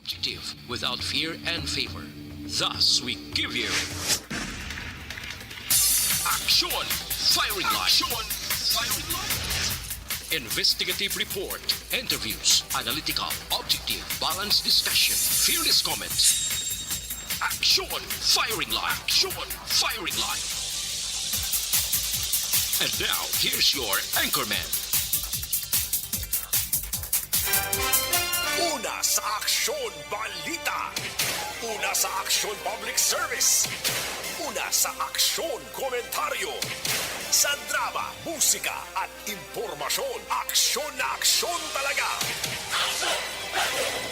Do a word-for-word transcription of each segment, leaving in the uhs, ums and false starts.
Objective, without fear and favor. Thus, we give you Action Firing Line. Action Firing Line. Investigative report, interviews, analytical, objective, balanced discussion, fearless comments. Action Firing Line. Action Firing Line. And now, here's your anchorman. Una sa Aksyon Balita. Una sa Aksyon Public Service. Una sa Aksyon Komentaryo. Sa drama, musika, at impormasyon, aksyon na aksyon talaga.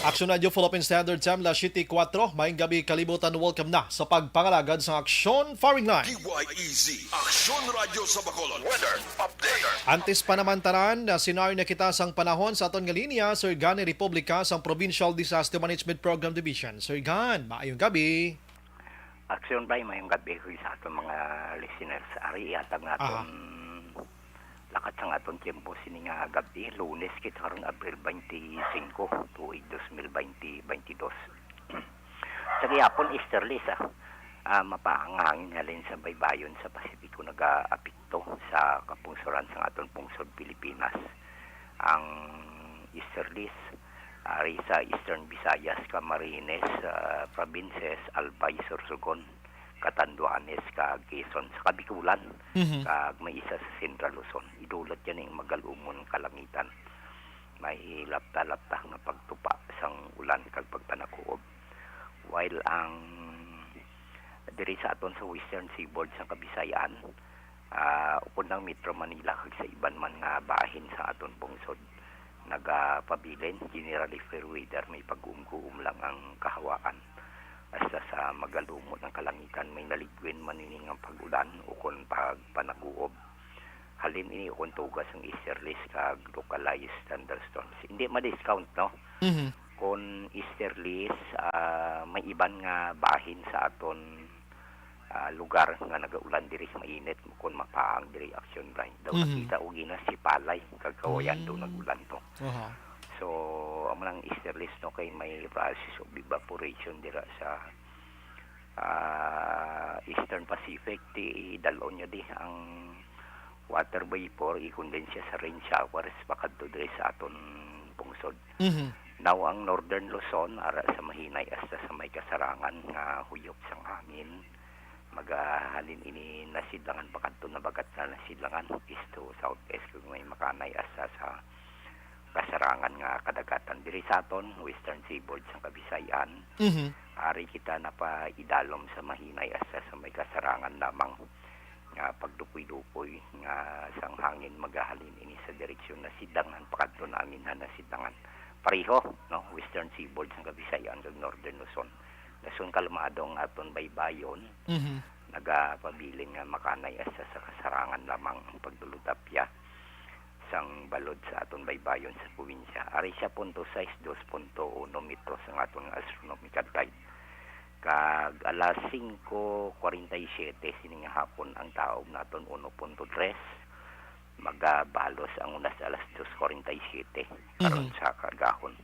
Aksyon Radio Philippine Standard Time, alas siyete kuwatro. Maayong gabi, kalibutan. Welcome na sa pagpangalagad sa Aksyon Firing Line. D Y E Z, Aksyon Radio sa Bacolod. Weather update. Antes pa naman tanan, na scenario na kita sang panahon sa aton nga linya, Sir Gani Republica sang Provincial Disaster Management Program Division. Sir Gan, maayong gabi. Aksyon Bray, maayong gabi ko sa aton mga listeners. Ari, ihatag Aha. naton lakat sang aton tiyempo sini nga gabi, Lunes kita karon, Abril twenty-five, tuig dos mil twenty, twenty-dos. Sa gihapon, easterlies, ah. Ah, mapaang hangin halin sa baybayon sa Pasipiko nagaapekto sa kapungsoran sang aton pungsod Pilipinas. Ang easterlies, ari sa Eastern Visayas, Camarines, ah, Provinces, Albay, Sorsogon, Catanduanes, kag Quezon, sa Kabikulan, Mhm. kag may isa sa Central Luzon. Idulot yan ang magalumon kalangitan. May lapta-lapta nga pagtupa sang ulan kag pagpanakuob. While ang diri sa aton sa Western Seaboard sa Kabisayan, ah, upod ang Metro Manila kag sa iban man nga bahin sa aton pungsod, nagapabilin, generally fair weather, may pag-uumguom lang ang kahawaan. Hasta sa magalumon ang kalangitan, may naligwin man ini nga pag-ulan ukon pagpanaguob. Halin ini ukon tugas ang easterlies kag localized thunderstorms. Hindi ma-discount, no? Mhm. Kon easterlies, ah, may iban nga bahin sa aton, ah, lugar nga nagaulan diri, mainit kon mapaang diri, Action Bright. Daw Mhm. nakita ko gina si Palay, kag Kawayan daw Mm. nag-ulan to. Aha. So, amo lang easterlies, no, kay may process of evaporation dira sa, ah, Eastern Pacific, ti dal-on niya di ang water vapor, i-condense siya sa rain showers pakadto diri sa aton pungsod. Mhm. Now, ang Northern Luzon, ara sa Mahinay hasta sa may Kasarangan nga huyop sang hangin, magahalin ini nasidlangan pakadto nabagat na nasidlangan, east to southeast, kag may makanay hasta sa Kasarangan nga kadagatan. Diri sa aton, Western Seaboard sang Kabisayan, Mhm. ari kita napaidalom sa Mahinay hasta sa may Kasarangan lamang nga pagdupoy-dupoy nga sang hangin magahalin ini sa direksyon nasidlangan pakadto namin ha nasidlangan. Pareho, no, Western Seaboard sang Kabisayan kag Northern Luzon. Dason kalmado ang aton baybayon, Mhm. nagapabilin nga makanay hasta sa Kasarangan lamang ang pagdulot apya sang balod sa aton baybayon sa probinsya. Ari siya, punto sais, dos punto uno metros ang aton nga astronomical tide. Kag alas singko kwarenta y siyete sining hapon, ang taob naton uno punto tres. Magabalos ang oras alas dos kwarenta y siyete karon Mhm. sa kaagahon.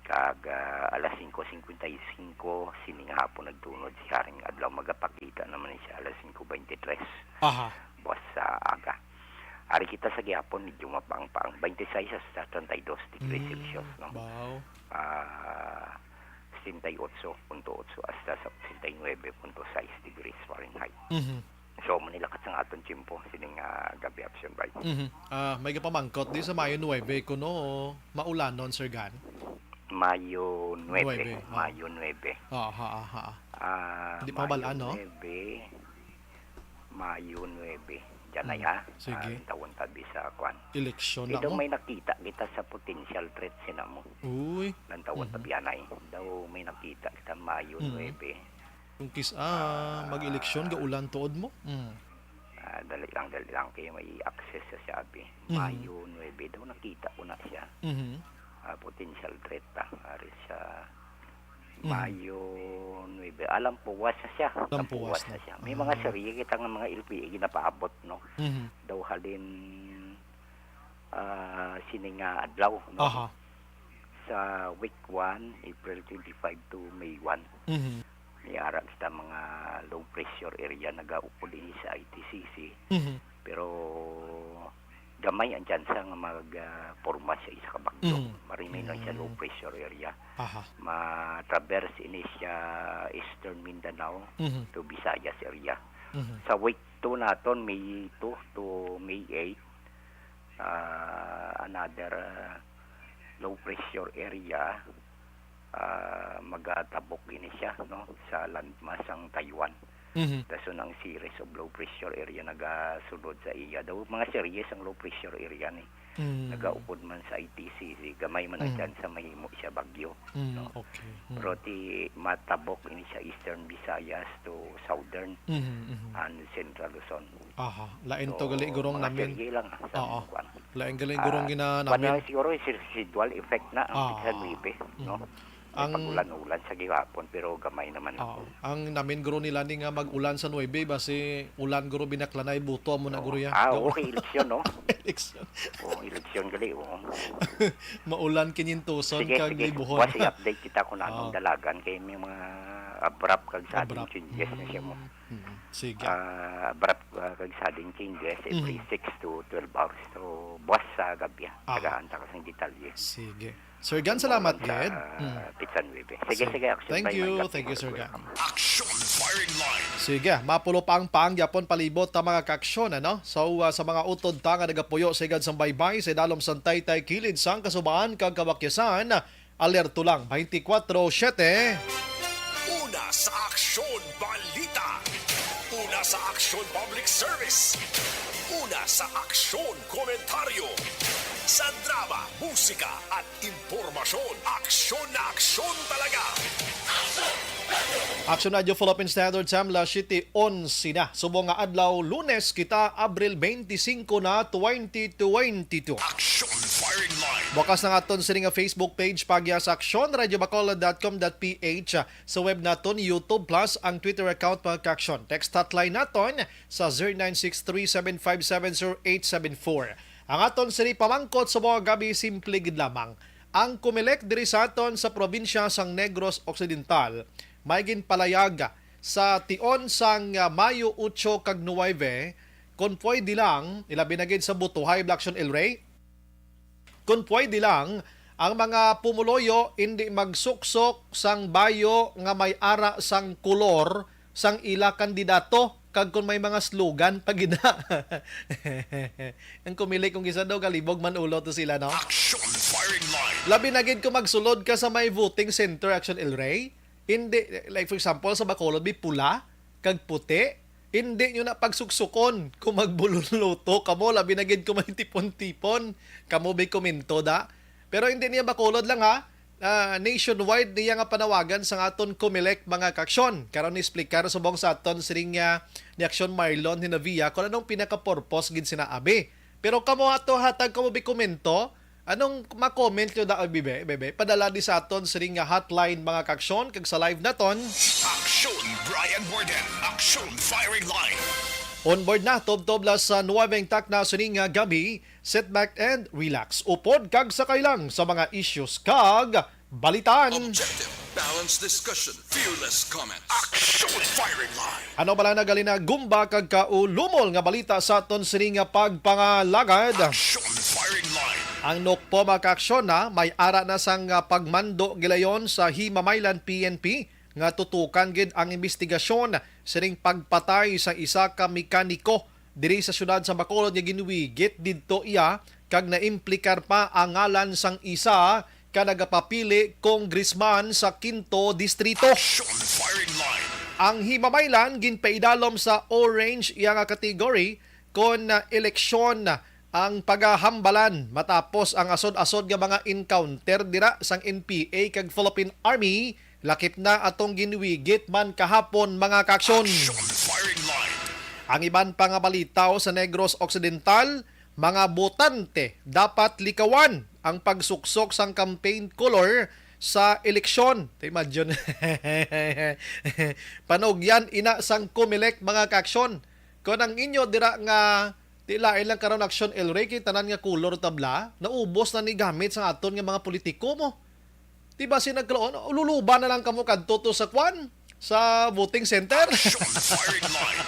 Kag, ah, alas singko singkwenta y singko sining hapon nagtunod si Haring Adlaw. Magapakita naman ni siya alas singko beintitres Aha. buwas sa aga. Ari kita sa gihapon, medyo mapaang-paang, twenty-six hasta thirty-two degrees Mm, Celsius, no? Wow. Ah, sesenta y ocho punto ocho hasta sa sesenta y nuebe punto sais degrees Fahrenheit. Mhm. So, manilakat sang aton tiyempo sining, ah, gabi, Action Bright. Mhm. Ah, may gapamangkot di sa Mayo nuebe kuno maulanon, Sir Gan? Mayo nuebe. Nuebe, oh. Mayo nuebe. Aha, aha. Ah, Hindi pa Mayo mabalaan, no? nuebe, Mayo nuebe. Diyan ay, Mm. ha? Sige. Ah, tawon tabi sa kwan. Eleksyon Di na daw mo. may nakita kita sa potential threat sina mo. Uy. Nang tawon Mhm. tabi anay. Daw may nakita kita Mayo Mhm. nuebe. Kung kis-, ah, Ah. mag-eleksyon, gaulan tuod mo? Mm. Ah, dali lang, dali lang kayo may access sa sabi. Mhm. Mayo nuebe daw, nakita ko na siya. Mhm. Ah, potential threat ta. Ari sa Mhm. Mayo nuebe. Ah, lampuwas na siya. Lampuwas Lampuwas na. na siya. May mga Ah. sariya kita nga mga L P A ginapaabot, no? Mhm. Daw halin, ah, sini nga adlaw, no? Aha. Sa week one, April twenty-five to May one, Mhm. may ara kita mga low pressure area nagaupod ini sa I T C C. Mhm. Pero gamay ang tsansa nga mag, ah, porma siya isa ka bagyo. Mhm. Marimay lang siya low Mm. pressure area. Aha. Ma-traverse ini siya Eastern Mindanao Mhm. to Visayas area. Mhm. Sa week two naton, May two to May eight, ah, another, ah, low pressure area, ah, magatabok ini siya, no, sa landmass sang Taiwan. Mhm. Dason ang series of low pressure area nagasulod sa iya. Daw mga series ang low pressure area ni. Mm. Nagaupod man sa I T C, gamay man ang Mm. chance sa mahimo siya bagyo, Mm, no? okay. Mm. Pero ti matabok ini sa Eastern Visayas to Southern Mhm, mhm. and Central Luzon. Aha. Lain to So, gali, gurong mga namin. serye lang sa Oo. kuwan. Lain gali, gurong Ah, gina kuwan namin. lang siguro, si residual effect na ang Ah. Pizza Nueve, no? Mm. May Ang pag-ulan-ulan sa gihapon, pero gamay naman. Oo. Ang namin guro nila ni nga mag-ulan sa nuebe, basi ulan guro binaklanay, buto amo na Oo. guro ya. Ah, Gamo. okay, eleksyon, no? Eleksyon. Oo, eleksyon gali, oo. Maulan kinyentuson Sige, kag sige. libuhon. Buwas i-update kita kung anong Oo. dalagan kay may mga abrupt kag sudden Abrupt. changes na siya mo. Mm, mm. Sige. Ah, abrupt, ah, kag sudden changes every Mhm. six to twelve hours. So, buwas sa gabi, ah. Aha. Tagaan ta ka sang detalye. Sige. Sir Gan, salamat Sa gid. Mm. Pizza Nueve. Sige, Sige. sige, Action Thank Time, you, Mind thank you, Up. Sir Gan. Welcome. Action Firing Line. Sige, mapulo pa ang pang gyapon palibot ta mga ka-aksyon, ano? So, ah, sa mga utod ta nga nagapuyo sa higad sang baybay, sa idalom sang taytay kilid sang kasubaan kag kabakyasan, alerto lang, twenty-four seven. Una sa Aksyon Balita. Una sa Aksyon Public Service. Una sa Aksyon Komentaryo. Sa drama, musika, at impormasyon, aksyon na aksyon talaga. Action Radio Philippine Standard Time, alas siyete onse na. Subong nga adlaw, Lunes kita, Abril twenty-five na, twenty twenty-two. Action Firing Line. Bukas ang aton sini nga Facebook page, Pagya sa Aksyon, radyo bacolod dot com dot P H. Sa web naton, YouTube plus ang Twitter account, mga ka-aksyon. Text hotline naton sa zero nine six three seven five seven zero eight seven four. Ang aton sini pamangkot sa mga gabi, simple gid lamang. Ang Comelec diri sa aton sa probinsya sang Negros Occidental may ginpalayag sa tion sang, ah, Mayo otso kag nuwebe, kon pwede lang, ilabi na gid sa Butuhay, Blackson, El Rey, kon pwede lang, ang mga pumuluyo indi magsuksok sang bayo nga may ara sang kolor sang ila kandidato, kag kon may mga slogan pa gid na. Ang Comelec kung isa daw, kalibog man ulo to sila, no? Action Firing Line. Labi na gid kung magsulod ka sa may voting center, Action, El Rey. Hindi, like, for example, sa Bacolod, may pula kag puti. Hindi nyo na pagsuksukon kung magbululuto kamo, labi na gid kung may tipon-tipon. Kamo bay komento da. Pero hindi niya Bacolod lang, ha. Ah, nationwide niya nga panawagan sang aton Comelec, mga ka-aksyon. Karon ni-explicar subong sa aton siring nga ni Aksyon Marlon Hinavia kung anong pinaka-purpose gid sina abi. Pero kamo ato, hatag kamo bay komento. Anong ma-comment nyo da, bebe? Bebe, padala di sa aton siring nga hotline, mga ka-aksyon, kag sa live naton. Action Brian Warden, Action Firing Line. On board na, tubtob la sa nuwebeng takna sini nga gabi. Sit back and relax. Upod kag sakay lang sa mga issues kag balitaan. Objective, balanced discussion, fearless comment. Action Firing Line. Ano bala na gali na gumba kag kaulumol nga balita sa aton sini nga pagpangalagad? Action Firing Line. Ang NOCPO, mga ka-aksyon, na may ara na sang, ah, pagmando gilayon sa Himamaylan P N P nga tutukan gid ang imbestigasyon sining pagpatay sa isa ka mekaniko diri sa siyudad sa Bacolod nga ginwigit didto iya kag naimplikar pa ang ngalan sang isa ka nagapapili congressman sa Quinto Distrito. Action Firing Line. Ang Himamaylan ginpaidalom sa orange iya nga category kon, ah, eleksyon ang pagahambalan matapos ang asod-asod nga mga encounter dira sang N P A kag Philippine Army, lakip na atong ginwigit man kahapon, mga ka-aksyon. Action Firing Line. Ang iban pa nga balita sa Negros Occidental, mga botante dapat likawan ang pagsuksok sang campaign color sa eleksyon. Ta imagine. Panugyan ina sang Comelec, mga ka-aksyon. Kon ang inyo dira nga, di lain lang karon, Action, El Rey, kay tanan nga color tabla, naubos na ni gamit sa aton nga mga politiko mo. Di ba si nagkalaon, luluba na lang kamo kadto to sa kwan, sa voting center? Action firing line.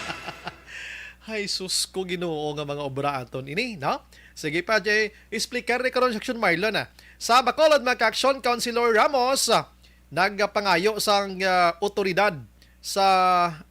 Ay, sus ko, Ginoo, nga mga obra aton ini, no? Sige pa, Jay, explicar ni karon si Action Marlon, ah. Sa Bacolod, mga ka-action, Councilor Ramos, ah, nagpangayo sang, ah, otoridad sa,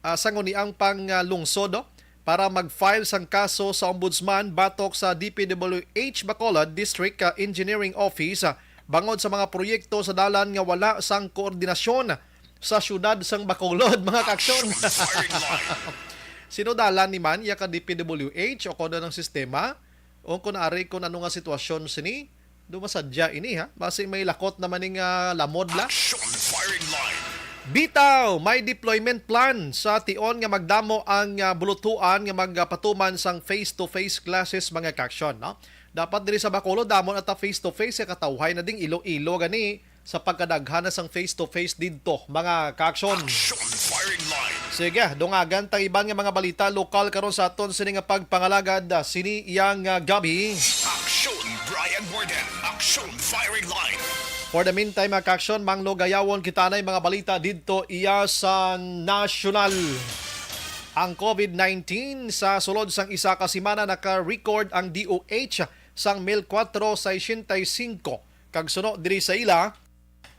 ah, sangguniang panglungsod, no, para mag-file sang kaso sa Ombudsman batok sa D P W H Bacolod District, ah, Engineering Office, ah, bangod sa mga proyekto sa dalan nga wala sang koordinasyon sa siyudad sang Bacolod, mga ka-action. Action firing line. Sino dalan ni man, iya ka D P W H o kon anong sistema? O kung ari kung ano nga sitwasyon sini, dumasadya ini, ha? Basi may lakot naman ning, ah, lamod la. Action firing line. Bitaw, may deployment plan sa tion nga magdamo ang, ah, bulutuan nga magpatuman sang face-to-face classes, mga ka-action, no? Dapat diri sa Bacolod, damo na ta face-to-face, eh, katawhay na ding Iloilo gani sa pagkadaghan na sang face-to-face didto, mga ka-action. Action firing line. Sige, dungagan tang iban nga mga balita lokal karon sa aton sini nga pagpangalagad, ah, sini iyang, ah, gabi. Action, Brian Warden. Action firing line. For the meantime, mga ka-action, manglugayawon kita nay mga balita didto iya sa nasyonal. Ang covid nineteen sa sulod sang isa ka semana naka-record ang D O H sang mil kwatro sesenta y cinco, kag suno diri sa ila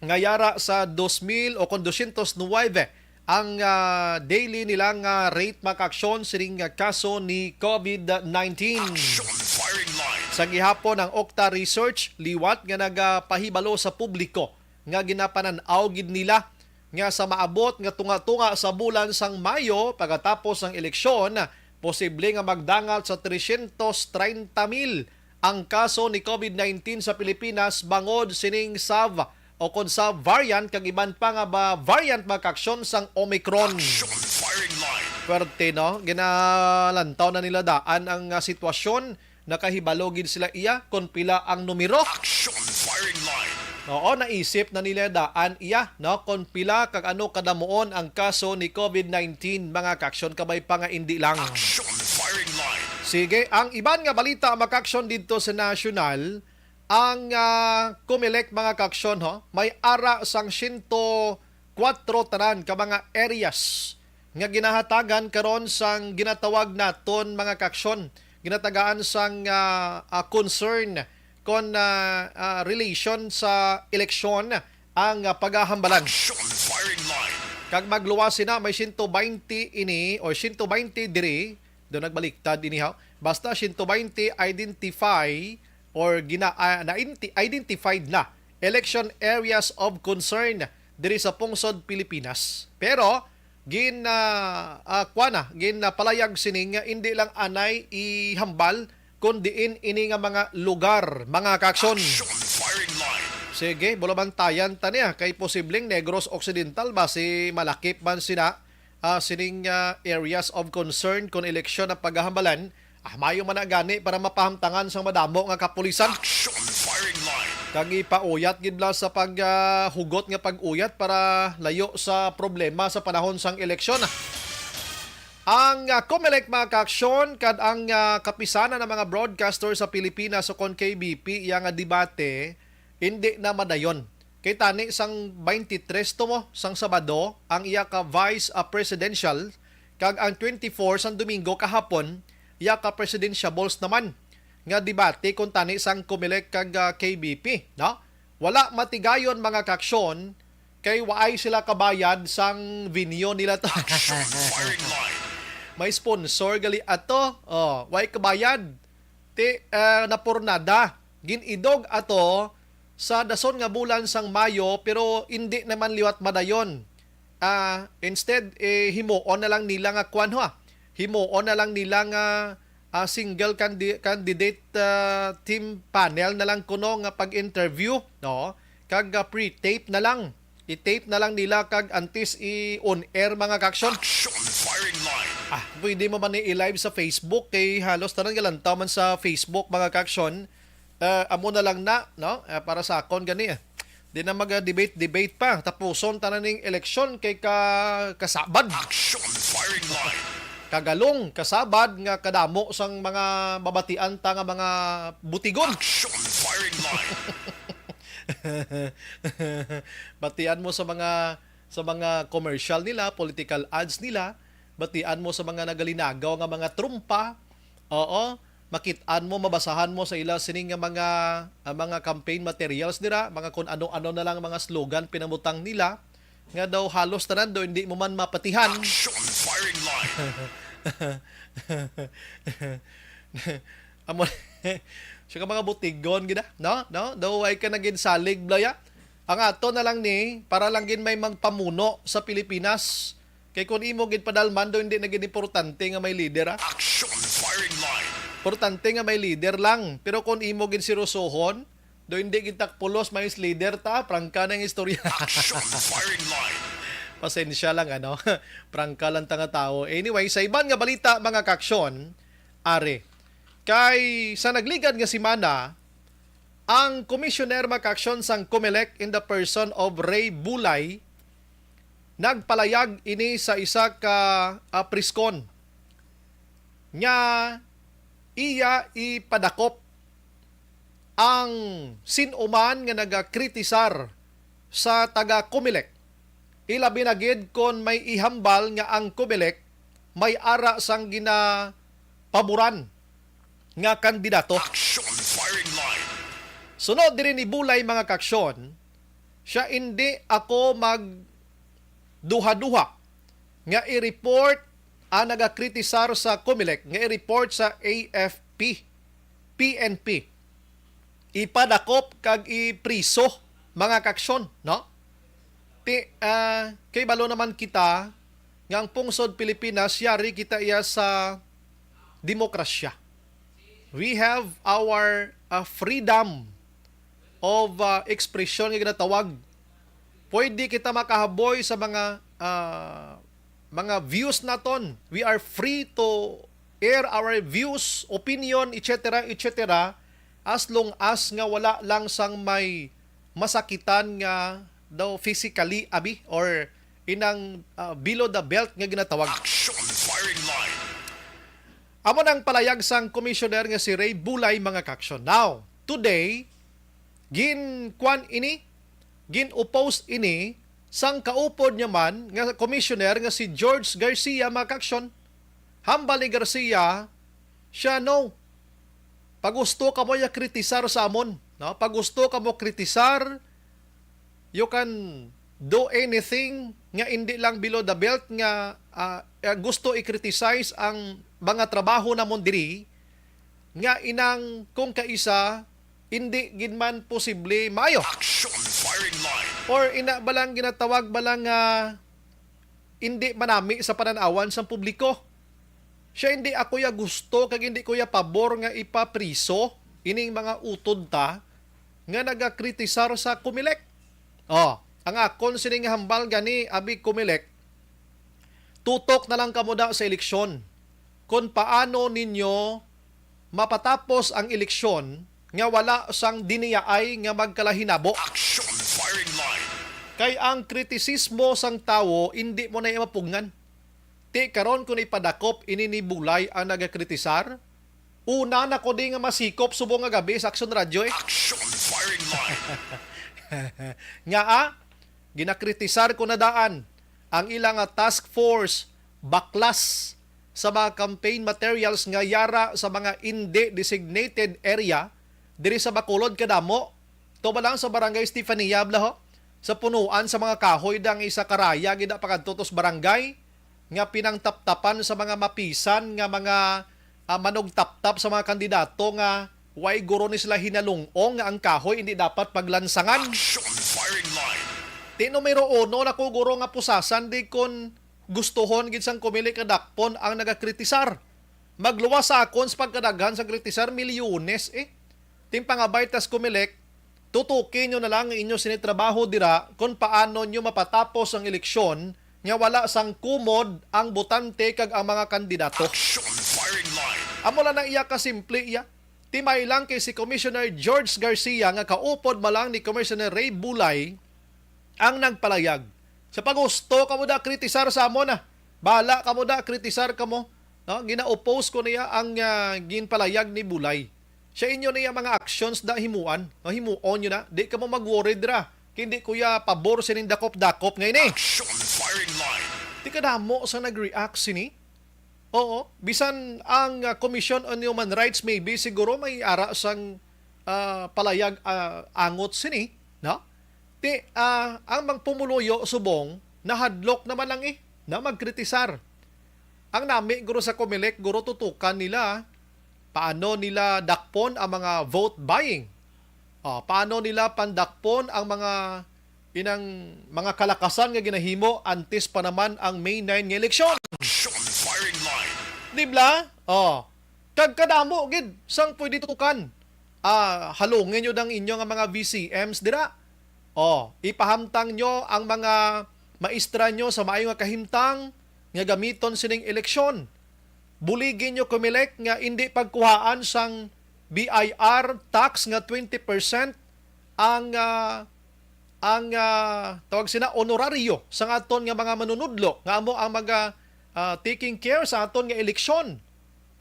nga yara sa dos mil o kon dosyentos nuwebe ang, ah, daily nila nga rate, mga ka-action, sining, ah, kaso ni covid nineteen. Action firing line. Sa gihapon ang Okta Research liwat nga nagapahibalo sa publiko nga ginapanan-aw gid nila nga sa maabot nga tunga-tunga sa bulan sang Mayo, pagkatapos sang eleksyon, posible nga magdangat sa tresyentos treinta mil ang kaso ni covid nineteen sa Pilipinas bangod sining SAV o kon sa variant kag iban pa nga ba variant, mga ka-action, sang Omicron. Action firing line. Pwerte, no? Ginalantaw na nila daan ang, ah, sitwasyon. Nakahibalo gid sila iya kon pila ang numero. Action firing line. Oo, naisip na nila daan iya, no, kon pila kag ano kadamuon ang kaso ni covid nineteen, mga ka-action, kabay pa nga indi lang. Action firing line. Sige, ang iban nga balita, mga ka-action, didto sa nasyonal, ang, ah, Comelec, mga ka-action, ho, may ara sang siyento kwatro tanan ka mga areas nga ginahatagan karon sang ginatawag naton, mga ka-action, ginatagaan sang, ah, ah, concern kon, ah, ah, relation sa eleksyon ang, ah, pagahambalan. Action firing line. Kag magluwas sina, may siyento baynte ini o siyento baynte diri, do nagbaliktad ini, ha. Basta siyento baynte identify or gina-, ah, na-, identified na election areas of concern diri sa pungsod Pilipinas. Pero gin, ah, ah, kuwan na, gin, ah, palayag sini nga indi lang anay ihambal kon diin ini nga mga lugar, mga ka-action. Action firing line. Sige, bulabantayan ta niya kay posibleng Negros Occidental, basi malakip man sina, ah, sining, ah, areas of concern kon eleksyon ang pagahambalan. Ah, mayo man na gani para mapahamtangan sang madamo nga kapulisan. Action firing line. Kag ipauyat gid bala sa pag, ah, hugot nga pag-uyat para layo sa problema sa panahon sang eleksyon. Ang, ah, Comelec, mga ka-action, kag ang, ah, kapisanan ng mga broadcaster sa Pilipinas o kon K B P, iya nga debate, hindi na madayon. Kay tani sang twenty-three to mo, sang Sabado, ang iya ka vice, ah, presidential, kag ang twenty-four sang Domingo kahapon, iya ka presidentiables naman nga debate kon tani sang Comelec kag, ah, K B P, no? Wala matigayon, mga ka-action, kay waay sila kabayad sang venue nila to. Action firing line. May sponsor gali ato. Oh, waay kabayad. Ti, ah, napurnada. Gin-idog ato sa dason nga bulan sang Mayo, pero indi naman liwat madayon. Ah, instead, eh, himuon na lang nila nga kwan, ha? Himuon na lang nila nga, ah, single candi-, candidate, ah, team panel na lang kuno nga pag-interview, no? Kag, ah, pre-tape na lang. I-tape na lang nila kag antes i-on air, mga ka-action. Action firing line. Ah, pwede mo man ni i-live sa Facebook kay halos tanan galantaw man sa Facebook, mga ka-action. Ah, amo na lang na, no? Ah, para sa akon gani, eh. Di na mag-debate-debate pa. Tapuson tanan ning eleksyon kay ka kasabad. Action firing line. Kagalong, kasabad nga kadamo sang mga babatian ta nga mga butigon. Action firing line. Batian mo sa mga, sa mga commercial nila, political ads nila, batian mo sa mga nagalinagaw nga mga trumpa. Oo, makit-an mo, mabasahan mo sa ila sini nga mga, ah, mga campaign materials nila, mga kun ano-ano na lang mga slogan pinamutang nila, nga daw halos tanan daw hindi mo man mapatihan. Action firing line. Amo siya ka mga butigon gid, ah, no? No? Daw ay ka nagin salig, blaya. Ang ato na lang ni, para lang gid may magpamuno sa Pilipinas. Kay kung imo gid padalman, daw hindi na gid importante nga may leader, ah. Action firing line. Importante nga may leader lang. Pero kung imo gid sirusohon, daw hindi gid takpulos may leader ta, prangka na ang istorya. Action firing line. Pasensya lang, ano. Prangka lang ta nga tao. Anyway, sa iban nga balita, mga kaksyon, are. Kay sa nagligad nga semana, ang commissioner, mga kaksyon, sang Comelec in the person of Ray Bulay, nagpalayag ini sa isa ka, ah, press con nga iya ipadakop ang sin-o man nga nagakritisar sa taga Comelec. Ilabi na gid kon may ihambal nga ang Comelec may ara sang ginapaboran nga kandidato. Action firing line. Sunod diri ni Bulay, mga kaksyon, siya, hindi ako magduha-duha nga i-report ang nagakritisar sa Comelec, nga i-report sa A F P, P N P. Ipadakop kag ipriso, mga kaksyon, no? Ti, ah, kay balo naman kita nga ang pungsod Pilipinas, yari kita iya sa demokrasya. We have our, ah, freedom of, ah, expression nga ginatawag. Pwede kita makahaboy sa mga, ah, mga views naton. We are free to air our views, opinion, et cetera, et cetera, as long as nga wala lang sang may masakitan nga daw physically, abi, or inang, ah, below the belt nga ginatawag. Action firing line. Amo nang palayag sang commissioner nga si Ray Bulay, mga kaksyon. Now, today, ginkwan ini, gin-oppose ini sang kaupod niya man nga commissioner nga si George Garcia, mga kaksyon. Hambal ni Garcia, siya, no. Pagusto kamo ya kritisar sa amon, no? Pagusto kamo kritisar, you can do anything nga indi lang below the belt nga, ah, ah, gusto i-criticize ang mga trabaho namon diri, nga inang kung kaisa indi gid man posible maayo. Action firing line. Or ina ba lang ginatawag ba lang nga indi manami sa panan-awan sang publiko. Siya, hindi ako ya gusto kag hindi ko ya pabor nga ipapriso ining mga utod ta nga nagakritisar sa Comelec. Oh, ang akon sini nga hambal gani, abi Comelec, tutok na lang kamo da sa eleksyon. Kung paano ninyo mapatapos ang eleksyon nga wala sang diniyaay nga magkalahinabo. Action firing line. Kay ang kritisismo sang tawo indi mo na mapugngan. Ti karon, kung ipadakop ini ni Bulay ang nagakritisar, una na ko di nga masikop subong nga gabi sa Action Radio, eh. Action firing line. Nga, ah, ginakritisar ko na daan ang ila nga task force baklas sa mga campaign materials nga yara sa mga indi designated area diri sa Bacolod kadamo. To ba lang sa Barangay Estefania, bala ho? Sa punuan sa mga kahoy da nga isa ka raya gid pakadto to sa barangay nga pinangtaptapan sa mga mapisan nga mga, ah, manugtaptap sa mga kandidato nga way guro ni sila hinalung-ong nga ang kahoy hindi dapat paglansangan. Action firing line. Ti numero uno na ko, guro, nga pusasan di kon gustuhon gid sang Comelec kadakpon ang nagakritisar. Magluwas sa akon sa pagkadaghan sa kritisar, milyones, eh. Ting pangabay tas Comelec, tutuki nyo na lang ang inyo sini trabaho dira kung paano nyo mapatapos ang eleksyon nga wala sang kumod ang botante kag ang mga kandidato. Action firing line. Amo lang na iya kasimple iya. Ti may lang kay si Commissioner George Garcia nga kaupod man lang ni Commissioner Ray Bulay ang nagpalayag. Sa pagusto kamo da kritisar sa amo na. Bala kamo da kritisar kamo. No? Gina-oppose ko niya ang, ah, ginpalayag ni Bulay. Siya inyo na iya mga actions na himuan, no, himuon nyo na. Di ka mo mag-worry dira. Kay hindi ko ya pabor sining dakop-dakop nga ini. Action firing line. Di kadamo sa nag-react sini. Oo, bisan ang, ah, Commission on Human Rights maybe siguro may ara sang, ah, palayag, ah, angot sini, no? Ti, ah, ang mga pumuluyo subong nahadlok naman lang, eh, na magkritisar. Ang nami guro sa Comelec, guro tutukan nila paano nila dakpon ang mga vote buying. Ah, paano nila pandakpon ang mga inang mga kalakasan nga ginahimo antes pa naman ang May nine nga eleksyon. Action firing line. Di bla? Oh. Kag kadamo gid sang pwede tutukan. Ah, halungin nyo ang inyo nga mga V C Ms dira. Oh, ipahamtang nyo ang mga maestra nyo sa maayo nga kahimtang nga gamiton sining eleksyon. Buligi nyo, Comelec, nga indi pagkuhaan sang B I R tax nga twenty percent ang, ah, ang, ah, tawag sina, honorario sang aton nga mga manunudlo nga amo ang maga, ah, taking care sa aton nga eleksyon.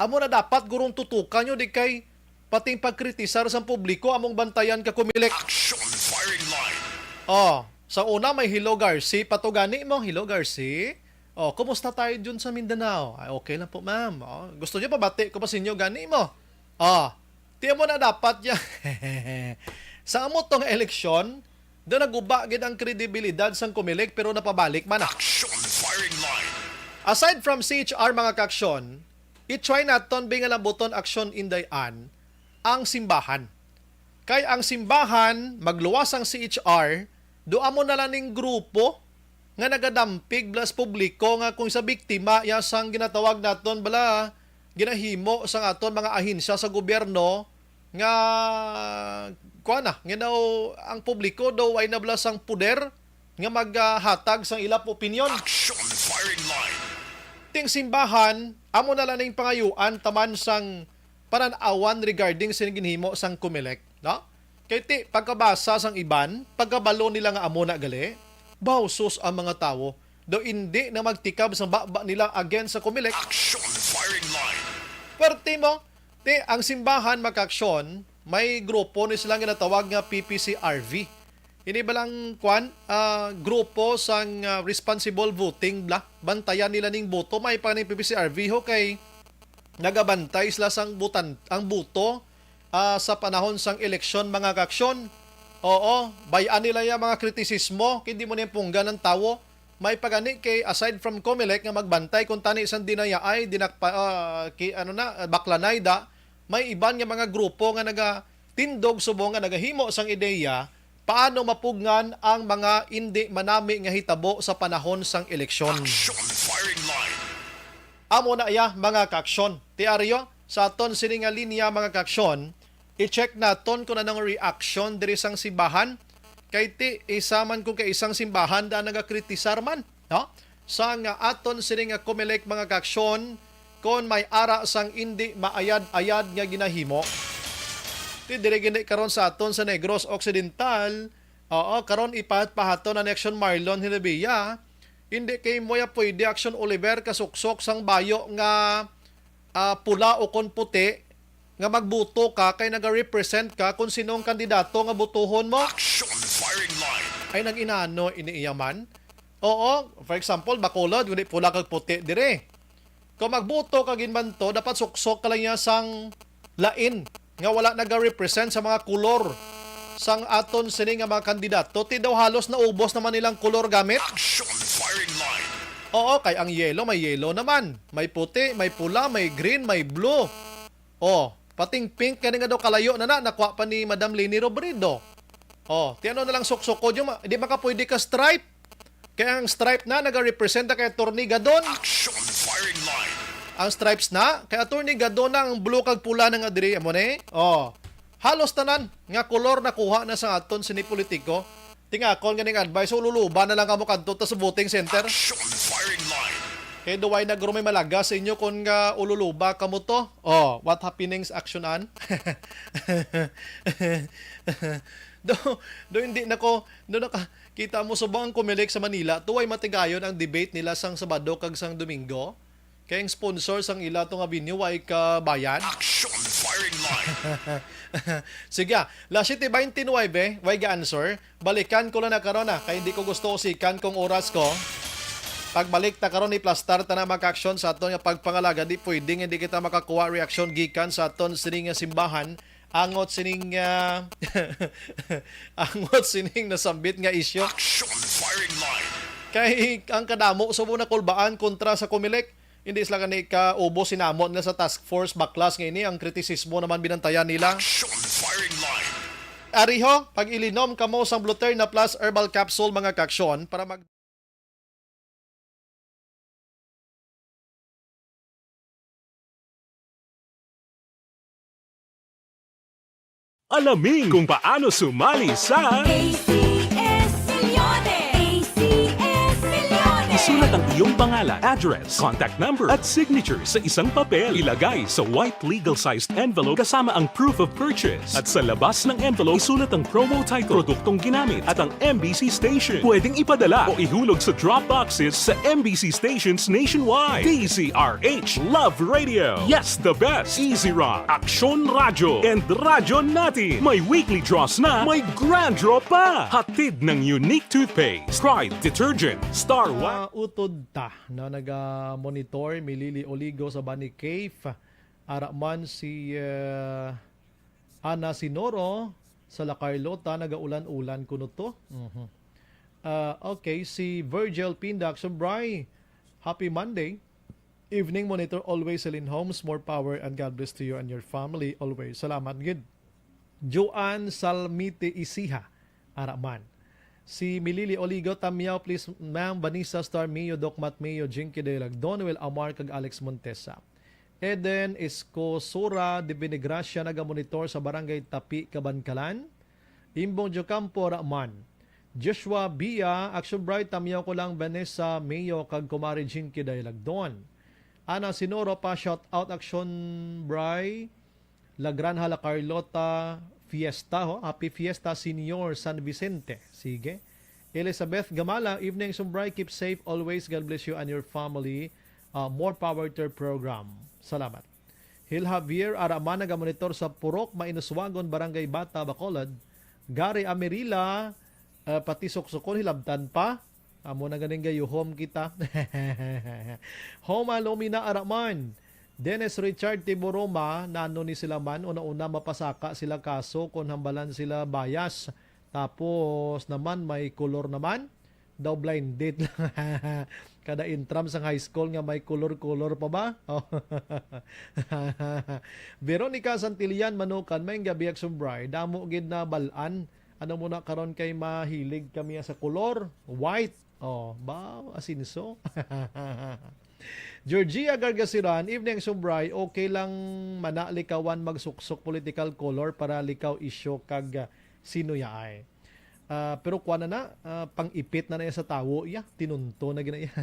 Amo na dapat gurong tutukan nyo, di kay pating pagkritisar sang publiko among bantayan ka, Comelec. Action firing line. Oh, sa una may hello Garci, pa to gani mo, "Hello Garci. Oh, kumusta tayo dyan sa Mindanao?" "Ay, okay lang po, ma'am." Oh, gusto niyo pabati ko pa sa inyo gani mo? Oh, tiyan mo na dapat ya. Sa amo tong eleksyon, do naguba gid ang kredibilidad sang Comelec pero napabalik man na. Action firing line. Aside from C H R, mga kaaksyon, i-try naton bi nga lambuton, Action Inday Ann, ang simbahan. Kay ang simbahan, magluwas ang C H R, do amo na lang ning grupo nga nagadampig blas publiko nga kung sa biktima ya sang ginatawag naton bala ginahimo sang aton mga ahensya sa gobyerno nga kuan na, nga daw ang publiko daw ay nabla sang poder nga maghatag sang ila opinyon. Action firing line. Ting simbahan, amo na lang ning pangayuan taman sang panan-awan regarding sa ginhimo sang Comelec, no? Kay ti, pagkabasa sang iban, pagkabalo nila nga amo na gali, bawsos ang mga tawo. Daw indi na magtikab sa baba nila against sa Comelec. Action firing line. Pwerte mo, ti, ang simbahan, mga kaaksyon, may grupo ni silang ginatawag nga P P C R V. Ini ba lang, kwan, ah, grupo sang, ah, responsible voting bla? Bantayan nila ning boto, may pa ning P P C R V ho kay nagabantay sila sang butan-, ang buto, ah, sa panahon sang eleksyon, mga kaaksyon. Oo, bayan nila ya mga kritisismo, kay di mo niya punggan ang tawo. May pagani kay aside from Comelec nga magbantay kung tani sang dinayaay, dinakpa, ah, ki-, ano na, ah, baklanay da, may iban nga mga grupo nga nagatindog subong nga nagahimo sang ideya paano mapugngan ang mga indi manami nga hitabo sa panahon sang eleksyon. Action firing line. Amo na iya, mga kaaksyon. Ti Aryo, sa aton sini nga linya, mga kaaksyon, i-check naton kung anong reaction diri sang simbahan. Kay ti, isa man kung kay isang simbahan da nagakritisar man, no? Sa nga aton sini nga Comelec, mga kaaksyon, kon may ara sang indi maayad-ayad nga ginahimo. Ti diri gini karon sa aton sa Negros Occidental, oo, karon ipahat-pahaton ang Action Marlon Hilabia. Hindi kay mo ya pwede, Action Oliver, kasuksok sang bayo nga, ah, pula o kon puti, nga magbuto ka kay nagarepresent ka kung sino ang kandidato nga butuhon mo. Action firing line. Ay, nag-inano ini iya man? Oo, for example, Bacolod, kundi pula kag puti dire. Kung magbuto ka ginbanto, dapat suksok ka lang niya sang lain nga wala nagarepresent sa mga kulor sang aton sini nga mga kandidato. Ti daw halos naubos naman nilang kulor gamit. Action firing line. Oo, kay ang yellow, may yellow naman. May puti, may pula, may green, may blue. Oh, pating pink kani nga daw kalayo na na, nakuha pa ni Madam Leni Robredo. Oh, ti ano na lang suksukod yung ma-, di makapwede ka stripe. Kaya ang stripe na nagarepresenta kay Attorney Gadon. Action firing line. Ang stripes na kay Attorney Gadon na, ang blue kag pula na nga diri, amo ni. Oh, halos tanan nga kolor nakuha na sa aton sini politiko. Tingakon ganing advice, ululuba na lang kamo kadto ta sa voting center. Action firing line. Kay duway na guro may malaga sa inyo kon nga ululuba kamo to. Oh, what happenings, Action An? Do, do hindi na ko, do nakakita mo subong ang Comelec sa Manila, tuway matigayon ang debate nila sang Sabado kag sang Domingo. Kay ang sponsor sang ila to nga venue, way ka bayad. Action Firing Line. Sige, ah. Las siete veintinuebe, way ga answer. Balikan ko lang na karon, ah, kay hindi ko gusto usikan kung oras ko. Pagbalik ta karon, iplastar ta na, mga ka-aksyon, sa aton nga pagpangalaga. Di pwede nga hindi kita makakuha reaksyon gikan sa aton sining nga simbahan. Angot sining, ah, angot sining nasambit nga isyu. Action Firing Line. Kay ang kadamo sa mga kulbaan kontra sa Comelec, hindi sila gani kaubos sinamot nila sa task force. Baklas nga ini ang kritisismo naman binantayan nila. Action Firing Line. Ariho, pag-ilinom kamo sang Bluterna Plus Herbal Capsule, mga ka-aksyon, para mag- Alamin kung paano sumali sa A C S Milyones! A C S Milyones! Isulat ang iyong pangalan, address, contact number, at signature sa isang papel. Ilagay sa white legal-sized envelope kasama ang proof of purchase. At sa labas ng envelope, isulat ang promo title, produktong ginamit, at ang M B C station. Pwedeng ipadala o ihulog sa drop boxes sa M B C stations nationwide. D Z R H Love Radio. Yes, the best. Easy Rock, Aksyon Radyo, and Radyo Natin. May weekly draws na, may grand draw pa. Hatid ng Unique Toothpaste, Pride Detergent, Star One. Ah, utod ta na naga-monitor, Milili Oligo sa Bani Cave. Ara man si, eh, Ana Sinoro sa La Carlota, nagaulan-ulan kuno to. Mhm. Ah, okay, si Virgil Pindak, Subray, happy Monday. Evening monitor always, Celine Holmes, more power and God bless to you and your family always. Salamat gid. Joanne Salmite Isiha, ara man. Si Milili Oligo Tamyaw, please, Ma'am Vanessa Star Mio, Doc Matt Mio, Jinky Delagdon, Noel Amar, kag Alex Montesa. Eden Escosura de Benegracia, nagamonitor sa Barangay Tapi, Kabankalan. Imbong Jocampo, ara man. Joshua Bia, Action Bright, Tamyaw ko lang, Vanessa Mio, kag Kumari Jinky Delagdon. Ana Sinoro pa, shout out, Action Bright. La Granja, La Carlota, Fiesta, ho. Happy Fiesta, Señor San Vicente. Sige. Elizabeth Gamala, evening, Sumbray. Keep safe always. God bless you and your family. Uh, more power to your program. Salamat. Hil Javier, ara man, nagamonitor sa Purok Mainuswagon, Barangay Bata, Bacolod. Gary Amerila, uh, pati suksukon, hilabtan pa. Amo na ganing gayuhom kita. Homa Lumina Araman. Dennis Richard Tiburoma, nano ni sila man, una-una mapasaka sila kaso kung hambalan sila bias. Tapos naman may kolor naman. Daw blind date lang. Kada intram sa high school nga may kolor-kolor pa ba? Oh. Veronica Santillan Manukan, may gabi, Aksumbray. Damo gid na balan. Ano mo na karon kay mahilig kami sa kolor? White. Oh, ba, asinso. Georgia Gargasiran, evening, Sumbray. Okay lang mana likawan magsuksok political color para likaw isyo kag, ah, sino yaay. Ah, pero kuha na na, ah, pang-ipit na na iya sa tawo, iya, tinunto na gina iya.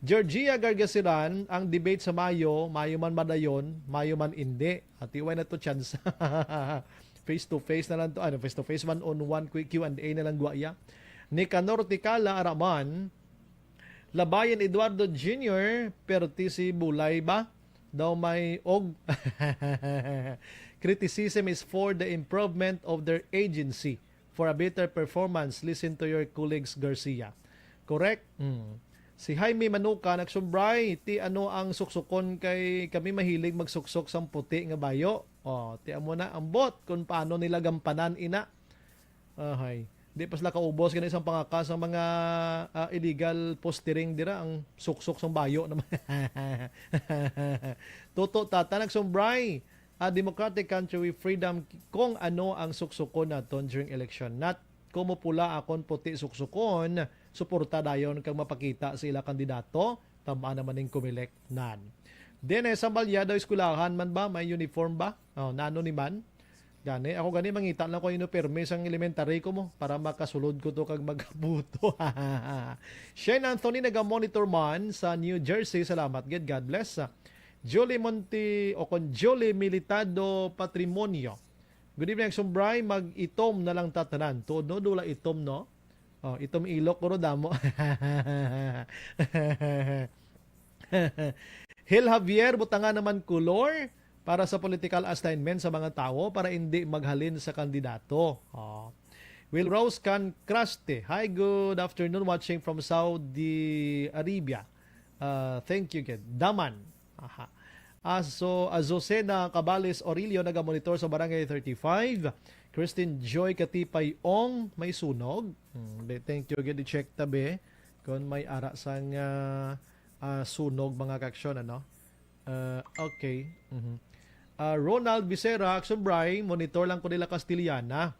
Georgia Gargasiran, ang debate sa Mayo, Mayo man madayon, Mayo man indi. Ati, way na to chance. Face to face na lang to, ano, face to face, one on one, quick Q and A na lang gwa iya. Nicanor Ticala, ara man. Labayan Eduardo Junior, perti si Bulay ba? Daw may og. Criticism is for the improvement of their agency. For a better performance, listen to your colleagues, Garcia. Correct? Mm. Si Jaime Manuka nagsumbray, ti ano ang suksukon kay kami mahilig magsuksok sang puti nga bayo. Oh, ti amo na ang bot kung paano nila gampanan ina. Ahay. Di pa sila kaubos gani sang pangaka sa mga, ah, illegal posturing dira, ang suksok sang bayo naman. Toto Tata nagsumbray, a democratic country with freedom, kung ano ang suksukon naton during election. Not kung mupula akon puti suksukon, suporta dayon kag mapakita sa ila kandidato, tam-an naman ning Comelec nan. Then, eh, sa Balya daw, eskwelahan man ba? May uniform ba? Oh, nano ni man? Gani, ako gani mangita lang ko ino permi sang elementary ko mo para makasulod ko to kag magabuto. Shane Anthony naga-monitor man sa New Jersey. Salamat gid. God bless. Julie Monti o kon Julie Militado Patrimonio. Good evening, Sumbray. Mag-itom na lang tatanan. Tuod no, dula itom, no? Oh, itom ilok, puro damo. Hil Javier, butanga naman kolor para sa political assignment sa mga tawo para hindi maghalin sa kandidato. Oh. Will Rose Can Craste. Hi, good afternoon. Watching from Saudi Arabia. Uh, thank you, kid. Daman. Aha. Aso, Azucena Cabales Orillo, nagamonitor sa Barangay thirty-five. Christine Joy Katipay Ong, may sunog. Hmm, be, thank you, gid. I-check ta, be, kung may ara sang, ah, ah, sunog, mga kaaksyon, ano? Ah, okay. Mhm. Ah, Ronald Vicera, Action Bray, monitor lang ko nila Castiliana.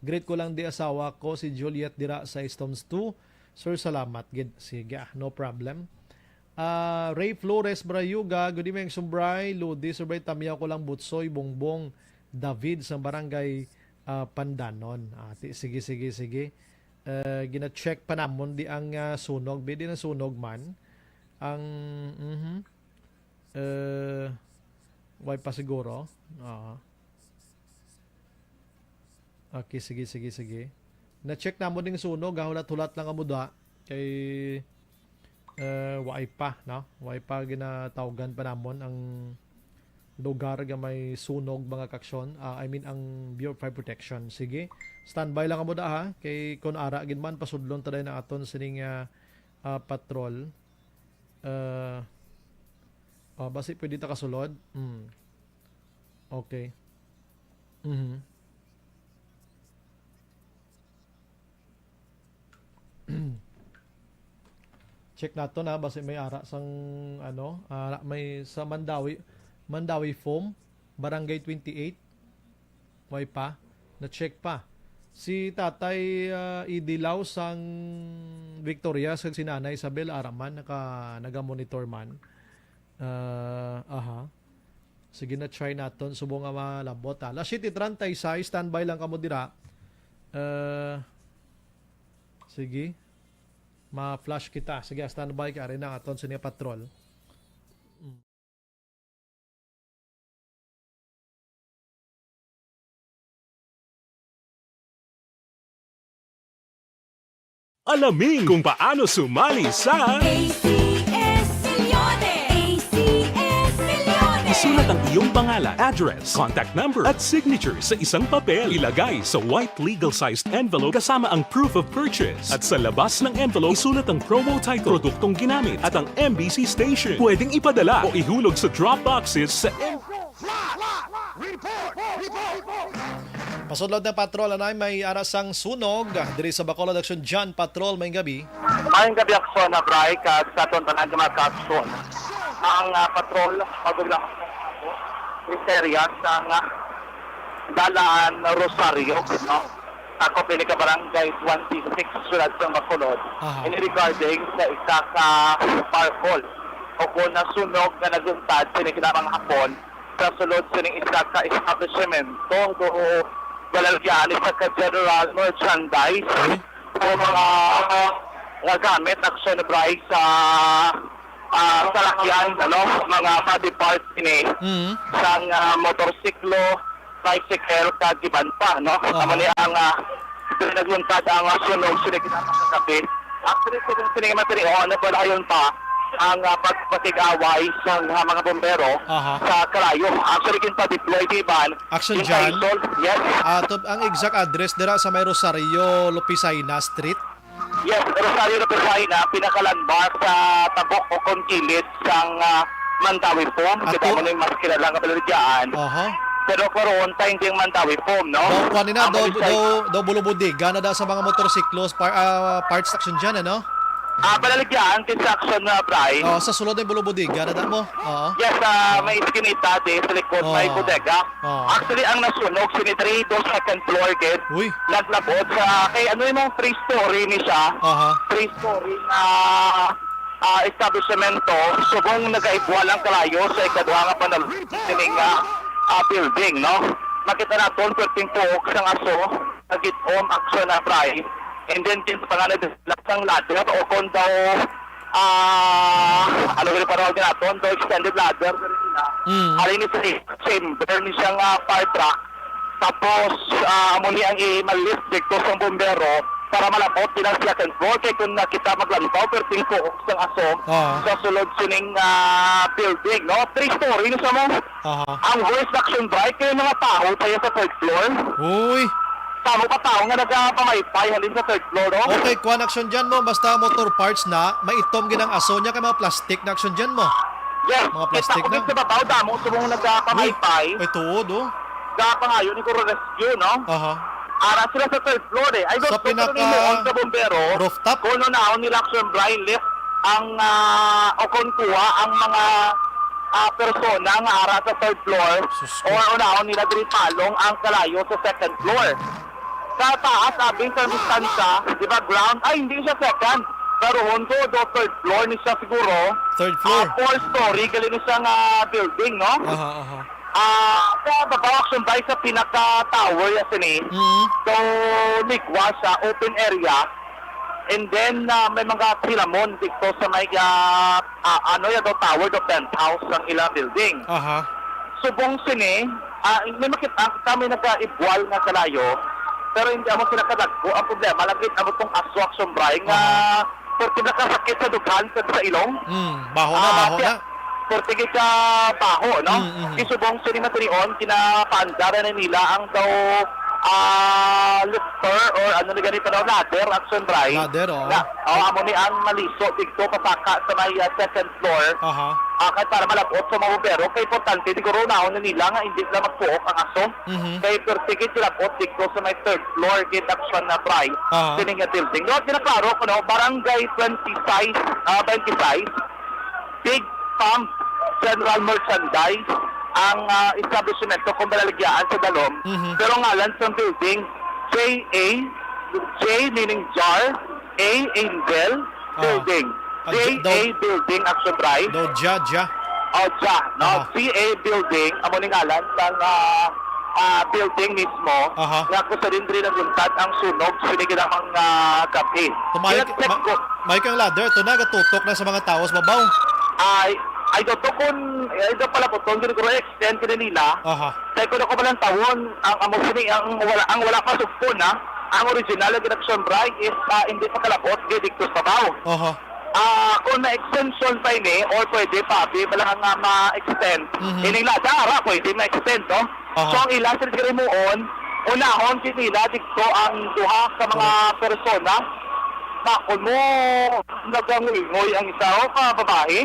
Greet ko lang di asawa ko, si Juliet, dira sa Stones two. Sir, salamat gid. Sige, ah, no problem. Ah, Ray Flores Brayuga, good evening, Sumbray. Lodi, Sumbray, tamyaw ko lang Butsoy, Bongbong, David, sa barangay, ah, Pandanon. Ah, ti-, sige, sige, sige. Eh, gina-check pa namon di ang, ah, sunog. Bi, di na sunog man. Ang, mhm. Eh, way pa siguro. Ah. Okay, sige, sige, sige. Na-check namon ning sunog, ha, hulat-hulat lang kamo da. Kay, eh, waay pa, no? Waay pa ginatawgan pa namon ang lugar nga may sunog, mga kaaksyon. Ah, I mean, ang Bureau of Fire Protection. Sige, standby lang kamo da, ha? Kay kung ara gid man, pasudlon ta dayon ang aton sining, ah, ah, patrol. Ah, ah, basi pwede ta kasulod? Hmm. Okay. Mhm. Check nato na basi may ara sang, ano, ara may sa Mandawi, Mandawi Foam, Barangay twenty-eight. Way pa, na-check pa. Si Tatay, ah, Idilaw sang Victorias kag si Nanay Isabel ara man naka, naga-monitor man. Ah, aha. Sige na, try naton. Subong nga malabot, ha. Alas siyete treinta y seis, standby lang kamo dira. Ah, sige. Ma-flash kita. Sige, standby ka. Ari na ang aton sini patrol. Alamin kung paano sumali sa A C S Milyones! A C S Milyones! Isulat ang iyong pangalan, address, contact number, at signature sa isang papel. Ilagay sa white legal-sized envelope kasama ang proof of purchase. At sa labas ng envelope, isulat ang promo title, produktong ginamit, at ang M B C station. Pwedeng ipadala o ihulog sa drop boxes sa M- Pasudlod na patrol, anay, may ara sang sunog diri sa Bacolod. Action John Patrol, may gabi. Maayong gabi, Action, Abray, kag sa aton tanan nga mga kaaksyon. Ang, ah, patrol, pagod lang sa area sa, ah, Dalan Rosario, no? Ako, pili ka barangay twenty-six, siyudad sa Bacolod. Aha. Ini regarding sa isa ka parkol o kung nasunog nga naguntad sa naghinabang hapon sa sulod sining isa ka establishmento, do baligya ni sa ka general merchandise. Uy. O mga, ah, nga gamit, Action, Bray, sa, ah, salakyan, ano, mga body parts ini, mm, sang, ah, motorsiklo, tricycle, kag iban pa, no? Aha. Amo ni ang, ah, diri nagluntad ang, ah, sunog sini ginatang kagabi. Actually, kung sini nga matinion, napadayon pa ang, ah, pagpatig-away sa, ah, mga bombero, aha, sa kalayo. Actually, ginpa-deploy, di ba? Action John. Yes. Ato ang exact address dira sa may Rosario Lopicina Street. Yes, Rosario Lopicina, pinakalandmark sa tabok o kon kilid sang, ah, Mandawi Foam. Ato. Kita mo na yung mas kilala nga baligya dyan. Aha. Pero karon, tinding Mandawi Foam, no? Do, kuwan na, ang do, isa do, do, bulo bodega na da sa mga motorsiklos, par-, ah, parts section dyan, ano? Ah, baligya dyan, construction na, Bray. Oh, sa sulod na yung bulo bodega na da mo. Oo. Yes, ah, may iskinita, di, sa likod, may bodega. Oo. Actually, ang nasunog, sini three, do second floor, gid. Uy. Naglabot sa, kay ano yung mga three-story ni siya? Aha. Three-story na, ah, establishmento. Subong nagaibwal ang kalayo sa ikaduha nga panal-, sining, ah, ah, building, no? Makita naton, perting puok sang aso, nagit-om, action na, Bray. And then, kin-, panganad sang ladder, o kung daw, ah, ano rin parang naton, daw extended ladder, Mm. Ari ni sa chamber ni siya nga fire truck. Tapos, ah, amo ni ang i-, ma-lift dito sa bombero. para malabot din ang second floor. Kay kung nakita maglantaw, perting kuhok sang aso Oo. sa sulod sining, ah, building, no? Three story ni sa mo. Aha. Ang worst action bike kay mga tawo pa yan sa third floor. Uy. Tamo pa tawo nga nagapamaypay halin sa third floor, no? Okay, kuan action dyan mo. Basta motor parts na, maitom gid ang aso niya kay mga plastic na action dyan mo. Yes, Mga kita plastic ko na. gid sa babaw, damo sa mga nagapamaypay. Uy, ay, tuod, oh. Gapangayo ni Guro Rescue, no? Aha. Ara sila sa third floor, eh. Ay, Sa gusto ko pinaka rin mo sa bombero, rooftop? Kung naon nila action Brian lift ang, ah, o kung kuha ang mga, ah, persona nga ara sa third floor, Sus ko. Or unaon nila diri palong ang kalayo sa second floor. Sa taas, abing sa distansya, di ba, ground? Ay, hindi siya second. Pero hundo do third floor ni siya siguro. Third floor. Ah, four story, gali ni siya nga building, no? Aha, aha. Ah, sa babaw, action bike sa pinaka-tower ya sini. Mm. So, ligwa siya, open area. And then, ah, may mga silamon dito sa may, ah, ah, ano ya daw, tower do penthouse ang ila building. Aha. Subong sini, ah, may makita, kami nagkaibwal nga kalayo, pero hindi amo sila kadagko. Ang problema, lagi amo tong aso action bike nga Aha. Porque nakasakit sa dughan kag sa ilong. Mm, baho na, Ah, baho siya, na. Porque gid ka baho, no? Mm, mm. Isubong sini matinion, kinapaandar na nila ang daw, ah, lifter or ano na ganito, no? Ladder, action bike. Ladder, oo. Na, oh, amo ni ang maliso dito, pasaka sa may, ah, second floor. Aha. Ah, kay para malabot sa mga bumbero, kay importante, siguro naon na nila nga hindi sila magpuok ang aso. Mhm. Kay perti gid sila po dito sa may third floor gid action na try Ah. sini nga building. No, ginaklaro ko, no, Barangay twenty-six, ah, twenty-six, Big Pump General Merchandise ang, ah, establishmento kung malaligyaan sa dalom. Mhm. Pero ngalan sa building, J A, J meaning jar, A Angel, Ah. Building. Ah, J A daw Building, Action Drive. Daw J A, J A. Oh, J A, no? Aha. J A Building, amo ni ngalan sang, ah, ah, building mismo, Aha. nga kung sa diri naguntad ang sunog, sini gid ang mga gabi. Tumayo Kaya ka, check ma-, ko. May kang ladder, ito na, gatutok na sa mga tao sa babaw. Ay, ay, daw to kung, ay, daw pala po, itong giniguro extend ko nila. Aha. Sa iko na ko palang tawon, ang amo sini, ang wala, ang wala pa sugpon, ha? Ang original nga ginaksyon bright is, ah, hindi pa kalabot, gid dito sa babaw. Aha. Ah, kung na-extension pa ini, or pwede pa, di ba lang nga ma-extend? Mhm. Ining lada, ara, pwede ma-extend, no? Aha. So, ang ila, sila siguro muon, unahon, kinila, dito ang duha ka mga Correct. persona. Bakon mo, nagangulngoy ang isa, o, ka babae.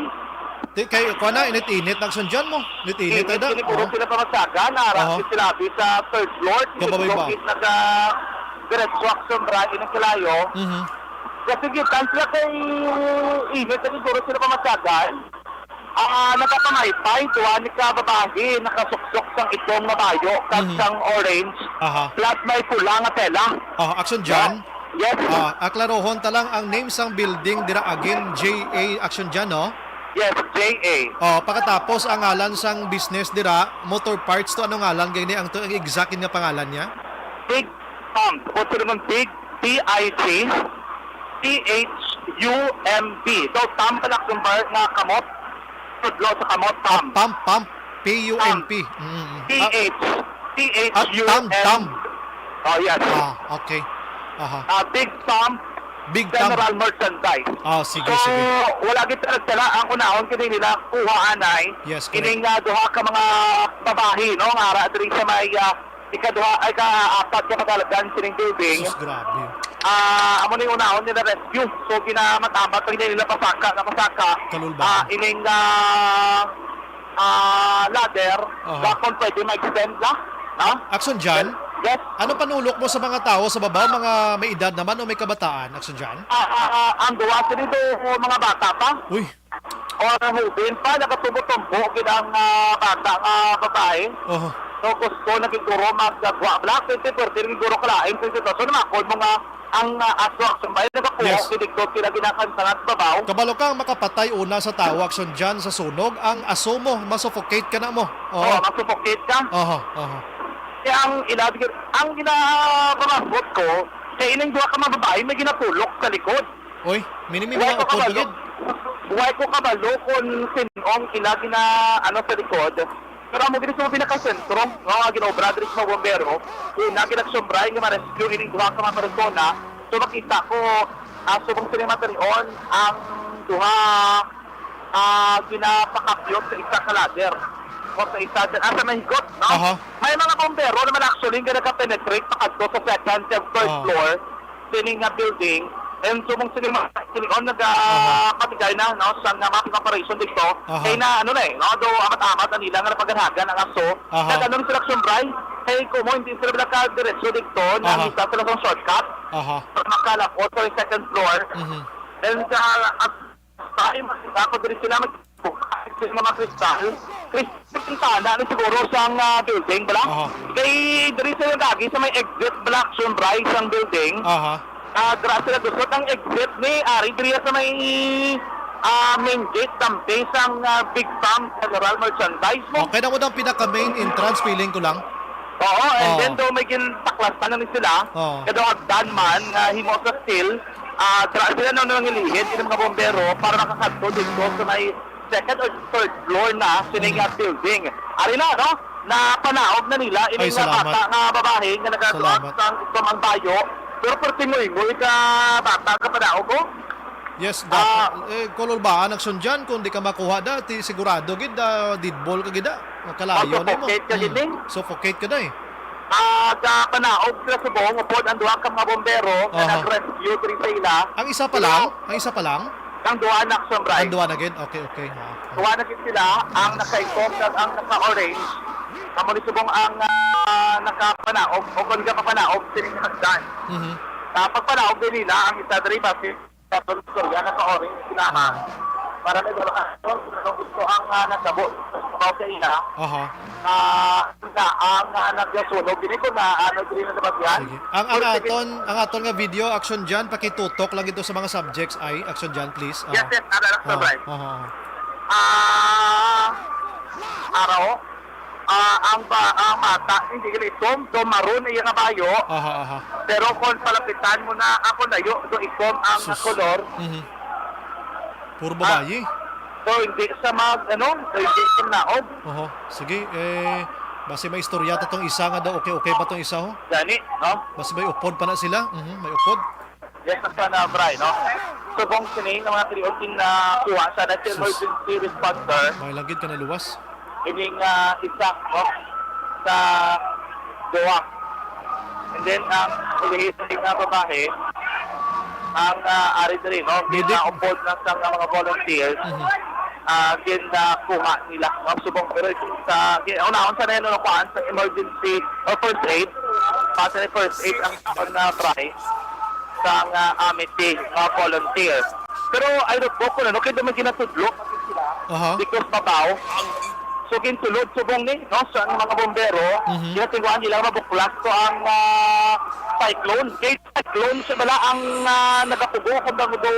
Di, kay, kuha na, init-init, nagsundyan mo. Init-init, Init, ada. Siguro Oo. sila pamasagan, ara, Aha. sila abi sa third floor, Gabaw siguro ba? Gid naga, diretso action, bra, inang kalayo. Mhm. Kasi gitan sila kay init, siguro sila pamasagan. Ah, nagkapamaypay, duha ni ka babae, nakasuksok sang itom nga bayo, kag Mhm. sang orange, Aha. plus may pula nga tela. Ah, action dyan? Yes. Ah, aklarohon ta lang ang name sang building dira again, J A action dyan, no? Yes, J A. Oh, pagkatapos ang ngalan sang business dira, motor parts to, ano ngalan gani ang to, ang exact nga pangalan niya? Big Pump. Bukod sa naman Big, P I G, T H U M P. So, Pump pala kung bar nga kamot. Tudlo sa kamot, Pump. Pump, pump. P U M P. Pump. Mm, mm. Ah, T H, ah, T H U M. Tam, tam. Oh, yes. Ah, okay. Aha. Ah, Big Pump Big Pump. General Merchandise. Ah, sige, So, sige. wala kita nagtala. Ang unahon kini nila kuha anay. Yes, correct. Ining, ah, duha ka mga babahi, no, nga ara diri sa may, ah, ikaduha, ay, ka-apat ka katalagan sining building. Sus, grabe. Ah, amo ni unahon nila rescue. So, ginamatamat pa nila pasaka, nga pasaka. Kalulbaan. Ah, ining, ah, ah, ladder, Aha. bakon pwede ma-extend na, ha? Action Jan, Yes. ano panulok mo sa mga tao sa baba, mga may edad naman o may kabataan? Action Jan? Ah, ah, ah, ang duwa sila do, mga bata pa. Uy. Or hubin pa, nagatubo-tumbo gid ang, ah, bata nga babae. Aha. So, gusto na gid guro magagwa. Black, twenty thirty, guro kalain sa sitwasyon. Makon mo nga ang, ah, aso action ba? Nagapuhok Yes. gid dito, sila ginakansanan sa babaw. Kabalo kang makapatay una sa tawo action dyan sa sunog, ang aso mo, masuffocate ka na mo. Oo. Oo, masuffocate ka. Aha, aha. Kaya ang ina-, ang ginapamambot ko, kay ining duha ka mga babae, may ginatulok sa likod. Oy, mini-mini Why lang ko upod kabalo? Gid. Why ko kabalo kung sin-ong ila gina-, ano, sa likod? Pero amo gid sa pinakasentro, no, nga ginobra diri sa mga bombero, una ginagsumbray nga ma-rescue ining duha ka mga persona, So, makita ko, ah, subong sini matalion ang duha, ah, ginapakapyot sa isa ka ladder o sa isa, ah, sa mahigot, no? Aha. May mga bombero naman actually nga nagapenetrate pakadto sa second and third Aha. floor sini nga building. And subong sini matalion, Aha. nagapatigay na, no, sa nga mga operation dito. Aha. Kay na, ano na eh, no? Do amat-amat ang ilang nga napaganagan ang aso. Aha. Kag ano ni sila, Action Bray? Kay kumo hindi sila nakadiretso dito, Aha. nangita sila sa shortcut. Aha. Makalapot sa second floor. Mhm. And, ah, at time, ako diri sila mag-, sa mga kristal. Kristal na ni siguro sa, ah, building, bala? Aha. Kay diri sila lagi sa may exit, bala, Action Bray, sang building. Aha. Ah, dira sila gusot ang exit ni ari diri sa may, ah, main gate, tampi sang, ah, Big Farm General Merchandise mo. Okay na mo daw pinaka main entrance, feeling ko lang. Oo, and Oo. then daw may gintaklasan na ni sila. Oo. Kaya daw agdan man nga himo sa steel, ah, dira sila na nangilihid, yung mga bombero, para makakadto dito sa may second or third floor na sini nga Mhm. building. Ari na, no? Napanaog na nila Ay, ining nga salamat. bata nga babae nga nagatuak Salamat. sang tumang bayo. Pero perti mo ingoy ka bata ka panaog ko. Yes, Ah. dapat. Eh, Colonel ba, ang aksyon dyan, kung di ka makuha da, ti, sigurado gid, ah, dead ball ka gid, ah. Kalayo na mo. Suffocate ka gid, Mm. eh. Suffocate ka na eh. Ah, sa panaog sila subong, upod ang duha ka mga bombero nga Aha. nag-rescue diri sa ila. Ang isa pa Pero lang? Ang isa pa lang? Ang duha na, Action Bray. Ang duha na gid? Okay, okay. Ah, ah. Duha na gid sila, ang nakaitom kag ang naka-orange. Amo ni subong ang, ah, nakapanaog, o kung di ka papanaog, sining hagdan. Mhm. Sa pagpanaog din nila, ang isa diri, basi, sa istorya, naka-orange sila, ha? Ah. Para may dalawa, kung gusto ang, ah, nagdabo, sa ila. Aha. Ah, na ang, ah, nagyasunog, dili ko na, ano, dili na nabatian. Sige. Ang, ang Pero sige. aton, ang aton nga video, Action Jan, pakitutok lang ito sa mga subjects ay, Action Jan, please. Yes, Oo. yes, ano, ano, Oo. sabay. Oo. Ah, araw, ah, ang ba, ang bata, hindi gali itom, do maroon iya nga bayo. Aha, aha. Pero kung palapitan mo na, ako layo, do itom ang Sus. kolor. Mhm. Puro Ah, babayi. So, hindi sa mag, ano, so, hindi sa naog. Oho. Sige, eh, basi may istorya ta tong isa nga daw, okay, okay pa tong isa, ho? Gani, no? Basi may upod pa na sila. Mhm, may upod. Yes, sa na, Bray, no? Subong sini, nga mga three oh one na kuha sa na si Sus. emergency responder. May lagid ka na luwas. Ining, ah, isa, no? Sa duwa. And then, ang ulihi sa nga babae, ang, ah, ari diri, no? Medic. Ginaupod na sa nga mga volunteers. Mhm. Ah, ginakuha nila, no? Subong, pero ito sa, gi-, unahon sa na yun, ano, kuhaan sa emergency o first aid. Basta ni first aid ang, ang, ah, Bray sa nga, ah, meeting, mga volunteer. Pero I don't know kung ano, kaya naman ginatudlo Aha. because babaw. So, ginsulod subong ni, no, sa mga bombero, Mhm. ginatinguhan nila mabuklas ko ang, ah, cyclone. Kay cyclone siya bala ang, ah, nagapugo kung bang do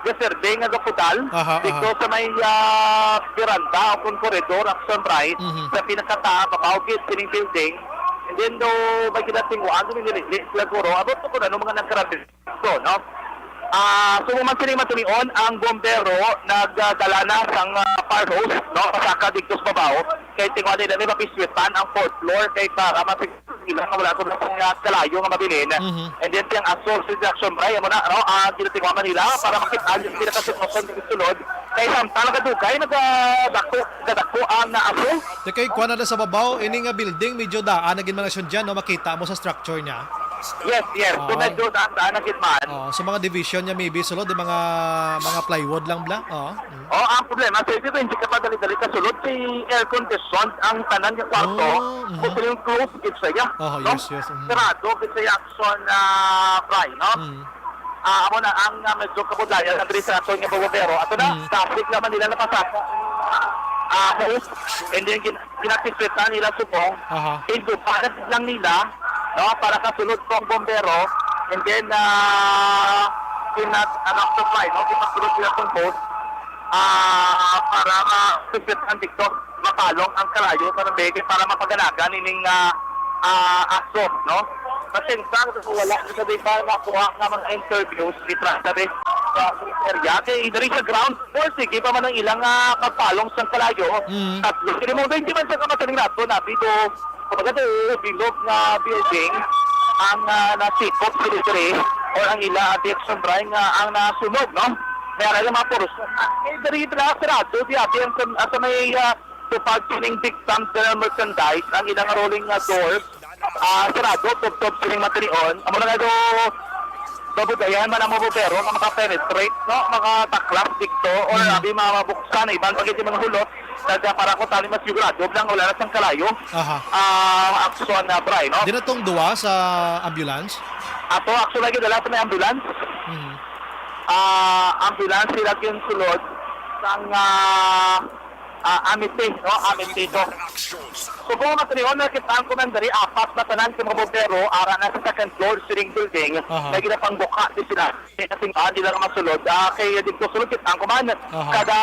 gaserbe nga gapudal. Aha, Dito aha. sa may, ah, veranda o kung koridor, Action Bray, Mhm. sa pinakataas, babaw gid, sining building. And then, do, may ginatinguhan, do, minilili sila guro. Abot ko kung ano mga nagkarabis. So, no? Ah, so, man sini matunion, ang bombero nagdala na sang, ah, fire hose, no? Pasaka dito sa babaw. Kay tingwa nila ni mapiswitan ang fourth floor kay para mapig-, ila nga wala sa mga kalayo nga mabilin. Mhm. And then, siyang assault seduction, Bray, amo na, no? Ah, ginatingwa man nila para makita yung pinakasitwasyon sa sulod. Kay samtang nagadugay, nagadako, nagadako ang naaso. Te, kay kuwan na sa babaw, ini nga building, medyo daan na gid man na siya dyan, no? Makita mo sa structure niya. Yes, yes. So, Oo. medyo daan-daan na gid man. Oo, so mga division niya maybe sulod, di mga, mga plywood lang bla. Oo. Mm. Oh, ang problema, sa ito, hindi ka pa dali-dali kasulod. Si air conditioned ang tanan nga kwarto. Oh, mhm. Kasi yung close gid siya, Oh, no? yes, yes, mhm. Sarado gid siya action, ah, Bray, no? Mm. Ah, amo na ang, ah, medyo kabudlayan na diri sa aton nga bombero. Ato na, Mm. traffic naman nila napasaka. Ah, hose. And then, gin-, ginatisita nila subong. Aha. Inupanan lang nila, no, para kasulod tong bombero. And then, ah, kinat-, ano, supply, no? Kinasulod nila tong hose. Ah, para ma-, ang dikto, mapalong ang kalayo sa nabege para mapaganagan ining, ah, ah, aso, no? Pasensya, wala sa di pa nakuha nga mga interviews ni Trans, sabi, sa area. Kay diri sa ground floor, sige pa man ang ilang, ah, pagpalong sa kalayo. Mm. Tatlo, sila mo, hindi man sa kamataling nato, nabi ko, kumbaga, to, bilog nga building, ang, ah, nasikop sila diri. or ang ila ati Action Bray nga ang nasunog, no? May ara nga mga portion. Ah, eh, diri pala sarado, di ati ang sa, sa may, ah, tupad sining Big Sam General Merchandise, ang ilang rolling nga door, ah, sarado, tubtob sining matinion. Amo na nga do, babugayan man ang mga bombero nga makapenetrate, no? Makataklas dito, or Mm. abi, mga mabuksan, iban pa gid yung mga hulot, nagpara ko tani mas sigurado lang wala na sang kalayo. Aha. Ah, aksyon na, Bray, no? Di na tong duwa sa ambulance? Ato, aksyon lagi dala sa may ambulance. Mhm. Ah, ambulance sila yung sulod sang, ah, ah, Amity, no? Amity to. So, kung matriyon, nakita ang commander, apat na tanan sa mga bombero, ara na sa second floor, sining building, Aha. na ginapangbuka di sila. Kasi nga, di lang masulod. Ah, kay dito sulod, kita ang kuman. Aha. Kada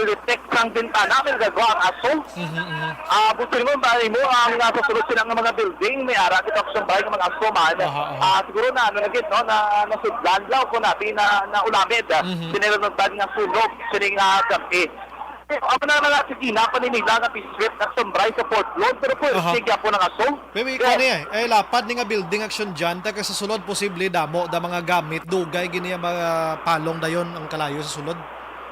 litek sang bintana, may nagagawa ang aso. Mhm, mhm. Ah, buti mo, ba mo ang nasa sulod silang mga building, may ara kita action by ng mga aso man. Aha, aha. Ah, siguro na, ano na gid, no, na nasudlan lang kung nabi na, na ulamid. Mhm. Sinilang nga sunog, sining, ah, gabi. Ako na lang sige na, paninila nga piswit na sumbray sa Fort Lord, pero po, Aha. sige po ng aso. Maybe Yes. kani eh, eh, lapad ni nga building action dyan, taga sa sulod posible damo da mga gamit, dugay gini ang mga palong dayon ang kalayo sa sulod.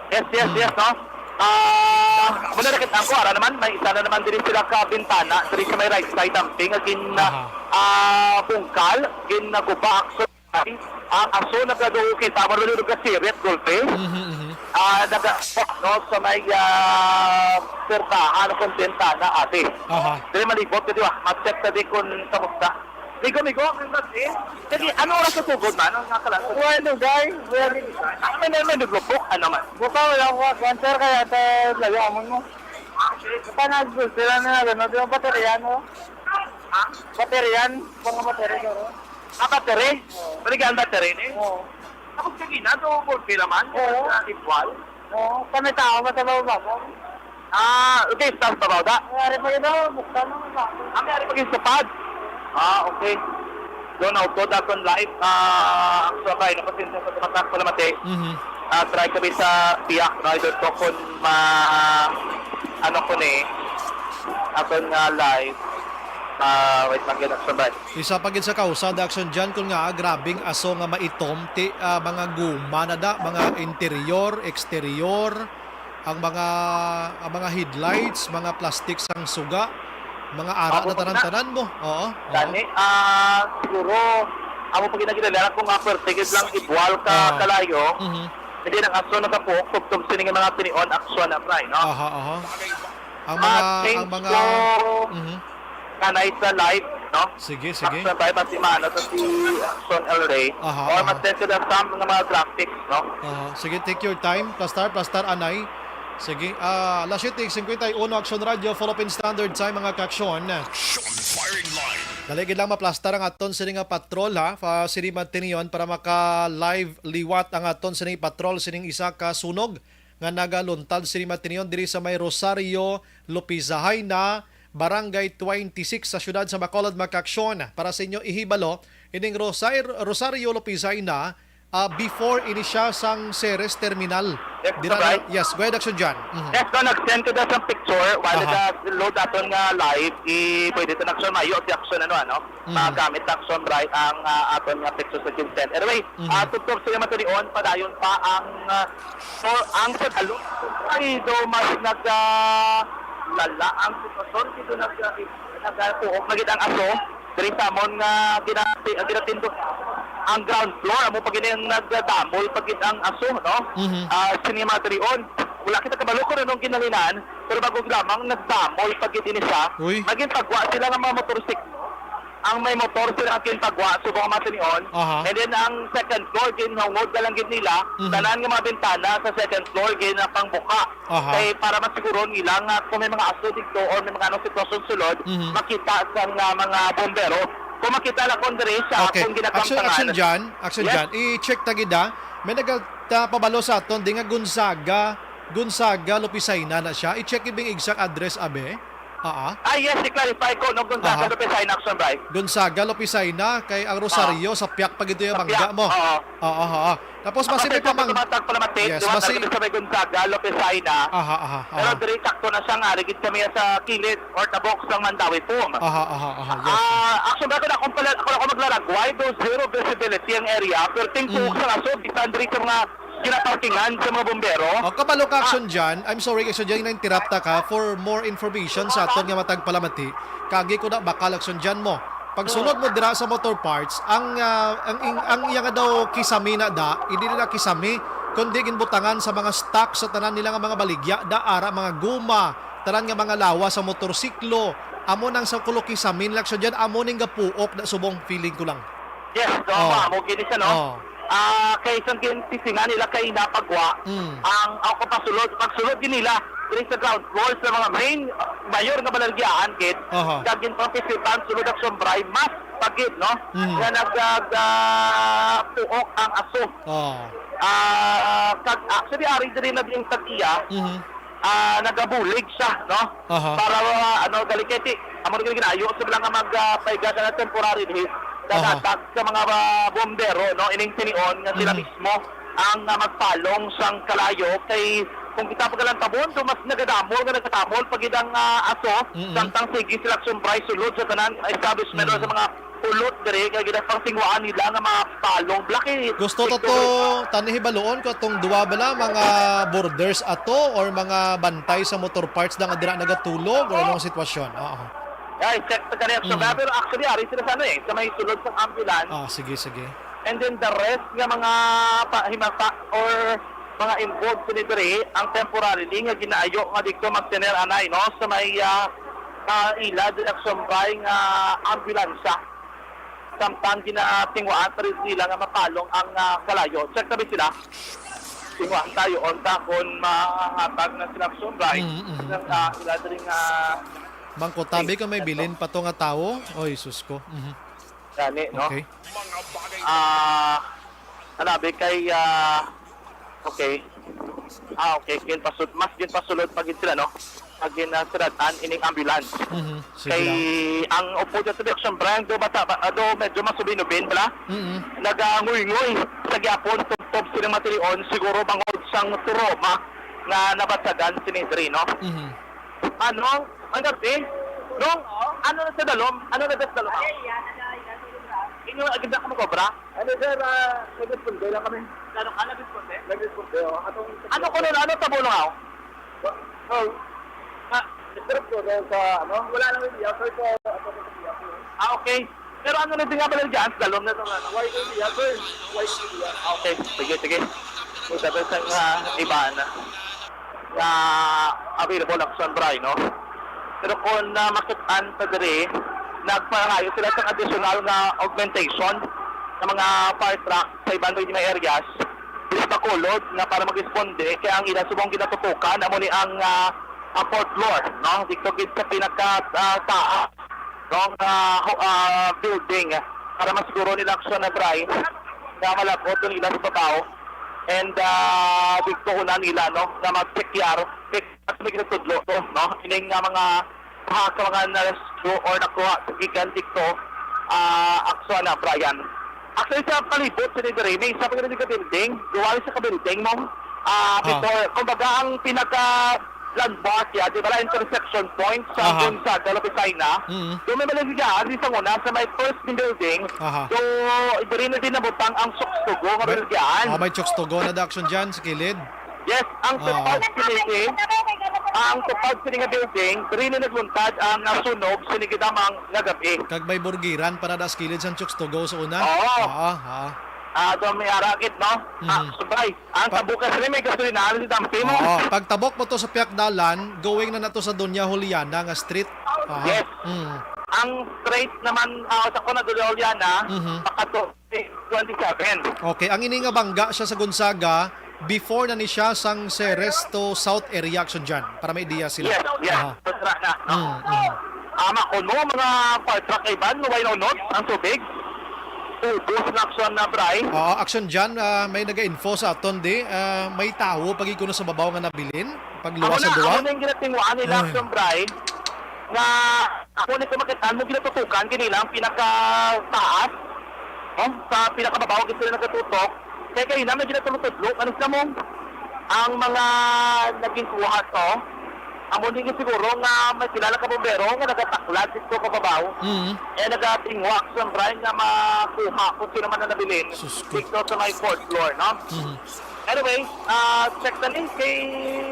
Yes, yes, Hmm. yes, no? Ah, muna na kita ko, ara naman, may isa na naman diri sila ka bintana, diri sa may right side dumping, agin, Aha. ah, bungkal, gin naguba, action, ang aso nagkadugo kita, marunong ka sirit, gulpe. Mhm, mhm. Ah, naga, no, sa may, ah, pertahan, kung bintana, ate. Aha. Diri malibot ka, di ba? Ma-check ka di kung kamusta. Migo, migo, ang ganda, eh. Sige, ano oras sa tugod, man? Ang nakalas? Wala, guys. Wala, di. Ano man, may naglupok? Ano man? Buka, wala ko. Cancer kaya sa layo, amon mo. Basta nag-, sila na, ano, di ba, baterya, no? Ha? Baterya, mga baterya, no? Ah, battery? Oo. Balikan battery, ni? Oo. Tapos kagina, to, pila man? Oo. Sa igual? Oo, kami tao, sa baba, baba. Ah, okay, start pa ba, da? Nangyari pa yun, oh, buksan mo, baba. Ah, nangyari pa yung sapad? Ah, okay. Doon, auto, daton live. Ah, ang sabay, napasensya sa tumatak pala mati. Mhm. Ah, try kami sa piyak, no? Idol ko kung ma-, ano ko ni, aton nga live. Ah, wait lang, yun, ang sabay. Isa pa gid sa kausa, da action dyan, kun nga, ah, grabing aso nga maitom, ti, ah, mga guma na da, mga interior, exterior, ang mga, ang mga headlights, mga plastic sang suga, mga ara Ako na na. tanan-tanan mo. Oo, oo. Gani, ah, siguro, amo pa ginagidala kung nga pertigid lang ibuwal ka Ah. kalayo, Mhm. hindi nang aso nagkapuok, tubtob sini nga mga tinion, aksyon na, Bray, no? Aha, aha. Ang Ah, mga, thank ang mga, you. Mhm. Kanay sa live, no? Sige, sige. Action by Batimano sa si Action El Rey. Aha, Or aha. mas sensitive sa mga graphics, no? Aha. Sige, take your time. Plastar, plastar, anay. Sige. Ah, alas siyete cincuenta y uno, Action Radio, Philippine Standard Time, mga ka-action. Action Firing Line. Dali gid lang maplastar ang aton sini nga patrol, ha, pa sini matinion para maka-live liwat ang aton sini patrol sining isa ka sunog nga nagaluntad sini matinion diri sa may Rosario, Lopizahaina, Barangay twenty-six sa siyudad sa Bacolod, mga ka-action. Para sa inyo ihibalo, ining Rosar-, Rosario, Lopizahaina, ah, before ini siya sang Ceres Terminal. Yes, Dira na, right. yes, go ahead, Action John. Mhm. Yes, no, nag-send ko na sa picture. While Aha. nag-load aton nga live, i-, pwede ito na action mayo, si action ano, ano? Mhm. Magamit na action right ang, ah, aton nga picture sa Vincent. Anyway, Mhm. ah, tubtob sa mga tunion, padayon pa ang, ah, so, ang sa dalon. Ay, do mas nag, ah, lala ang sitwasyon. Dito nag, ah, nagpuhog na gid ang aso. Diri sa amon nga ginati-, ginatindog ang ground floor, amo pa gid ang nagdamol pa gid ang aso, no? Mhm. Ah, sini mga tunion. Wala kita kabalo kung anong kinalinan, pero bago lamang nagdamol pa gid ini siya. Uy. Maging pagwa sila nga mga motorsiklo. Ang may motor sila ang ginpagwa subong ang mga tunion. Aha. And then ang second floor, ginhungod na lang gid nila. Mhm. Tanan nga mga bintana sa second floor, ginapangbuka. Aha. Kay para masiguron nila nga kung may mga aso dito or may mga anong sitwasyon sulod, Mhm. makita sa nga mga bombero. Kung makita na kung diri sa Okay. akong Action, ginakamtangan. Action John, Action Yes. John, i-check ta gid, ah. May nagapabalo sa aton di nga Gonzaga, Gonzaga, Lopizaina na siya. I-check ibing exact address, abe. Ah, ah. Ah, yes, i-clarify ko, no, Gonzaga Aha. Lopizaina, Action Bray. Gonzaga, Lopizaina, kay ang Rosaryo, sa Piak pa gito yung Sa bangga Piak, mo. oo. Oo, oo. Tapos, ako, basi may sir, sa pamang-, Pagkabantag Palamati, yes, duha basi tayo sa may Gonzaga, Lopez Jaena. Aha, aha, aha. Pero diri sakto na siya nga, ligid kami sa kilid or tabok sang Mandaue Foam. Aha, aha, aha, yes. Ah, actually, ako na akong pala, ako na ako maglaragway, do zero visibility ang area, pero tingkog Mm. sa aso, bisan diri sa mga ginaparkingan sa mga bombero. Oh, kabalo ka, Ah. Action Jan. I'm sorry, Action Jan, na-interrupt ta ka. For more information sa aton nga matag palamati, kagi ko na bakal, Action Jan, mo. Pagsulod mo dira sa motor parts, ang, ah, ang, ang, ang iya nga daw kisame na da, hindi nila kisame, kundi ginbutangan sa mga stock sa tanan nila nga mga baligya, da ara mga guma, tanan nga mga lawas sa motorsiklo, amo nang sa kulo kisame nila, Action Jan, amo ning gapuok na subong feeling ko lang. Yes, no, Oh. amo gini siya, no? Oh. Ah, kay isang gintisingan nila kay napagwa Mm. ang, ang pasulod, pagsulod din nila diri sa ground floor sa mga main, uh, mayor nga baligyahan gid, Aha. kag ginpartisipan sulod ang Sombray, mas pagid, no? Mm. Nga nag-, nag-, ah, puok ang aso. Oh. Ah, kag actually, ari diri na din sa iya, Mhm. ah, nagabulig siya, no? Aha. Para, ah, ano, gali kay ti-, amo na gid ginayo sa mga mag, ah, paiga ka na temporary diri, Aha. nagatag sa mga, ah, bombero, no? Ining tinion nga sila Mhm. mismo ang, ah, magpalong sang kalayo kay kung kita pagalantabon, so mas nagadamol nga nagadamol pa gid ang, ah, aso, Mm-mm. samtang sige sila sumbray sulod sa tanan establishment o sa Mm. mga pulot diri kay ginapangtingwaan nila nga mga palong. Black, eh, Gusto to ito to, tani hibaluon ko atong duwa bala, mga borders ato or mga bantay sa motor parts na nga dira nagatulog or anong sitwasyon? Oo. Ay, check sa kaniya. So, Mm. pero actually, ari sila sa ano eh, sa may sulod sa ambulance. Ah, sige, sige. And then the rest nga mga pa-, himata or mga involved sini diri, ang temporarily nga ginaayo nga dito magtener anay, no? Sa may, ah, ah, ila, direksyon bay nga ambulansya. Samtang ginatingwaan pa rin nila nga mapalong ang, ah, kalayo. Check na ba sila? Tingwaan tayo, unta kung mahatag na sila sa Sombray. Mm, mm, Ng, ah, mm. ila diri nga Mangkutabi Ay, ka may ito. bilin pa to nga tawo? Oy, sus ko. Mhm. Gani, no? Okay. Ah, hanabi kay, ah, okay. Ah, okay. Ginpasud-, mas ginpasulod pa gid sila, no? Pag ginasiratan ining ambulance. Mhm. Sige Kay lang. ang upo dyan sa Direction Brand, do bata, ba, do medyo masubin-ubin pala. Mhm. Naganguy-nguy sa gyapon, tubtob silang matilion, siguro bangod sang trauma nga nabatyagan sini diri, no? Mhm. Ano? Ang gabi? Nung, ano na sa dalom? Ano na sa dalom? Inyo, agad na ka magobra? Ano, sir, ah, nag-responde lang kami. Ano ka, nag-responde? Nag-responde, oh. Atong Ano ko nun? Ano tabo nung ako? Oh. Ah, Sir, po, dahil sa, ano? Wala lang yung iya, sir, sa, ano, sa iya, sir. Ah, okay. Pero ano na din nga pala dyan? Sa dalom na itong ano? Why yung iya, sir? Why yung iya? Ah, okay. Sige, sige. May sabi sa nga iba na, nga available ang Sombray, no? Pero kung, ah, makit-an sa diri, nagpangayo sila sa additional nga augmentation sa mga fire truck sa iban nga mga areas, dili pa kulod nga para mag-responde, kaya ang ila subong ginatutukan, amo ni ang, ah, ang fourth floor, no? Dito gid sa pinaka, ah, taas, no? Nga, ho-, ah, building, para masiguro nila ang Sombray nga malabot ang ila sa babaw. And, ah, dito una nila, no? Nga mag-secure, at may ginatudlo to, no? Ining nga mga, ha, ka mga na-rescue or nakuha sa gikan dito, ah, Aksuana, Brian. Actually, sa palibot sa diri, may isa pa ganun ka building, duwal sa ka building mo. Ah, Ah. before, kumbaga, ang pinaka landmark ya, di ba, la intersection point sa Aha. Gonzaga, Lopez Jaena. Mm. Doon may maligaan, di sa una, sa may first building. Aha. So, diri na din nabutang ang Chooks To Go nga May, maligaan. Ah, may Chooks To Go na da action dyan sa kilid. Yes, ang Ah. tupad sini, ang tupad sini nga building, diri na nagluntad ang nasunog sini gidamang nga gabi. Kag may burgiran para da sa kilid sa Chooks To Go sa una? Oo. Ah, ah. Ah, do may aragit, no? Ah, Mhm. subay. Ang Pa- tabukas rin may gasolinahan si Dampi mo. Oo, pagtabok mo to sa Piakdalan, going na nato sa Doña Juliana nga street. Aha. Yes. Mm. Ang straight naman, ah, sa Kuna Doña Juliana, Mhm. pakato twenty-seven. Okay, ang ini nga bangga siya sa Gonzaga, before na ni siya sang Ceres to South area, action dyan, para may idea sila. Yes, yes. Aha. Sa sira na, no? Mm, mm. Ama ko mo, mga fire truck, Ivan, way na unod ang tubig. Ubos na action na, Bray. Oo, action dyan, ah, may naga-info sa aton, di, ah, may tawo pag kuno sa babaw nga nabilin, pagluwas Amo sa na, duwa. Amo na yung ginatingwaan nila, Ay. action, Bray, nga ako ni kumakit-an mo ginatutukan, kanila ang pinakataas, no? Sa pinakababaw, gid sila nagatutok. Kaya kayo naman ginatulog-tudlo, ano sa mo? Ang mga naging kuha to, amo din siguro nga may kilala ka bombero nga nagataklad dito kababaw. Mm. Eh, nagatingwa sa Brian nga makuha kung sino man ang nabilin Sus ko. Dito sa may fourth floor, no? Mm. Anyway, ah, check na ni kay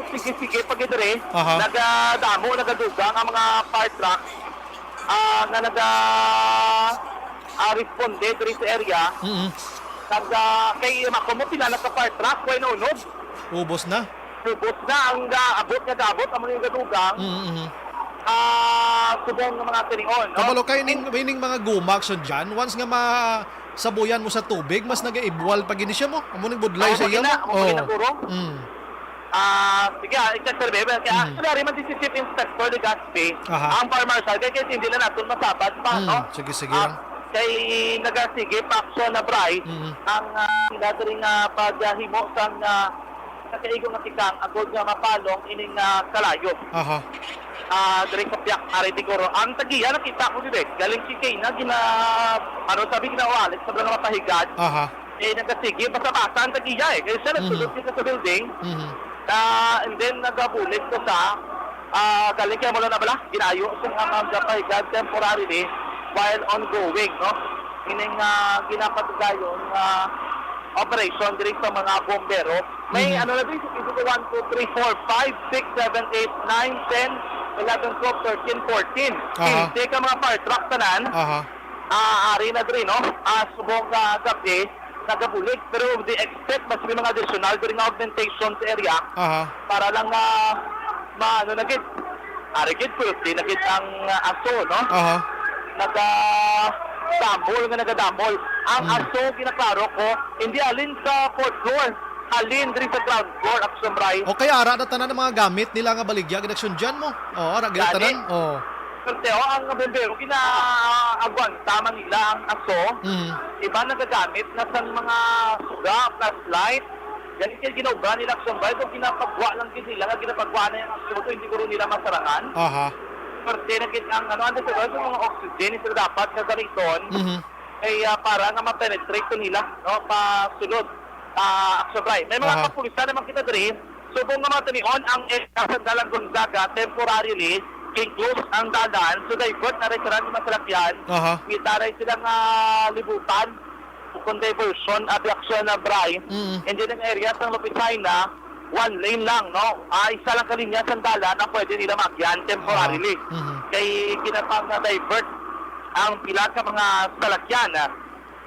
sige-sige pag diri. Aha. Nagadamo, nagadugang ang mga fire truck, ah, nga naga, ah, responde diri sa area. Mm. Nag, ah, kay mako mo pila na ka fire truck, way naunod. Ubos na. Ubos na ang gaabot nga gaabot, amo yung gadugang. Mm, mm. Ah, subong nga mga tinion, no? Kabalo kay ning, ining mga guma, Action Jan, once nga ma-, sabuyan mo sa tubig, mas nagaibwal pa gid siya mo. Amo ning budlay sa iya mo. Amo na, amo na, guro. Mm. Ah, sige, ah, i-check sa rebebe. Kaya Mm. actually, ari man si Chief Inspector Legaspi, Aha. ang fire marshal, kaya, kaya hindi na natin masabat pa, Mm, no? Sige, sige Ah, lang. Kay nagasige pa aksyon na, Bray, Mm. ang, ah, sila diri nga paghimo sang, ah, sa kaigo nga tikang, agod nga mapalong ining, ah, kalayo. Aha. Ah, diri sa piyak, ari siguro. Ang tagiya, nakita ko diri. Galing si Kay na gina-, ano sabi, ginawalit sa mga mapahigad. Aha. Eh, nagasige, basa-basa ang tagiya eh. Kaya siya nagsulod Mhm. dito sa building. Mhm. Ah, and then, nagabulig ko sa, ah, galing kay Molo na bala, ginayo sa mga magapahigad temporarily while ongoing, no? Ining, ah, ginapatugayon nga operation diri sa mga bombero. May Mhm. ano na diri, siguro one, two, three, four, five, six, seven, eight, nine, ten, eleven, twelve, thirteen, fourteen. Aha. Kinse ka mga fire truck tanan. Aha. Ah, ari na diri, no? Ah, subong nga gabi, nagabulig. Pero we expect mas may mga additional diri nga augmentation sa area Aha. para lang, ah, maano na gid. Ari gid, pwerte na gid ang, ah, aso, no? Aha. Nagadamol nga nagadamol. Ang Mm. aso, ginaklaro ko, hindi alin sa fourth floor. Halin diri sa ground floor, Action Bray. O kaya ara na tanan ang mga gamit nila nga baligya, gid Action Jan mo. O, ara gid Gani? Tanan. O. Pero, Teo, ang bombero, ginaagwanta man nila ang aso. Mm. Iba nagagamit na sang mga suga, flashlight. Yan yung ginaubra nila, Action Bray. Kung ginapagwa lang gid nila, nga ginapagwa na yung aso, so hindi guro nila masarangan. Aha. Pero, Teo, nakit ang, ano, ang deserve sa mga oxygen, sila dapat nga gamiton. Mhm. Kay, ah, para nga ma-penetrate to nila, no, pasulod. Ah, Action Bray. May mga Aha. kapulisan naman kita diri. Subong nga mga tinion ang area sa Dalan Gonzaga, temporarily, close ang dalan. So, divert na rin sila ng mga salakyan. Aha. Kita rin sila nga libutan. Kung diversion, abi Action Bray. Mm. And then, ang area sa Lupicina, one lane lang, no? Ah, isa lang kalinya sa dalan ang pwede nila magyan temporarily. Aha. Mhm. Kay ginapang-divert ang pila ka mga salakyan, ah,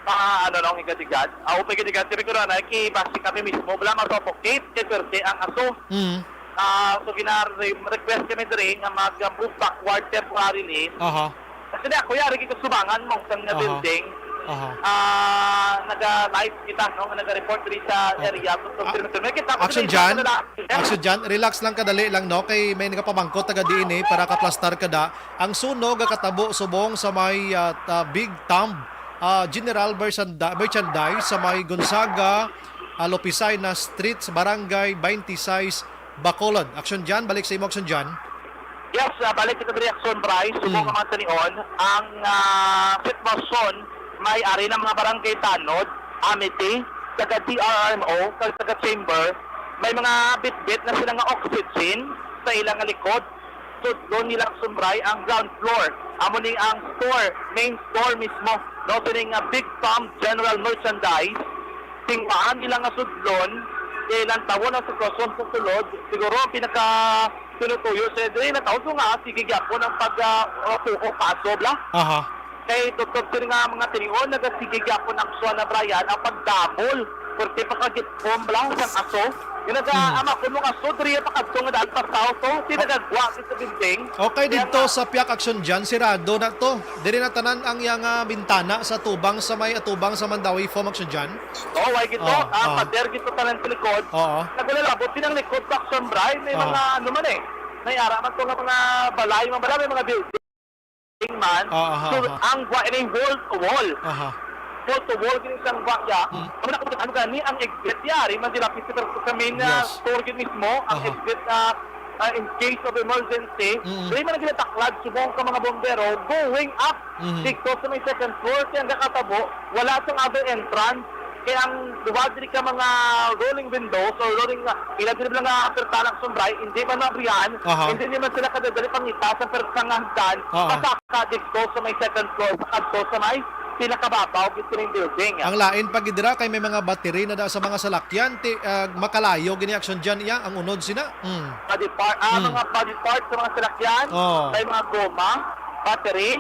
pa, ano, nung higad-higad. Ah, upay higad-higad, sabi ko na, nakibase kami mismo. Wala ma-suffocate, kay perte ang aso. Mm. Ah, so, gina-re-, request kami diri nga mag-move backward temporarily. Aha. Kasi na, kuya, rin kita subangan mo sa nga Aha. building. Aha. Ah, naga-live kita, no? Nga naga-report diri sa Okay. area. So, so, Ah, pero, pero, may kita, Action may Jan? kita na lang. Action Jan, relax lang, kadali lang, no? Kay may nagapamangkot taga diin eh, para kaplastar ka da. Ang sunog, ah, katabo subong sa may, ah, ta-, Big Thumb, ah, General Merchanda-, Merchandise sa may Gonzaga, ah, Lopicina Street sa Barangay twenty-six, Bacolod. Action Jan, balik sa imo, Action Jan. Yes, ah, balik kita diri, Action Bray. Subong Mm. nga mga tanion, ang, ah, sitwasyon, may ari na mga barangay tanod, Amity, taga D R R M O, kag taga Chamber, may mga bitbit na sila nga oxygen sa ilang nga likod. Sudlon nila, Action Bray, ang ground floor. Amo ni ang store, main store mismo. No, sining, ah, Big Thumb General Merchandise. Tingwaan nila nga sudlon, kay lantawon ang sitwasyon sa sulod. Siguro ang pinaka tinutuyo sa diri na taon ko nga, sige gyapon ang pag, ah, o, o, kaso, bla. Aha. Kay tutob sila nga mga tinion, nagasige gyapon ang suwan na Brian, ang pagdamol. Pwerte pa kagitpon, bla, sang aso. Yung naga, Hmm. ama ko nung aso, diri pa kadto nga daan pa south, oh. Di Oh. nagagwa sa building. Okay, Kaya dito nga sa Piak Action Jan, sirado na to. Diri na tanan ang iyang, ah, bintana sa tubang sa may atubang sa Mandawi Farm, Action Jan. Oh, why gito? Oh, Ah, oh. Pader gito tanan sa likod. Oo. Naglalabot din ang likod sa Action Bright. May Oo. mga ano man eh. May ara man to nga mga balay, mga balay, may mga building man. Oo, aha, So, aha. ang gwa, eh, wall to wall. Aha. Wall to wall, gini isang gwa, ya. Hmm. Ang nakapagod, ano gani, ang exit, yari man sila, pwede sa, sa main, ah, Yes. store yun mismo, ang Aha. exit, ah, ah, in case of emergency, Mm. dili man ang ginataklad, subong ka mga bombero, going up Mhm. dito sa may second floor, kaya ang kakatabo, wala sang other entrance. Kay ang duwa diri ka mga rolling windows or rolling, ah, ila diri lang nga pertana, Action Bri, hindi man maabrihan, Aha. hindi naman sila kadadali pangita sa per-, sa hagdan, Aha. pasaka dito sa may second floor, pakadto sa may pinakababaw gid sining building. Ang lain pa gid dira kay may mga battery na da sa mga salakyan, ti, ah, makalayo gini, Action Jan, iya ang unod sina. Mm. Body part, ah, Mm. mga body part sa mga salakyan, Oh. may mga goma, battery,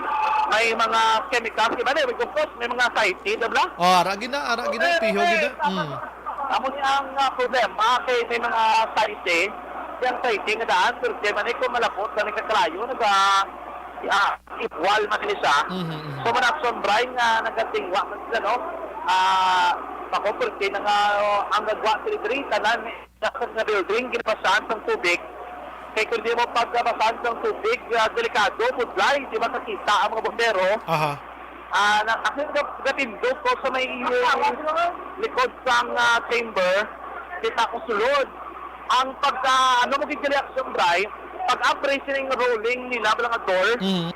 may mga chemicals, iba na, may gupos, may mga safety, di ba? Oh, ara gina, ara gina, piho gina. Mm. Amo ni ang, ah, problema kay may mga safety, yung safety nga daan, pero di man ikaw malabot sa nagkakalayo, naga, ah, equal man ni siya. Mhm, mhm. So, man, Action Bri nga nagatingwa man sila, no? Ah, ako, perti na nga, ang nagwa diri, tanan, dapat nga building, ginabasahan sang tubig. Kay kung di mo pagkabasahan sang tubig, ah, delikado, budlay, di makakita ang mga bombero. Aha. Ah, na, ako yung gap-, gatindog ko sa may, ah, likod sang, ah, chamber, kita ko sulod. Ang pagka, ano mo gid, Action Bri, pag-apre sining rolling nila, mga door, Mhm.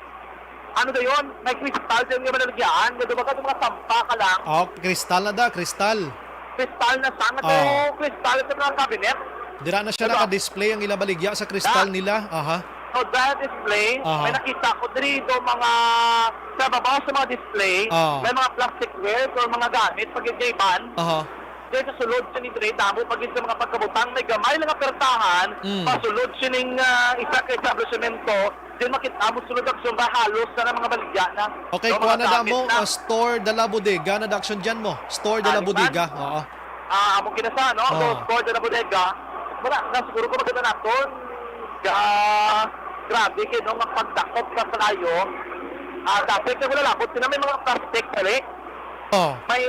ano dayon, may kristal din nga manalagyaan, nga dumaga sa mga sampa ka lang. Oh, kristal na da, kristal. Kristal na sa, nga Oh. daw, kristal sa mga cabinet. Dira na siya Diba? naka-display ang ila baligya sa kristal Da. nila. Aha. So, that display, Aha. may nakita ko diri do mga, sa babaw sa mga display, Oh. may mga plasticware or mga gamit, pag iban. Aha. Diri sa sulod sa ni diri, damo pa gid sa mga pagkabutang, may gamay lang nga pertahan, Mm. pasulod sining, ah, isa ka establishmento, din makita mo sulod ang sumba, halos na ng mga baligya na. Okay, No, kuha mga na gamit damo, na. ah, Store de la Bodega na da, Action Jan, mo. Store de la Ano man? Bodega, oo. Ah, amo kinasa, no? So, Oh. Store de la Bodega. Wala, na siguro ko maganda naton. Ah, grabe, kay, no, nga pagdakop sa kalayo. Ah, dapat kay wala labot sila, may mga plastic, dali. Oh. May,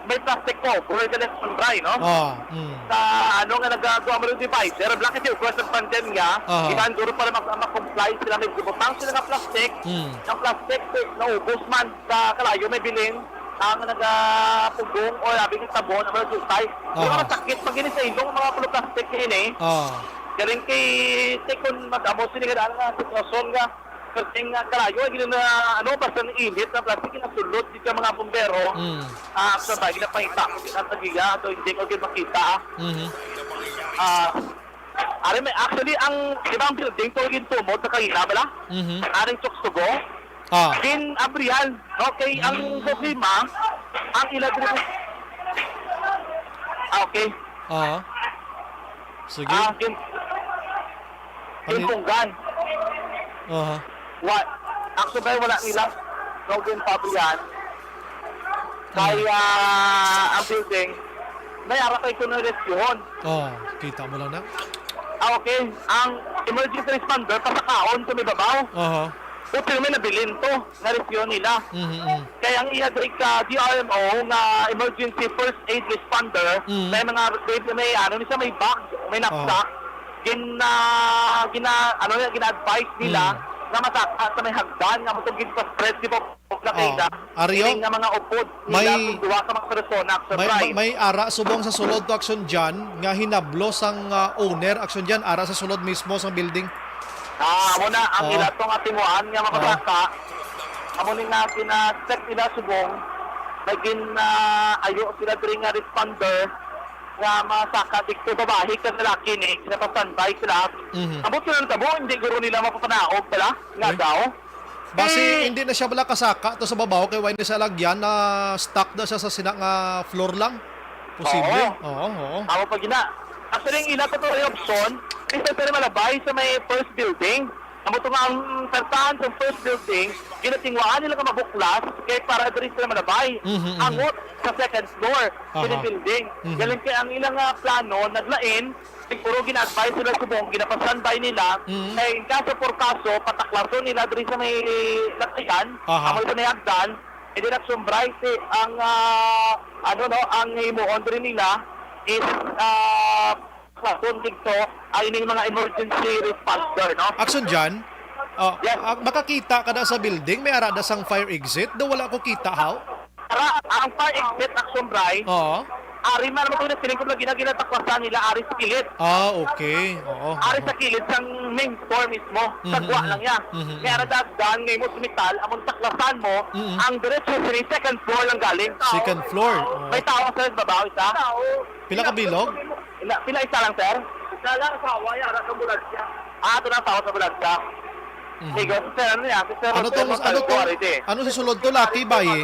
may plastic cover, dali, Action Bri, no? Oh, mm. Sa, ano nga, nagagawa mo ng divider, black and, of course, ang pandemya, Aha. iban siguro para mag-, mag-comply sila, may gibutang sila nga plastic. Mm. Ang plastic, eh, naubos man sa kalayo, may bilin, ang nagapugong o labi ng tabon, ang mga jutay. Pero Aha. masakit, pag ini sa ilong, mga plastic ini. Oh. Galing kay, kay kung mag-amo sila nga daan nga sitwasyon nga, kasi nga kalayo, ay gina-, ano, basta ang init ng plastic, ginasulod dito ang mga bumbero. Mm. Ah, sa bagay na pangita, ang tagiya, so hindi ko gid makita. Mhm. Ah, ari may, actually, ang, di ba ang building to, yung tumod sa kanina, bala? Mhm. Aring Choksugo? Ah. Gin-abrihan. Okay, ang Mm. problema, ang ila-, ah, okay. Ah. Sige. Ah, gin-, Ano y-, ginpunggan. Aha. Wa-, actually, wala nila. No, gin-abrihan. Kaya, Mm. ang building, may ara kay kuno rescuhon. Oh, kita mo lang na. Ah, okay. Ang emergency responder, pasakaon sa may babaw. Aha. O, pero may nabilin to, nga rescue nila. Mhm, mhm. Kaya ang iya diri ka D R M O nga emergency first aid responder, Mhm. may mga, may, may ano ni siya, may bag, may knapsack. Oh. Gina-, gina-, ano niya, gina-advise nila Mhm. nga masaka sa may hagdan, nga mutong gid pa-spread, di ba, na Oh. kay Aryo? Ining nga mga upod nila May, kung duwa ka mga persona sa may, drive. may ara subong sa sulod to, Action Jan, nga hinablo sang, ah, owner, Action Jan, ara sa sulod mismo sang building. Ah, amo na ang Oh. ila tong atimuan nga Oh. mapasaka. Amo ni nga gina-check nila subong. May gin, ah, ayo sila diri nga responder nga masaka dito, babae kag lalaki ni, gina-standby sila. Mhm. Amo sila nagtabo, hindi guro nila mapapanaog pala nga Uy. daw. Basi, Eh, hindi na siya bala kasaka to sa babaw kay wala na siya lagyan, na stuck na siya sa sina nga floor lang. Posible. Oo. Oo, oo. Amo pa gina. Actually, ang ila ko to ay option, isa pa rin malabay sa may first building. Amo to nga ang sartahan sa first building, ginatingwaan nila nga mabuklas, kay para diri sila malabay. Mhm, mhm. Angot sa second floor, Aha. sa building. Mhm. Galing kay ang ilang, ah, plano, naglain, siguro gina-advise sila subong, ginapastanbay nila, Mm. kay in kaso por kaso, pataklason nila diri sa may latayan, Aha. amo sa may hagdan, hindi na sumbray si ang, ah, ano, no, ang himuon diri nila is, ah, taklason dito, ay ining mga emergency responder, no? Action Jan, ah, Yes. ah, makakita ka na sa building, may ara da sang fire exit, do wala ko kita, how? Ara, ang fire exit, Action Bri, Oo. Ari man mo to, siling ko lagi na ginataklasan nila, ari sa kilid. Ah, okay. Oo, Ari oo. sa kilid sang main store mismo. Mhm, Sagwa mhm. lang niya. Mhm, May ara mhm. dagdan, may mo sa metal, amon taklasan mo, Mhm. ang diretso sa second floor lang galing. Second floor. Oo. May tao sa babaw, isa? Pila ka bilog? Pila, pila isa lang, sir? Isa lang, asawa niya, ara sa ambulansya. Ah, ito lang, asawa sa ambulansya. Mhm. Sige, sir, ano niya? Si Sir Ano Rodel tong, ano Montalvo, tong, ari, di. ano sa sulod to, laki, bayi?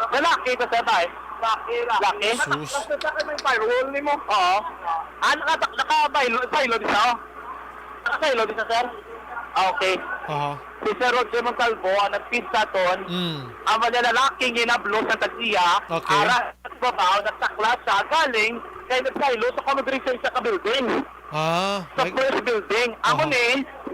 Lalaki ito, sir, bay. Laki, laki. Sus. Basta sa akin may firewall ni mo. Oo. Ah, naka-, naka-, baylo, baylo di sa, oh. Naka-baylo di sa, sir? Ah, okay. Aha. Si Sir Roger Montalvo, ang nag-feed sa aton, Mm. ang mga lalaki nga inablo sa tag-iya, Okay. ara sa babaw, nagtakla siya, galing, kay nagbaylo sa kuno diri sa isa ka building. Ah, Sa may first building. Amo Aha. ni,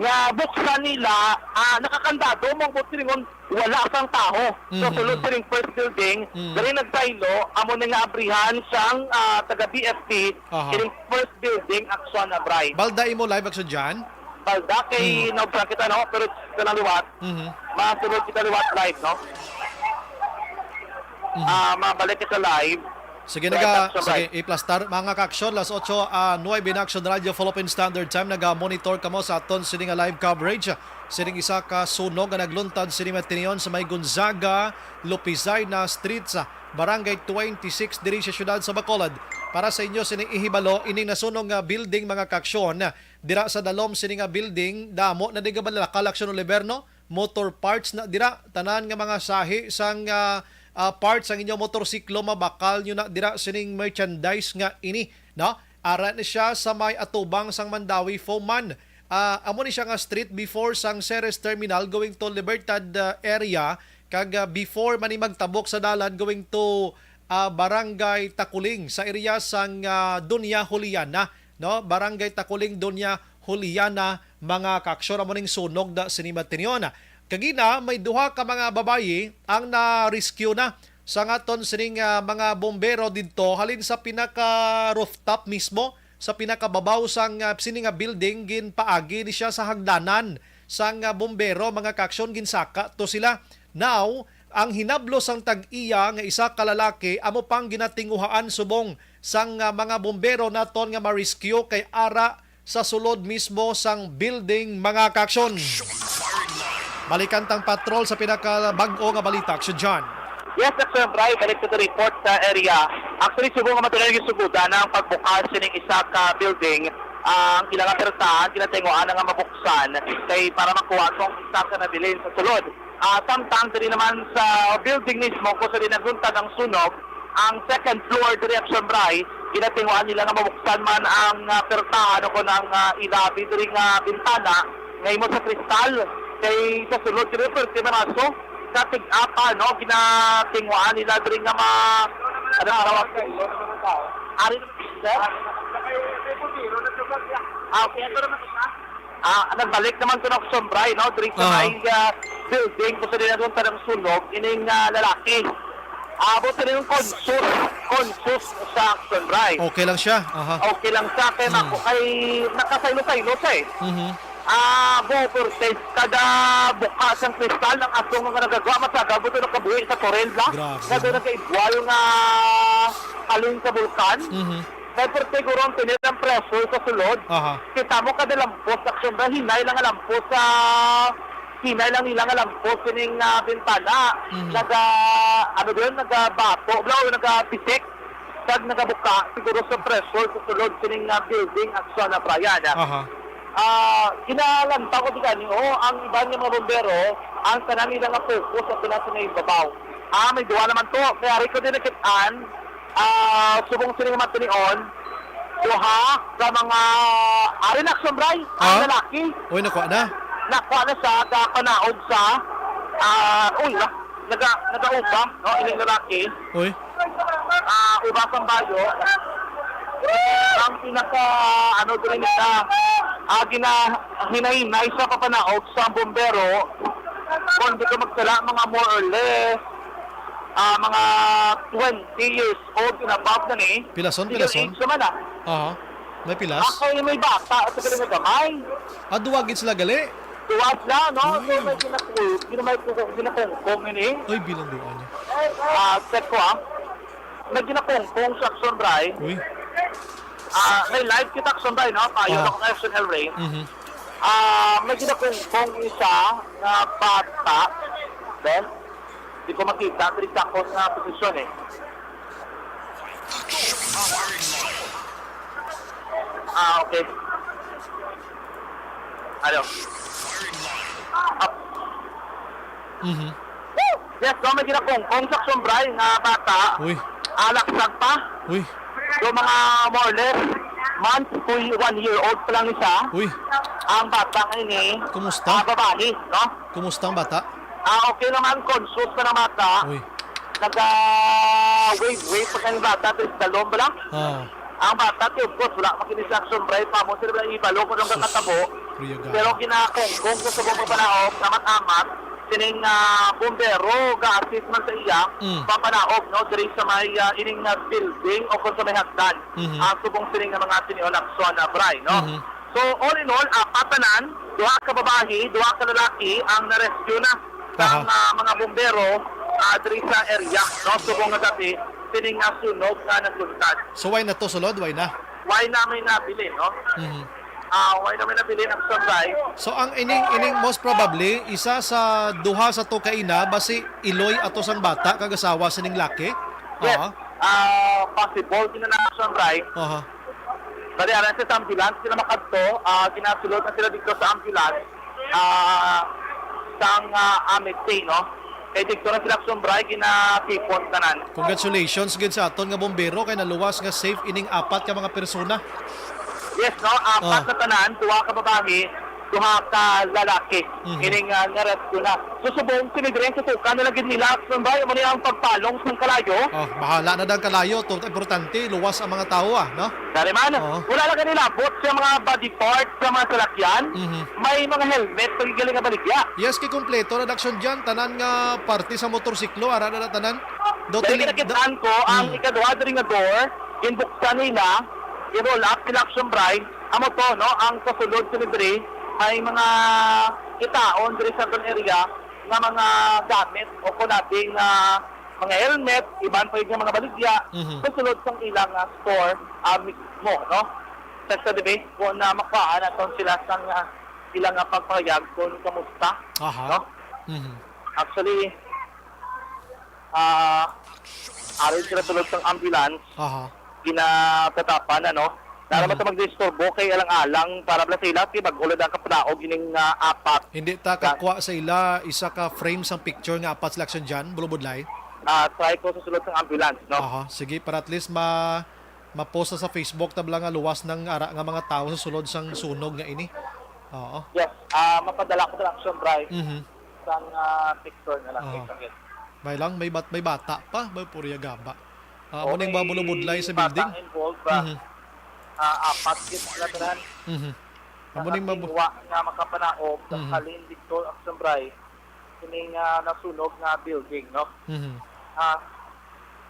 nga buksan nila, ah, nakakandado, mong buti ringon, wala sang taho. Sa Mhm, sulod mhm. sining first building, Mm. diri nagtaylo, amo na nga abrihan sang, ah, taga B F P, Aha. kining first building, Aksyon Abray. Balda imo live, Aksyon Jan? Balda kay Mm. naubsan kita, no? Pero kita na liwat. Mhm. Masulod kita liwat live, no? Mhm. Ah, mabalik kita live. Sige, Right, naga, Aksyon sige, Bright. iplastar. Mga ka-aksyon, las otso, ah, nuebe na Aksyon Radyo, Philippine Standard Time. Naga-monitor kamo sa aton sini nga live coverage. Sining isa ka sunog nga nagluntad sini matinuon sa may Gonzaga, Lopizay na Street sa Barangay twenty-six diri sa siyudad sa Bacolod. Para sa inyo sining ihibalo, ining nasunog nga building, mga ka-aksyon, dira sa dalom sini nga building, damo na di gabalakal, Aksyon Oliver, no? Motor parts na dira, tanan nga mga sahi sang, ah, ah, parts sang inyo motorsiklo, mabakal nyo na dira sining merchandise nga ini, no? Ara ni siya sa may atubang sang Mandawi Foam Man. Ah, amo ni siya nga street before sang Ceres Terminal going to Libertad, ah, area, kag, ah, before man ni magtabok sa dalan going to, ah, Barangay Takuling sa area sang, ah, Doña Juliana, no? Barangay Takuling, Doña Juliana, mga ka-aksyon, amo ning sunog da sini matinuon. Kagina, may duha ka mga babayi ang na-rescue na sang aton sining, ah, mga bombero didto halin sa pinaka rooftop mismo, sa pinakababaw sang, ah, sini nga building, ginpaagi ni siya sa hagdanan sang, ah, bombero, mga ka-aksyon, ginsaka to sila. Now, ang hinablo sang tag-iya nga isa ka lalaki amo pang ginatinguhaan subong sang, ah, mga bombero naton nga ma-rescue kay ara sa sulod mismo sang building, mga ka-aksyon. Balikan tang patrol sa pinakabag-o nga balita, Aksyon John. Yes, Aksyon Bray, balik to the report sa area. Actually, subong nga matuloy yung sugudan ang pagbukas sining isa ka building. Ang ilang apertahan, ginatinguan na nga mabuksan kay para makuha tong isa ka nabilin sa sulod. Ah, samtang diri naman sa building mismo kung sa nagluntad ang sunog, ang second floor diri, Aksyon Bray, ginatinguan nila nga mabuksan man ang, ah, pertahan o kung ang, ah, ilabi diri nga bintana nga imo sa kristal kay sa sulod diri perti manaso sa tig-apa, no, ginatinguan nila diri nga ma-, ano tawag? Ari, sir? Ah, okay, ito naman. Ah, nagbalik naman to na Aksyon Bray, no? Diri sa Aha. may, ah, building kung sa dinadun pa ng sunog, ining, ah, lalaki. Ah, buti rin yung conscious, conscious sa Aksyon Bray. Okay lang siya. Aha. Okay lang siya, kaya Hmm. nako, kay nakasaylo-saylo siya eh. Mhm. Ah, buho, pero sa kada buka sang kristal, ang asong nga nagagawa, masagad mo ito nakabuhi sa torrent lang. Grabe, Nga doon no? nagkaibwal nga halin sa bulkan. Mhm. Kay perti guro ang pinil ang pressure sa sulod. Aha. Kita mo kada lampos, Aksyon Bray, hinay lang ang lampos sa, hinay lang nila nga lampos kining, ah, bintana. Mhm. Naga, ano din, nagabato, bro, nagapitik. Kag nagabuka, siguro sa pressure sa sulod kining, ah, building, Aksyon Bray, ah. Aha. Ah, kinalantaw ko di gani, oh, ang iban nga mga bombero, ang tanan nila nga focus sa pinasa na ibabaw. Ah, may duwa naman to. Kaya rin ko din nakit-an, Ah, subong sini nga matinion, duha ka mga, ari na, Aksyon Bray, ang Ah? lalaki. Uy, nakuha na. Nakuha na siya, gapanaog sa, ah, uy, na, naga, nagauba, no, ining lalaki. Uy. Ah, uba sang bayo. Ang pinaka, ano, diri nila, ah, gina-, hinay-hinay sa papanaog sa bombero. Kung di ko magsala, mga more or less, ah, mga twenty years old and above na ni. Pilason, Middle pilason? age naman, ah. Aha. May pilas? Ako yung may bata, at saka may gamay. Ah, duwa gid sila gali? Duwa sila, no? So, Mm. may ginaku-, gina-, may kuku-, ginakungkong yun eh. Ay, bilang duwa niya. Ah, check ko, ah. May ginakungkong sa Action Bray. Uy. Ah, may live kita, Action Bray, no? Payo Ah. ako kay Action El Rey. Mhm. Ah, may ginakungkong isa nga bata. Then, di ko makita diri sa akon nga posisyon, eh. Ah, okay. Ano? Ah. Mhm. Yes, no, may ginakungkong sa Action Bray nga bata. Uy. Ah, laksag pa. Uy. So, mga more or less, months to one year old pa lang isa. Uy. Ang bata nga ini, Kumusta? ah, babae, no? Kumusta ang bata? Ah, okay naman, conscious pa ng bata. Uy. Naga-wave-wave pa kang bata, tapos dalom bala. Ah. Ang bata, ti, of course, wala makini sa Action Bray pa mo, sila ibalo kung anong Sus, kakatabo. Kuya Gab. Pero ginakungkong ko sa buong pagpanaog, amat-amat, sining, ah, bumbero, ga-assist man sa iya, Mm. papanaog, no, diri sa may, ah, ining, ah, building o kung sa may hagdan. Mhm. Ang subong sining nga mga tinion aksyon, ah, Bray, no? Mhm. So, all in all, apat tanan, duha ka babayi, duha ka lalaki ang na-rescue na sang, Aha. ah, mga bumbero, ah, diri sa area, no? Subong nga gab-i, sining nga sunog nga naglunsad. So, wala na to sulod? Wala na? Wala na may nabilin, no? Mhm. Ah, wala na may nabilin ang sunlight. So, ang ining, ining most probably, isa sa duha sa to kaina, basi iloy ato sang bata, kag asawa sining laki? Yes. Aha. Ah, possible, din na ang sunlight. Aha. Bali, aran sa ambulance sila makadto, ah, ginasulod na sila dito sa ambulance, ah, sang, ah, Amity, no? Kay dito na sila Action Bray, ginatipon tanan. Congratulations gid sa aton nga bombero kay naluwas nga safe ining apat ka mga persona. Yes, no? Apat Ah. na tanan, duha ka babayi, duha ka lalaki. Mhm. Ining, ah, nga rescue na. So, subong, sinidren sa suka na lagi nila, Action Bray, amo ni ang pagpalong sang kalayo. Oh, bahala na daw ang kalayo. To, importante, luwas ang mga tao, ah, no? Dari man, Oo. wala lang kanila, but sa mga body parts sa mga salakyan, Mhm. may mga helmet, pag galing nga baligya. Yes, kay kompleto na action dyan. Tanan nga parte sa motorsiklo, ara na na tanan. Do Dahil tinig-, kinakitaan ko, ang Mm. ikaduha diri nga door, ginbuksan nila, i-roll up nila Action Bray, amo to, no, ang kasulod sa libre, may mga kitaon diri sa atong area nga mga gamit o kunabing, ah, mga helmet, iban pa yung mga baligya, Mhm. kasulod sang ilang, ah, store, ah, mismo, no? Sa, sa debate ko na makuhaan naton sila sang, ah, ilang, ah, pagpahayag kung kamusta, Aha. no? Mhm. Actually, ah, aron sila sulod sang ambulance, Aha. ginatatapan, ano? Nara Mhm. man sa magdisturbo kay alang-alang para bala sa ila, kay bag-o lang ang kapanaog ining, ah, apat. Hindi ta Sa kakwa sa ila, isa ka frame sang picture nga apat sila action dyan, bulubudlay? Ah, try ko sa sulod sang ambulance, no? Aha, sige, para at least ma-, ma-post sa Facebook, tabla nga luwas nang ara nga mga tao sa sulod sang sunog nga ini. Oo. Yes, ah, mapadala ko sa action drive Mhm. sang, ah, picture na lang. Aha. Sakit. May lang, may bat-, may bata pa, may purya gaba. Ah, amo ning mga bulubudlay sa building. Bata involved ba? Mhm. Ah, apat gid sila tanan. Mhm. Amo ning mabu- Nakatingwa nga makapanaog sa Mhm. halin dito ang sambray. Kining, ah, nasunog nga building, no? Mhm. Ah,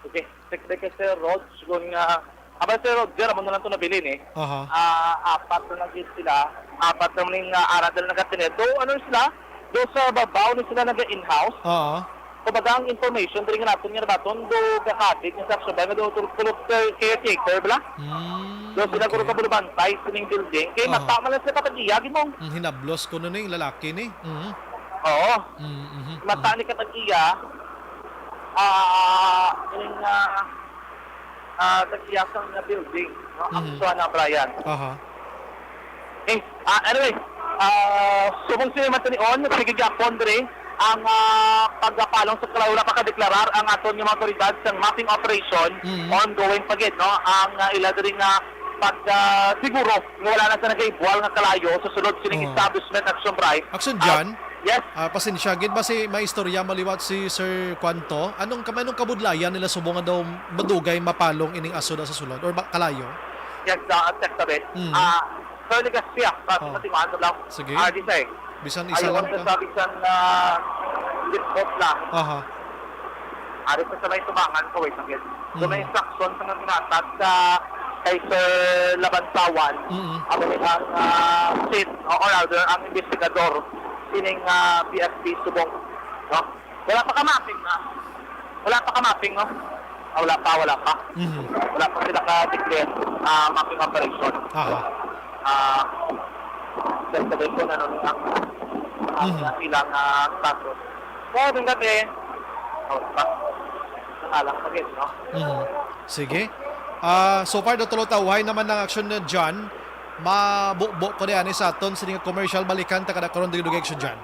okay. Check, check, Sir Rod, kung, ah, abay, Sir Roger, amo na lang to nabilin, eh. Aha. Ah, apat na lang gid sila. Apat na ning, ah, ara dala nagkatine. Do, ano sila? Do sa babaw ni sila naga-in-house. Oo. Kumbaga, ang information diri nga naton nga nabaton, do gakabig nga sa action ba nga do, do, do, caretaker bala. Hmm, Do sila guro okay. kabulubantay sining building. Kay Aha. mata man lang sila katag-iya, gid mo. Hmm, hinablos ko no ni lalaki ni. Mhm. Oo. Mm, mhm, Mata mhm. ni katag-iya, ah, ining, ah, ah, tag-iya sang nga building, no? Ang Mhm. Suana, Brian. Aha. Eh, ah, anyway, ah, subong sila man tanion, sige gyapon diri ang, ah, pagpalong sa kalayo. Wala pa kadeklarar ang aton nga mga otoridad sa mapping operation. Mhm. Ongoing pa gid, no? Ang, ah, ila diri nga pag, ah, siguro nga wala na sa nagaibual nga kalayo sa sulod sining Oo. establishment action drive. Action Ah, dyan? Yes. Ah, pasensya, gid ba si may istorya maliwat si Sir Kwanto? Anong, anong kabudlayan nila subong nga daw madugay mapalong ining aso na sa sulod or ba, kalayo? Yes, ah, at check tabi. Mm. Ah, Sir Legaspi, ah, basta Oh. matimaan ko lang. Sige. Ah, di, sir. Bisan isa Ayaw lang ang ka. sasabi sa, ah, report lang. Aha. Ari pa sa may tubangan ko, wait, ang So, may Mm. instruction sa mga ginatag sa kay Sir Labansawan, Mm. amo ni ang, ah, chief, o, or rather, ang investigador, sining, ah, P S P subong, no? Wala pa ka mapping, ah. Wala pa ka mapping, no? Wala pa, wala pa. Mhm. Wala pa sila ka-declare, ah, mapping operation. Aha. Ah, sa sabay ko na nun ang, ang Mhm. ilang, ah, status. Kaya din kami, oh, pa, nakalang pa din, no? Mhm. Sige. Ah, so far, Doktor Lota, uhay naman ang aksyon na dyan. Mabubo ko ni ani sa aton sa nga commercial, balikan ta kada karon dugay-dugay aksyon dyan.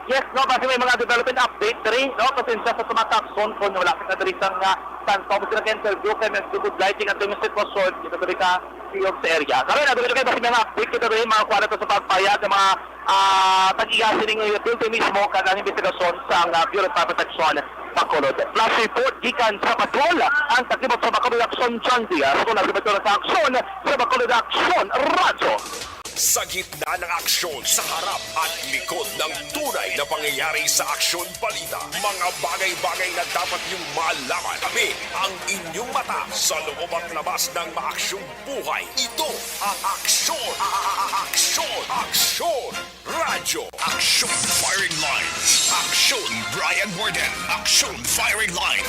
Yes, no, basi may mga development update diri, no? Pasensya sa tumatakson kung wala kita diri sa nga stand. Kung sila ka-interview kay nagdugod lighting at yung sitwasyon dito diri ka field sa area. Kami na dito kay basi may mga update kita diri, mga kuwala to sa pagpayag ng mga, ah, tag-iya sining field mismo kanang investigasyon sa, ah, Bureau of Fire Protection Bacolod. Flash report gikan sa patrol, ang taglibot sa Bacolod Aksyon, John Diaz. Kung nagdibot sa aksyon sa Bacolod Aksyon Radyo. Sa gitna ng aksyon, sa harap at likod ng tunay na pangyayari sa Aksyon Balita, mga bagay-bagay na dapat niyong malaman. Kami ang inyong mata sa loob at labas ng maaksyong buhay. Ito ang Aksyon, a-, a-, a-, Aksyon, Aksyon Radyo. Aksyon Firing Line. Aksyon Brian Warden. Aksyon Firing Line.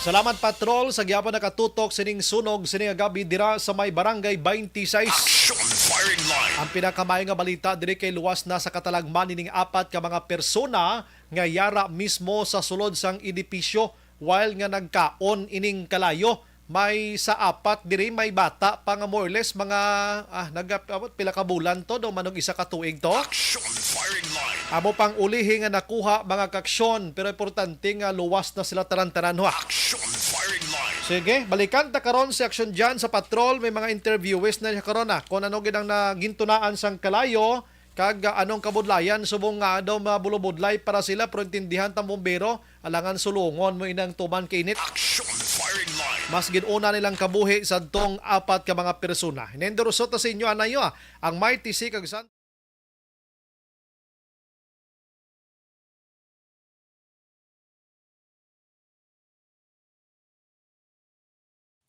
Salamat, Patrol, sa gyapon nakatutok sining sunog sining agabi dira sa may Barangay twenty-six. Action Firing Line. Ang pinakamaayo nga balita diri kay luwas na sa katalagman ining apat ka mga persona nga yara mismo sa sulod sang edipisyo while nga nagkaon ining kalayo. May sa apat diri may bata pa nga more or less mga, ah, nagapabot pila ka bulan to, do manog isa ka tuig to. Action Firing Line. Amo pang ulihi nga nakuha, mga kaksyon, pero importante nga luwas na sila tanan-tanan, ha. Action Firing Line. Sige, balikan ta karon si Action John sa patrol. May mga interviewees na siya karon, ah. Kung ano gid ang nagintunaan sang kalayo, kag, ah, anong kabudlayan subong nga daw mabulobudlay para sila, pero intindihan ta, bombero, alangan sulungon mo inang tuman kainit. Action Firing Line. Mas gid una nilang kabuhi sa tong apat ka mga persona. Hinendorso ta sa inyo, anayo, ah, ang Mighty C kag San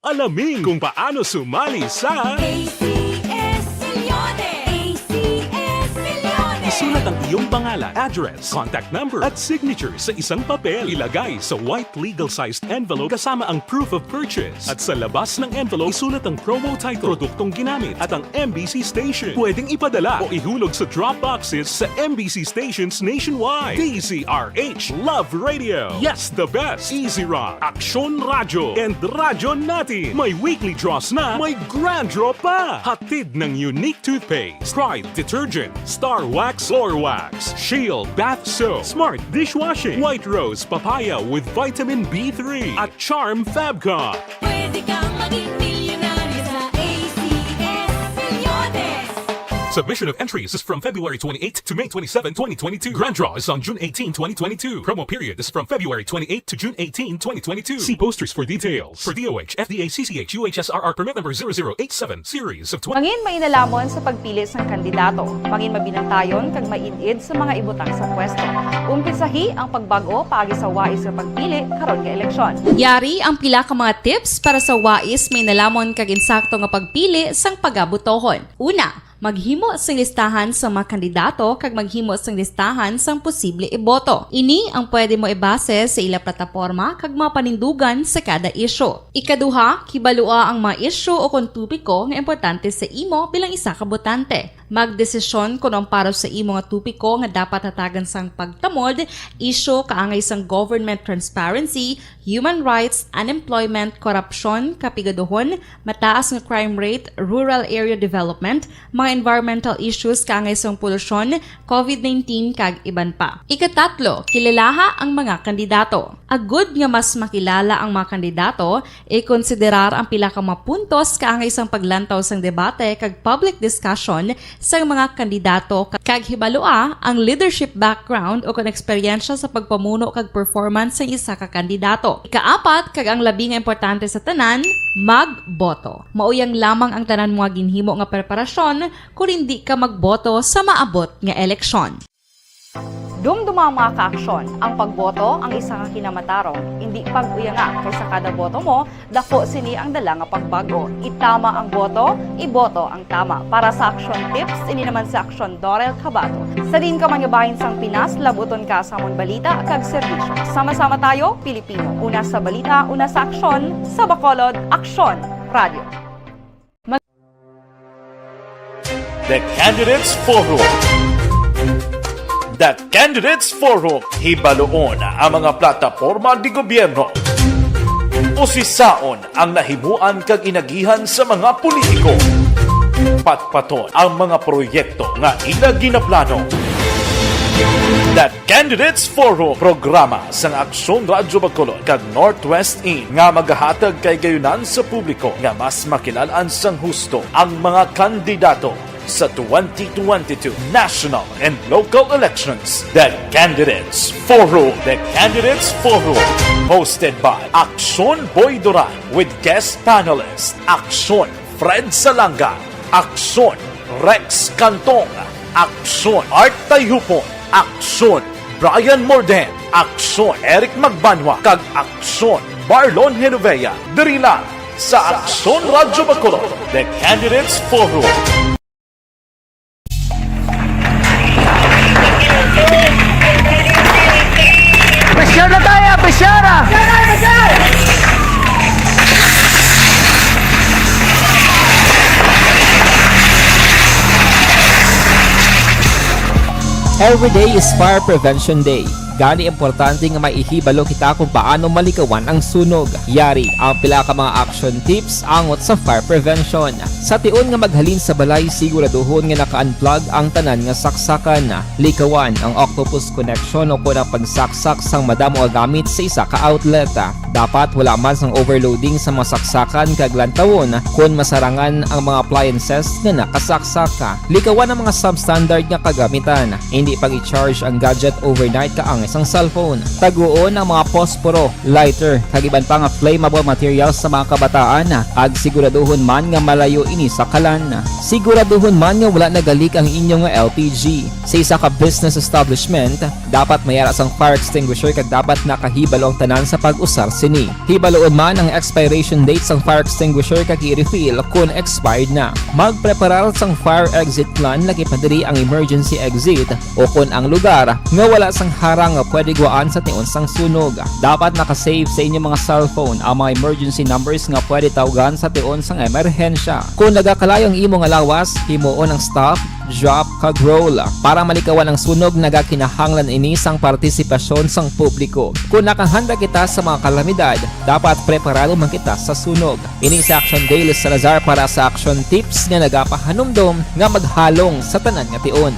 Alamin kung paano sumali sa A C S Milyones! A C S Milyones! Isulat ang iyong pangalan, address, contact number, at signature sa isang papel. Ilagay sa white legal-sized envelope kasama ang proof of purchase. At sa labas ng envelope, isulat ang promo title, produktong ginamit, at ang M B C station. Pwedeng ipadala o ihulog sa drop boxes sa M B C stations nationwide. D Z R H Love Radio. Yes, the best. Easy Rock, Aksyon Radyo, and Radyo Natin. May weekly draws na, may grand draw pa. Hatid ng Unique Toothpaste, Pride Detergent, Star Wax Floor Wax, Shield Bath Soap, Smart Dishwashing, White Rose Papaya with Vitamin B three, at Charm Fabcon. Pwede kang maging milyonaryo sa A C S Milyones. Submission of entries is from February twenty-eighth to May twenty-seven, twenty twenty-two. Grand draw is on June eighteen, twenty twenty-two. Promo period is from February twenty-eighth to June eighteen, twenty twenty-two. See posters for details. For D O H, F D A, C C H, U H S R R permit number zero zero eight seven, series of twenty. Mangin mainalhamon sa pagpili sang kandidato. Mangin mabinantayon kag maid-id sa mga ibutang sa pwesto. Umpisahi ang pagbag-o paagi sa wais nga pagpili karon nga eleksyon. Yari ang pila ka mga tips para sa wais, mainalhamon kag insakto nga pagpili sang pagabotohon. Una, maghimo sing listahan sa mga kandidato kag maghimo sing listahan sang posible iboto. Ini ang pwede mo ibase sa ila plataporma kag mga panindugan sa kada isyu. Ikaduha, kibalua ang mga isyu o kon topiko nga importante sa imo bilang isa ka botante. Magdesisyon kon ang para sa imo nga topiko nga dapat hatagan sang pagtamod, isyu kaangay sang government transparency, human rights, unemployment, korupsyon, kapigaduhon, mataas nga crime rate, rural area development, mga environmental issues kaangay sang polusyon, covid nineteen, kag iban pa. Ikatatlo, kilalaha ang mga kandidato. Agud nga mas makilala ang mga kandidato, ikonsiderar ang pila ka mga puntos kaangay sang paglantaw sang debate kag public discussion sang mga kandidato, ka-, kag hibalua ang leadership background o kon eksperyensya sa pagpamuno kag performance sang isa ka kandidato. Ikaapat, kag ang labi nga importante sa tanan, magboto. Mao yang lamang ang tanan mo nga ginhimo nga preparasyon kon indi ka magboto sa maabot nga eleksyon. Dumduma, mga kaaksyon, ang pagboto ang isa ka kinamatarong. Indi pag-uyanga, kay sa kada boto mo, dako sini ang dala nga pagbago. Itama ang boto, iboto ang tama. Para sa Aksyon Tips, ini naman si Aksyon Dorel Cabato. Sa diin ka man nga bahin sang Pinas, labuton ka sa amon balita kag serbisyo. Sama-sama tayo, Pilipino. Una sa balita, una sa aksyon, sa Bacolod, Aksyon Radio. The Candidates Forum. The Candidates Forum, hibaluon ang mga plataporma di gobyerno. Usisaon ang nahimuan kag inagihan sa mga politiko. Patpaton ang mga proyekto nga ila ginaplano. The Candidates Forum, programa sang Aksyon Radyo Bacolod kag Northwest Inn nga magahatag kay gayunan sa publiko nga mas makilal-an sang husto ang mga kandidato sa twenty twenty-two national and local elections. The Candidates Forum. The Candidates Forum, hosted by Aksyon Boy Duran with guest panelist Aksyon Fred Salanga, Aksyon Rex Cantong, Aksyon Art Tayupon, Aksyon Brian Morden, Aksyon Eric Magbanwa, kag Aksyon Marlon Genovea, diri lang sa Aksyon Radyo Bacolod, The Candidates Forum. Pressure na tayo, pressure na! Every day is Fire Prevention Day. Gani, importante nga may ihibalo kita kung paano malikawan ang sunog. Yari ang pila ka mga action tips angot sa fire prevention. Sa tion nga maghalin sa balay, siguraduhon nga naka-unplug ang tanan nga saksakan. Likawan ang octopus connection o kon ang pagsaksak sang madamo nga gamit sa isa ka outlet. Dapat wala man sang overloading sa mga saksakan kag lantawon kon masarangan ang mga appliances nga nakasaksak. Likawan ang mga substandard nga kagamitan. Indi pag-i-charge ang gadget overnight kaangay sang cellphone. Taguon ang mga posporo, lighter, kag iban pa nga flammable materials sa mga kabataan, kag siguraduhon man nga malayo ini sa kalan. Siguraduhon man nga wala nagalik ang inyo nga L P G. Sa isa ka business establishment, dapat may ara sang fire extinguisher kag dapat nakahibalo ang tanan sa pag-usar sini. Hibaluon man ang expiration date sang fire extinguisher kag i-refill kon expired na. Magpreparar sang fire exit plan, lakip na diri ang emergency exit o kon ang lugar nga wala sang harang nga pwede gwaan sa tion sang sunog. Dapat naka-save sa inyo mga cellphone ang mga emergency numbers nga pwede tawgan sa tion sang emerhensya. Kon nagakalayo ang imo nga lawas, himuon ang stop, drop, kag roll. Para malikawan ang sunog, nagakinahanglan ini sang partisipasyon sang publiko. Kon nakahanda kita sa mga kalamidad, dapat preparado man kita sa sunog. Ini si Action Dale Salazar para sa Action Tips nga nagapahanumdom nga maghalong sa tanan nga tion.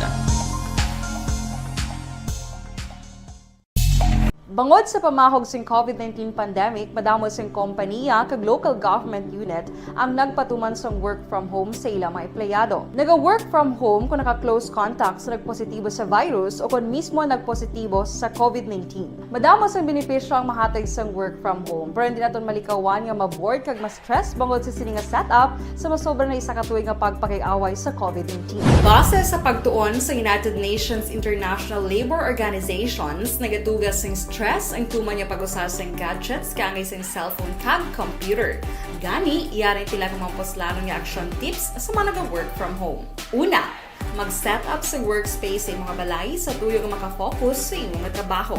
Bangod sa pamahog sing COVID nineteen pandemic, madamo sing kompanya kag local government unit ang nagpatuman sang work from home sa ila mga empleyado. Naga-work from home kung naka-close contact sa nagpositibo sa virus o kung mismo nagpositibo sa COVID nineteen. Madamo sang benepisyo ang mahatag sang work from home, pero hindi naton malikawan nga ma-bored kag ma-stress bangod sa sini nga setup sa masobra na isa ka tuig nga pagpakig-away sa COVID nineteen. Base sa pagtuon sa United Nations International Labour Organizations, nagatuga sing stress ang tuman nga pag-usa sing gadgets kaangay sing cellphone kag computer. Gani, yari ang pila ka mga puslanon nga action tips sa mga naga-work from home. Una, mag-set up sa workspace sa imong balay sa tuyo nga makafocus sa imo nga trabaho.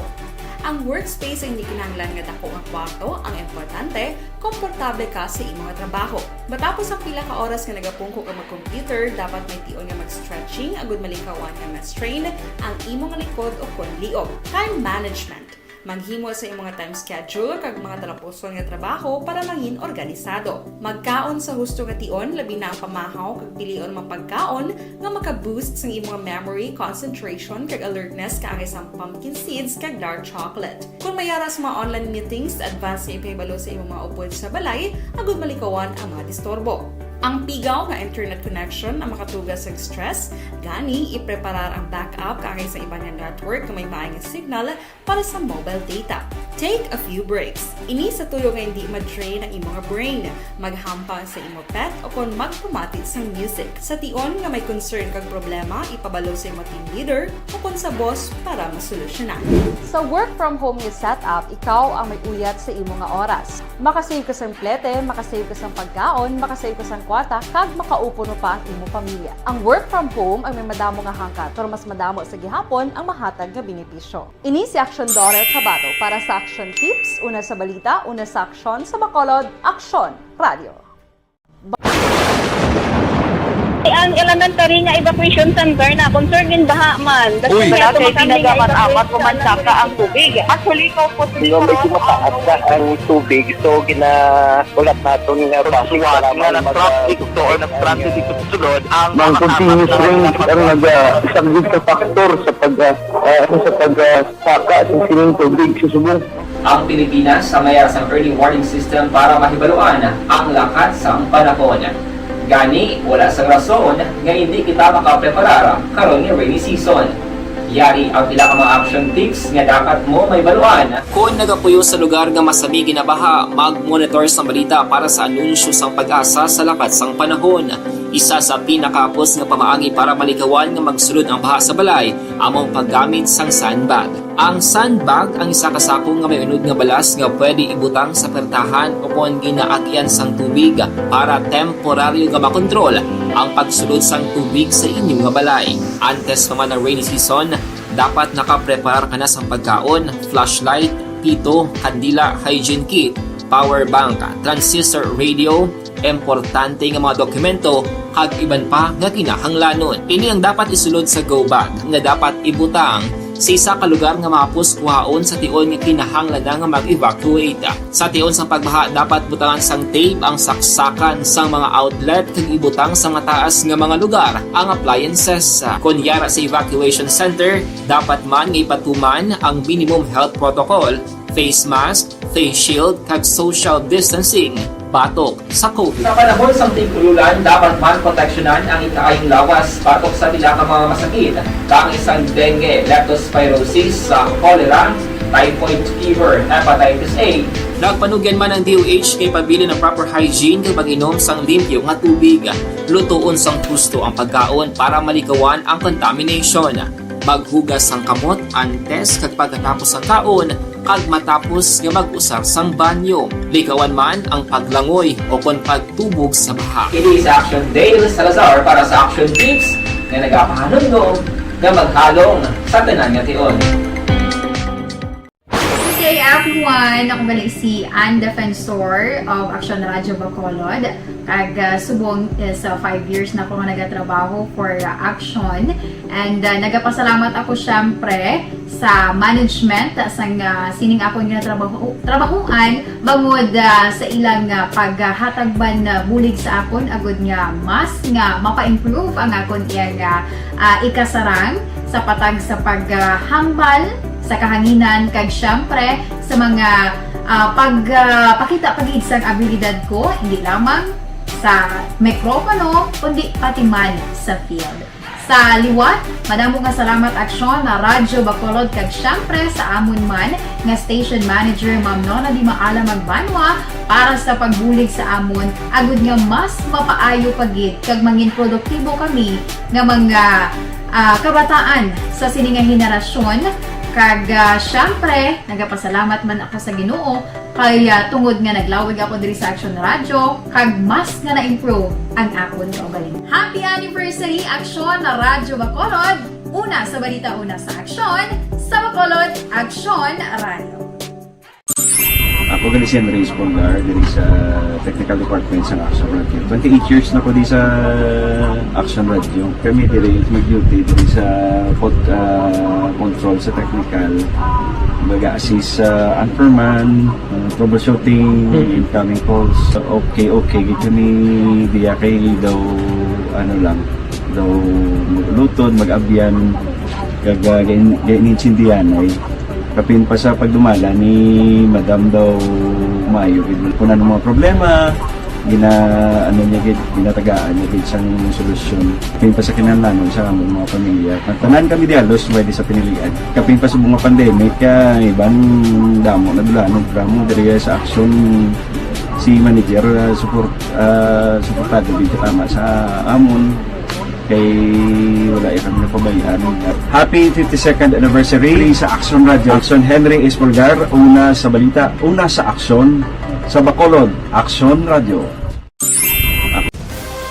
Ang workspace ang hindi kinahanglan nga dako nga kwarto, ang importante, komportable ka sa imo nga trabaho. Matapos ang pila ka oras nga nagapungko ka mag-computer, dapat may tion nga mag-stretching agud malikawan nga ma-strain ang imo nga likod o kon liog. Time management. Maghimo sa imong time schedule kag mga talapuson nga trabaho para mangin organisado. Magkaon sa husto nga tion, labi na ang pamahaw kag pilion mga pagkaon nga maka-boost sang imong memory, concentration, kag alertness kaangay sang pumpkin seeds kag dark chocolate. Kon may ara sa mga online meetings, advance nga ipahibalo sa imong mga upod sa balay agud malikawan ang mga disturbo. Ang pigaw nga internet connection ang makatuga sa stress, gani ipreparar ang backup kaagay sa iban nga network nga may maayong signal para sa mobile data. Take a few breaks. Ini sa tuyo nga hindi ma-drain ang imo nga brain, maghampang sa imo pet o kon magpamati sang music. Sa tion nga may concern kag problema, ipabalo sa imo team leader o kon sa boss para masolusyonan. Sa work from home nga setup, ikaw ang may uyat sa imo nga oras. Makasave ka sang plete, makasave ka sang pagkaon, makasave ka sang kwarta, kag makaupo pa ang imo pamilya. Ang work from home ang may madamo nga hangkat, pero mas madamo sa gihapon ang mahatag nga benepisyo. Ini si Action Daughter Kabato para sa Action Tips, una sa balita, una sa aksyon, sa Bacolod, Aksyon Radio. Ang elementary nga evacuation center na concerned in baha man. Uy. Wala kay pinagaman amat ko man saka ang tubig. Actually, ko po. Di ba, medyo mataas na ang tubig, so ginaulat naton nga basi para nga nag-traffic to or nag-transit dito sa sulod ang mga continuous rain ang nag-, ah, isang good factor sa pag, ah, ah, sa pag, ah, saka sa sining tubig sa subong. Ang Pilipinas ang may ara sang early warning system para mahibaluan ang lakat sang panahon. Gani, wala sang rason nga hindi kita makapreparar karon nga rainy season. Yari ang pila ka mga action tips nga dapat mo mahibaluan. Kon nagapuyo sa lugar nga masami ginabaha, mag-monitor sang balita para sa anunsyo sang PAGASA sa lakat sang panahon. Isa sa pinakahapos nga pamaagi para malikawan nga magsulod ang baha sa balay amo ang paggamit sang sandbag. Ang sandbag ang isa ka sako nga may unod nga balas nga pwede ibutang sa pertahan o kon ginaagyan sang tubig para temporaryo nga makontrol ang pagsulod sang tubig sa inyo nga balay. Antes pa man ang rainy season, dapat nakapreparar ka na sang pagkaon, flashlight, pito, kandila, hygiene kit, power bank, transistor radio, importante nga mga dokumento, kag iban pa nga kinahanglanon. Ini ang dapat isulod sa go bag nga dapat ibutang sa isa ka lugar nga mahapos kuhaon sa tion nga kinahanglan na nga mag-evacuate. Sa tion sang pagbaha, dapat butangan sang tape ang saksakan sang mga outlet kag ibutang sa mataas nga mga lugar ang appliances. Kon yara sa evacuation center, dapat man nga ipatuman ang minimum health protocol, face mask, face shield, kag social distancing batok sa COVID. Sa panahon sang tig-ululan, dapat man proteksyonan ang ikaayong lawas batok sa pila ka mga masakit, kaangay sang dengue, leptospirosis, sa cholera, typhoid fever, hepatitis A. Nagpanugyan man ang D O H nga ipabilin ang proper hygiene kag pag-inom sang limpyo nga tubig. Lutoon sang husto ang pagkaon para malikawan ang contamination. Maghugas sang kamot antes kag pagkatapos sang kaon, kag matapos nga mag-usar sang banyo. Likawan man ang paglangoy o kon pagtubog sa baha. Kini sa Action Dale Salazar para sa Action Tips nga nagapahanumdom nga maghalong sa tanan nga tion. Good day, everyone! Ako gali si Ann Defensor of Action Radio Bacolod. Kag, ah, subong is, ah, five years na ako nga nagatrabaho for, ah, Action. And, ah, nagapasalamat ako, syempre, sa management, ah, sang, ah, sining akon nga trabaho, trabahuan, bangod, ah, sa ilang, ah, paghatag man, ah, bulig sa akon, agud nga mas nga mapa-improve ang akon iyang, ah, ah, ikasarang sa patag sa paghambal sa kahanginan, kag, syempre, sa mga, ah, pag, ah, pakita pa gid sang abilidad ko, hindi lamang sa mikropono, kundi pati man sa field. Sa liwat, madamo nga salamat, Aksyon, na Radyo Bacolod, kag, syempre, sa amon man nga station manager, Ma'am Nona Di Maala Magbanwa, para sa pagbulig sa amon, agud nga mas mapaayo pa gid kag mangin produktibo kami nga mga, ah, kabataan sa sini nga henerasyon. Kag, ah, syempre, nagapasalamat man ako sa Ginoo kay, ah, tungod nga naglawig ako diri sa Action Radio, kag mas nga na-improve ang akon kaugalingon. Happy anniversary, Action na Radyo Bacolod! Una sa balita, una sa aksyon, sa Bacolod, Action Radio. Ako gali si Henry Espondar, diri sa technical department sa Action Radio. Twenty-eight years na ko di sa Action Radio. Kami diri mag-duty diri sa pod-, ah, control sa technical. Mag-assist sa anchorman, ah, troubleshooting, Mm. incoming calls. Okay, okay. Gito ni diya kay daw, ano lang, daw luton, mag-abyan, kag, ah, gain-, gain-, intindihan ay. Kapin pa sa pagdumala ni Madam daw maayo gid. Kung ano mga problema, Gina-, ano niya gid, ginatagaan niya gid sang solusyon. Kapin pa sa kinahanglanon sa among mga pamilya. Ang tanan kami dihalos pwede sa pinilian. Kapin pa sa mga pandemic, ah, iban damo na dulanon. Pero amo diri sa Aksyon, si manager, ah, support, ah, suportado gid katama sa amon. Kay wala iya kami napabayaan. Happy fifty-second anniversary sa Aksyon Radio. Aksyon Henry Espolgar, una sa balita, una sa aksyon, sa Bacolod, Aksyon Radio.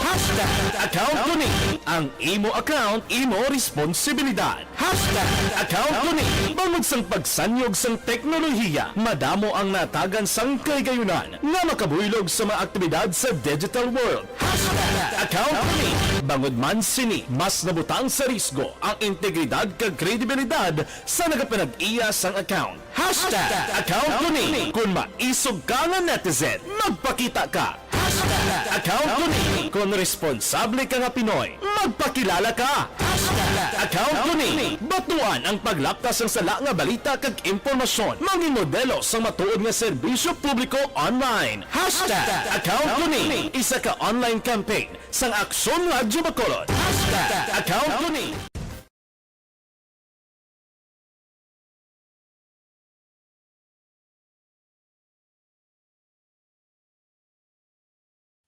Hashtag account ko ni. Ang imo account, imo responsibilidad. Hashtag account ko ni. Bangod sang pagsanyog sang teknolohiya, madamo ang natagan sang kahigayunan nga makabuylog sa mga aktibidad sa digital world. Hashtag account ko ni. Bangod man sini, mas nabutang sa risgo ang integridad kag kredibilidad sa nagapanag-iya sang account. Hashtag account ko ni. Kon maisog ka nga netizen, magpakita ka. Hashtag account ko ni. Kon responsable ka nga Pinoy, magpakilala ka. Hashtag account ko ni. Batuan ang paglapta sang sala nga balita kag impormasyon. Mangin modelo sang matuod nga serbisyo publiko online. Hashtag account ko ni. Isa ka online campaign sang Aksyon Radyo Bacolod. Hashtag account ko ni.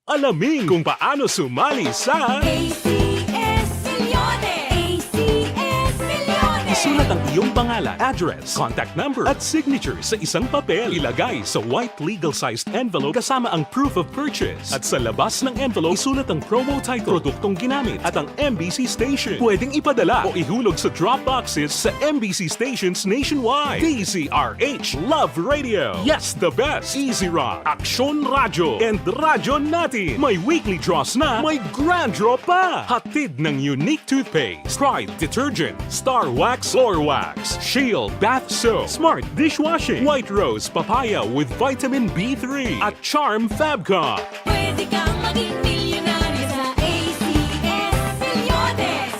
Alamin kung paano sumali sa A C S Milyones! A C S Milyones! Isulat ang iyong pangalan, address, contact number, at signature sa isang papel. Ilagay sa white legal-sized envelope kasama ang proof of purchase. At sa labas ng envelope, isulat ang promo title, produktong ginamit, at ang M B C station. Pwedeng ipadala o ihulog sa drop boxes sa M B C stations nationwide. D Z R H Love Radio. Yes, the best. Easy Rock, Aksyon Radyo, and Radyo Natin. May weekly draws na, may grand draw pa. Hatid ng Unique Toothpaste, Pride Detergent, Star Wax Floor Wax, Shield Bath Soap, Smart Dishwashing, White Rose Papaya with Vitamin B three, at Charm Fabcon. Pwede kang maging milyonaryo sa A C S Milyones!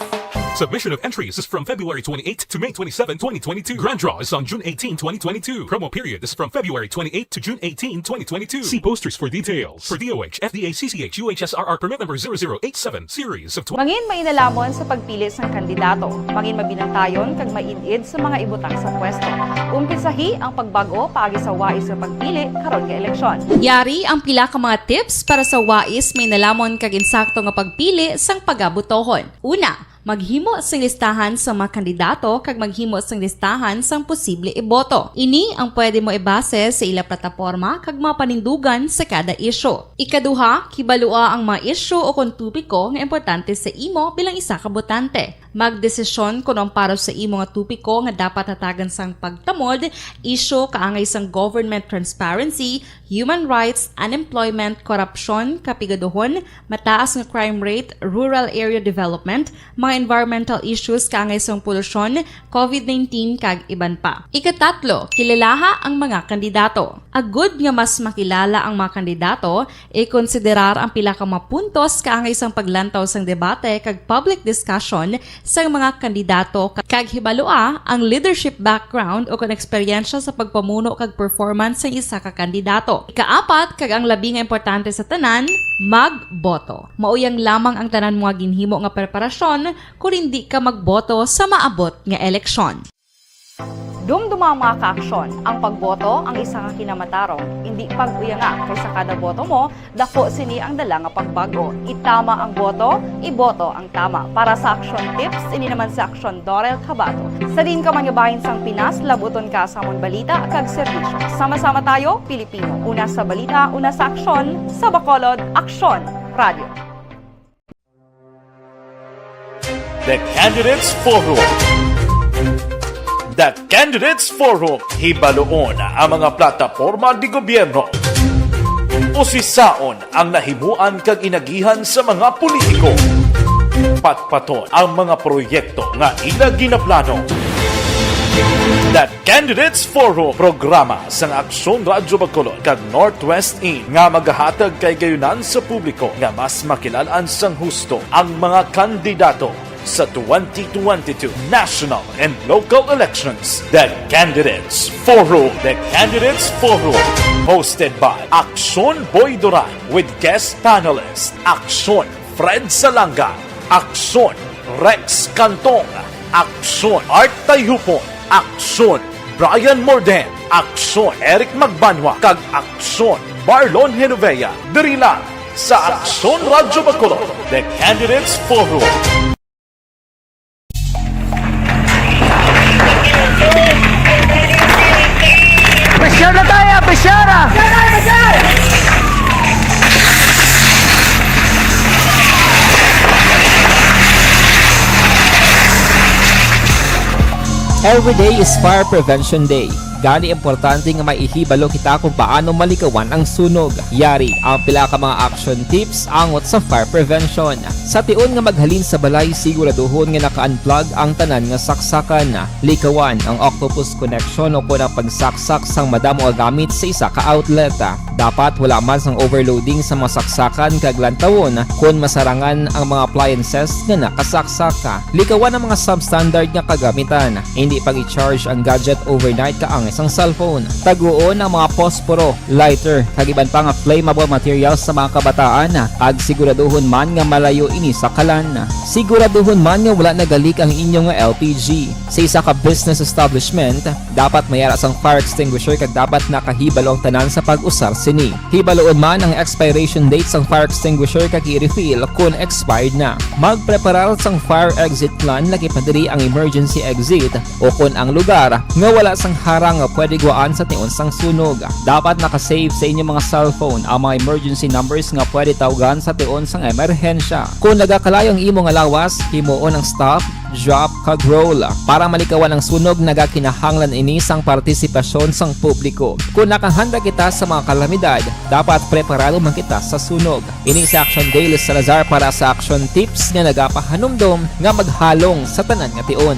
Submission of entries is from February twenty-eighth to May twenty-seven, twenty twenty-two. Grand draw is on June eighteen, twenty twenty-two. Promo period is from February twenty-eighth to June eighteen, twenty twenty-two. See posters for details. For D O H, F D A, C C H, U H S R R permit number zero zero eight seven, series of twenty. Mangin mainalamon sa pagpili sang kandidato. Mangin mabinantayon kag maid-id sa mga ibutang sa pwesto. Umpisahi ang pagbag-o paagi sa wais nga pagpili karon nga eleksyon. Yari ang pila ka mga tips para sa wais, mainalamon kag insakto nga pagpili sang pagabotohon. Una, maghimo sing listahan sang mga kandidato kag maghimo sing listahan sang posible iboto. Ini ang pwede mo ibase sa ila plataporma kag mga panindugan sa kada isyu. Ikaduha, kibalua ang mga isyu o kon topiko nga importante sa imo bilang isa ka botante. Magdesisyon kon ang para sa imo nga topiko nga dapat hatagan sang pagtamod, isyu kaangay sang government transparency, human rights, unemployment, korupsyon, kapigaduhon, mataas nga crime rate, rural area development, mga environmental issues kaangay sang polusyon, COVID nineteen, kag iban pa. Ikatatlo, kilalaha ang mga kandidato. Agud nga mas makilala ang mga kandidato, ikonsiderar ang pila ka mga puntos kaangay sang paglantaw sang debate kag public discussion sang mga kandidato, kag hibalua ang leadership background o kon eksperyensya sa pagpamuno kag performance sang isa ka kandidato. Ikaapat, kag ang labi nga importante sa tanan, magboto. Mao yang lamang ang tanan mo nga ginhimo nga preparasyon kon indi ka magboto sa maabot nga eleksyon. Dumduma ang mga kaaksyon, ang pagboto ang isa ka kinamatarong. Indi pag-uyanga, kay sa kada boto mo, dako sini ang dala nga pagbag-o. Itama ang boto, iboto ang tama. Para sa Aksyon Tips, ini naman si Aksyon Dorel Cabato. Sa diin ka man nga bahin sang Pinas, labuton ka sa amon balita kag serbisyo. Sama-sama tayo, Pilipino. Una sa balita, una sa aksyon, sa Bacolod, Aksyon Radio. The Candidates Forum. The Candidates Forum, hibaluon ang mga plataporma di gobyerno. Usisaon ang nahimuan kag inagihan sa mga politiko. Patpaton ang mga proyekto nga ila ginaplano. The Candidates Forum, programa sang Aksyon Radyo Bacolod kag Northwest In nga magahatag kahigayunan sa publiko nga mas makilal-an sang husto ang mga kandidato. Sa twenty twenty-two national and local elections, the Candidates Forum. The Candidates Forum, hosted by Aksyon Boy Duran with guest panelist Aksyon Fred Salanga, Aksyon Rex Cantong, Aksyon Art Tayhupon, Aksyon Brian Morden, Aksyon Eric Magbanwa, kag Aksyon Marlon Genovea. Diri lang sa Aksyon Radyo Bacolod, The Candidates Forum. Pressure na tayo! Pressure na! Every day is Fire Prevention Day. Gani importante nga maihibalo kita kung paano malikawan ang sunog. Yari ang pila ka mga action tips angot sa fire prevention. Sa tion nga maghalin sa balay, siguraduhon nga naka-unplug ang tanan nga saksakan. Likawan ang octopus connection o kon ang pagsaksak sang madamo nga gamit sa isa ka outlet. Dapat wala man sang overloading sa mga saksakan kag lantawon kon masarangan ang mga appliances nga nakasaksak. Likawan ang mga substandard nga kagamitan. Indi pag-i-charge ang gadget overnight kaangay sang cellphone. Taguon ang mga posporo, lighter, kag iban pa nga flammable materials sa mga kabataan, kag siguraduhon man nga malayo ini sa kalan. Siguraduhon man nga wala nagalik ang inyo nga L P G. Sa isa ka business establishment, dapat may ara sang fire extinguisher kag dapat nakahibalo ang tanan sa pag-usar sini. Hibaloon man ang expiration date sang fire extinguisher kag i-refill kon expired na. Magpreparar sang fire exit plan, lakip na diri ang emergency exit o kon ang lugar nga wala sang harang nga pwede gwaan sa tion sang sunog. Dapat naka-save sa inyo mga cellphone ang mga emergency numbers nga pwede tawgan sa tion sang emerhensya. Kon nagakalayo ang imo nga lawas, himuon ang stop, drop, kag roll. Para malikawan ang sunog, nagakinahanglan ini sang partisipasyon sang publiko. Kon nakahanda kita sa mga kalamidad, dapat preparado man kita sa sunog. Ini si Action Dale Salazar para sa Action Tips nga nagapahanumdom nga maghalong sa tanan nga tion.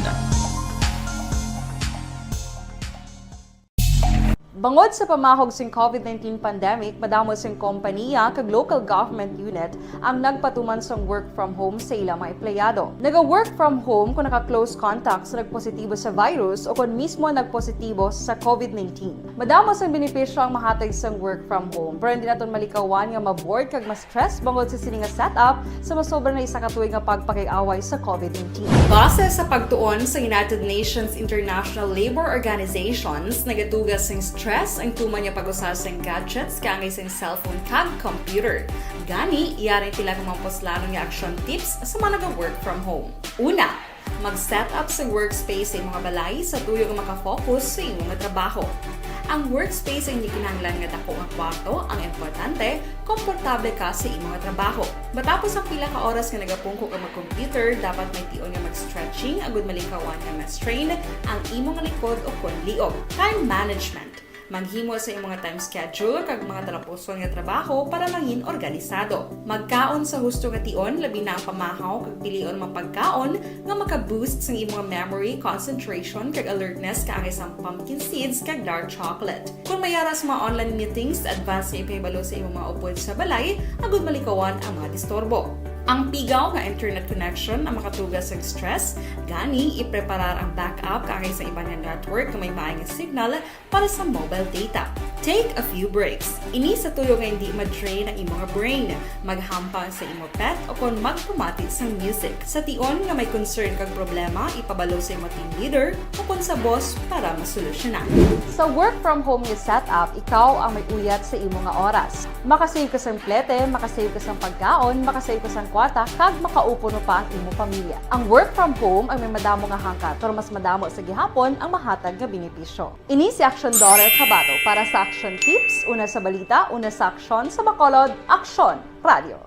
Bangod sa pamahog sing COVID nineteen pandemic, madamo sing kompaniya kag local government unit ang nagpatuman sang work from home sa ila mga empleyado. Naga-work from home kon naka-close contact sa nagpositibo sa virus o kon mismo nagpositibo sa COVID nineteen. Madamo sang benepisyo ang mahatag sang work from home, pero hindi naton malikawan nga ma-bored kag ma-stress bangod sa sini nga setup sa masobra na isa ka tuig nga pagpakig-away sa COVID nineteen. Base sa pagtuon sa United Nations International Labour Organizations, nagatuga sing stress ang tuman nga pag-usa sing gadgets kaangay sing cellphone kag computer. Gani, yari ang pila ka mga puslanon nga action tips sa mga naga-work from home. Una, mag-set up sa workspace sa imo nga balay sa tuyo nga maka-focus sa imo nga trabaho. Ang workspace ang hindi kinahanglan nga dako nga kwarto, ang importante, komportable ka sa imo nga trabaho. Matapos ang pila ka oras nga nagapungko ka mag-computer, dapat may tion nga mag-stretching agud malikawan nga ma-strain ang imo nga likod o kon liog. Time management. Maghimo sa imo nga time schedule kag mga talapuson nga trabaho para mangin organisado. Magkaon sa husto nga tion, labi na ang pamahaw kag pilion mga pagkaon nga maka-boost sang imo nga memory, concentration, kag alertness kaangay sang pumpkin seeds kag dark chocolate. Kon may ara sa mga online meetings, advance nga ipahibalo sa imo mga upod sa balay agud malikawan ang mga disturbo. Ang pigaw nga internet connection ang makatuga sa stress, gani ipreparar ang backup kaangay sa iban nga network nga may maay nga signal para sa mobile data. Take a few breaks. Ini sa tuyo nga hindi ma-drain ang imo nga brain. Maghampang sa imo pet o kon magpamati sang music. Sa tion nga may concern kag problema, ipabalo sa imo team leader o kon sa boss para masolusyonan. Sa work from home nga setup, ikaw ang may uyat sa imo nga oras. Makasave ka sang plete, makasave ka sang pagkaon, makasave ka sang kwarta, kag makaupo pa ang imo pamilya. Ang work from home ang may madamo nga hangkat, pero mas madamo sa gihapon ang mahatag nga benepisyo. Ini si Action Daughter Kabato para sa Action Tips, una sa balita, una sa aksyon, sa Bacolod, Aksyon Radio.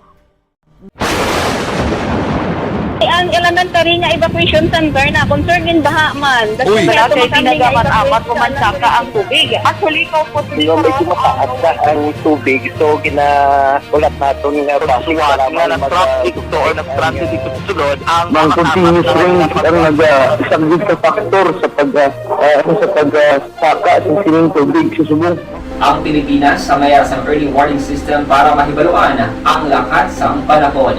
Ang elementary nga evacuation center na concern in baha man. Uy, wala kay tinaga man amat ko man saka ang tubig. Actually, ko po. Di ba medyo mataas na ang tubig, so ginaulat naton nga traffic para nga nag-traffic to or nag-traffic dito sa sulod ang mga continuous rain ang nag-isang sa factor sa pag ah, sa pag ah, saka sa sining tubig sa subong. Ang Pilipinas sa mayar sang early warning system para mahibaluan ang lakat sang panahon.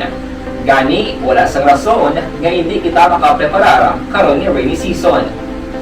Gani, wala sang rason nga indi kita makapreparar karon nga rainy season.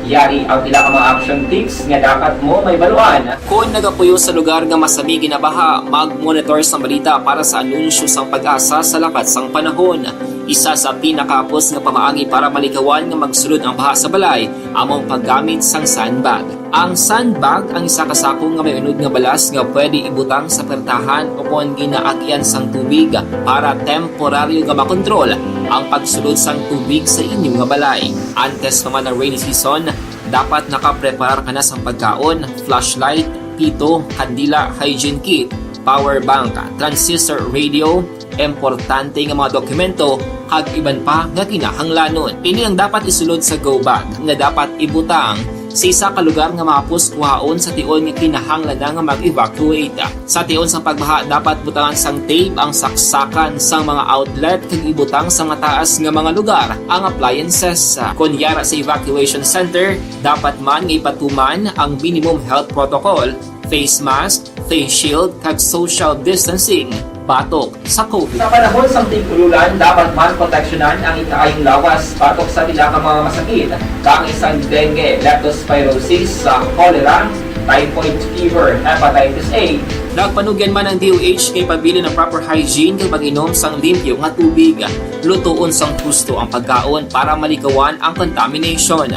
Yari ang pila ka mga action tips nga dapat mo mahibaluan. Kon nagapuyo sa lugar nga masami ginabaha, mag-monitor sang balita para sa anunsyo sang PAGASA sa lakat sang panahon. Isa sa pinakahapos nga pamaagi para malikawan nga magsulod ang baha sa balay amo ang paggamit sang sandbag. Ang sandbag ang isa ka sako nga may unod nga balas nga pwede ibutang sa pertahan o kon ginaagyan sang tubig para temporaryo nga makontrol ang pagsulod sang tubig sa inyo nga balay. Antes pa man ang rainy season, dapat nakapreparar ka na sang pagkaon, flashlight, pito, kandila, hygiene kit, power bank, transistor radio, importante nga mga dokumento, kag iban pa nga kinahanglanon. Ini ang dapat isulod sa go bag nga dapat ibutang sa isa ka lugar nga mahapos kuhaon sa tion nga kinahanglan na nga mag-evacuate. Sa tion sang pagbaha, dapat butangan sang tape ang saksakan sang mga outlet kag ibutang sa mataas nga mga lugar ang appliances. Kon yara sa evacuation center, dapat man nga ipatuman ang minimum health protocol, face mask, face shield, kag social distancing batok sa COVID. Sa panahon sang tig-ululan, dapat man proteksyonan ang ikaayong lawas batok sa pila ka mga masakit, kaangay sang dengue, leptospirosis, sa cholera, typhoid fever, hepatitis A. Nagpanugyan man ang D O H nga ipabilin ang proper hygiene kag pag-inom sang limpyo nga tubig. Lutoon sang husto ang pagkaon para malikawan ang contamination.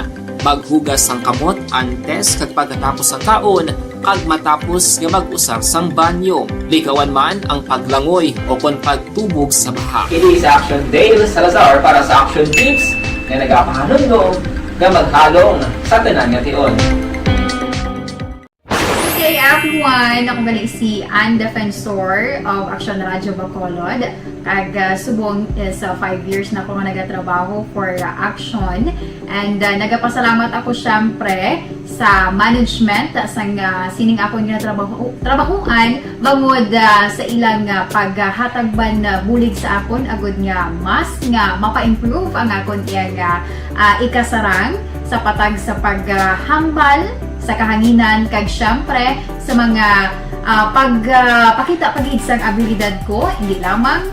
Maghugas sang kamot antes kag pagkatapos sang kaon, kag matapos nga mag-usar sang banyo. Likawan man ang paglangoy o kon pagtubog sa baha. Kini si Action Dale Salazar para sa Action Tips nga nagapahanumdom nga maghalong sa tanan nga tion. Good day, everyone! Ako gali si Ann Defensor of Action Radio Bacolod. Kag, ah, subong is, ah, five years na ako nga nagatrabaho for, ah, Action. And, ah, nagapasalamat ako, syempre, sa management sang, ah, sining akon nga trabaho, trabahuan, bangod, ah, sa ilang, ah, paghatag man, ah, bulig sa akon, agud nga mas nga mapa-improve ang akon iyang, ah, ah, ikasarang sa patag sa paghambal sa kahanginan, kag syempre sa mga, ah, pag, ah, pakita pa gid sang abilidad ko, hindi lamang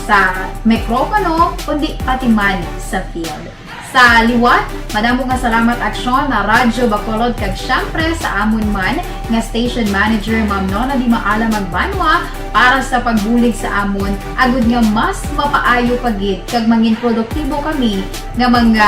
sa mikropono, kundi pati man sa field. Sa liwat, madamo nga salamat, Aksyon, na Radyo Bacolod, kag syempre sa amon man nga station manager, Ma'am Nona Di Maala Magbanwa, para sa pagbulig sa amon, agud nga mas mapaayo pa gid kag mangin produktibo kami nga mga,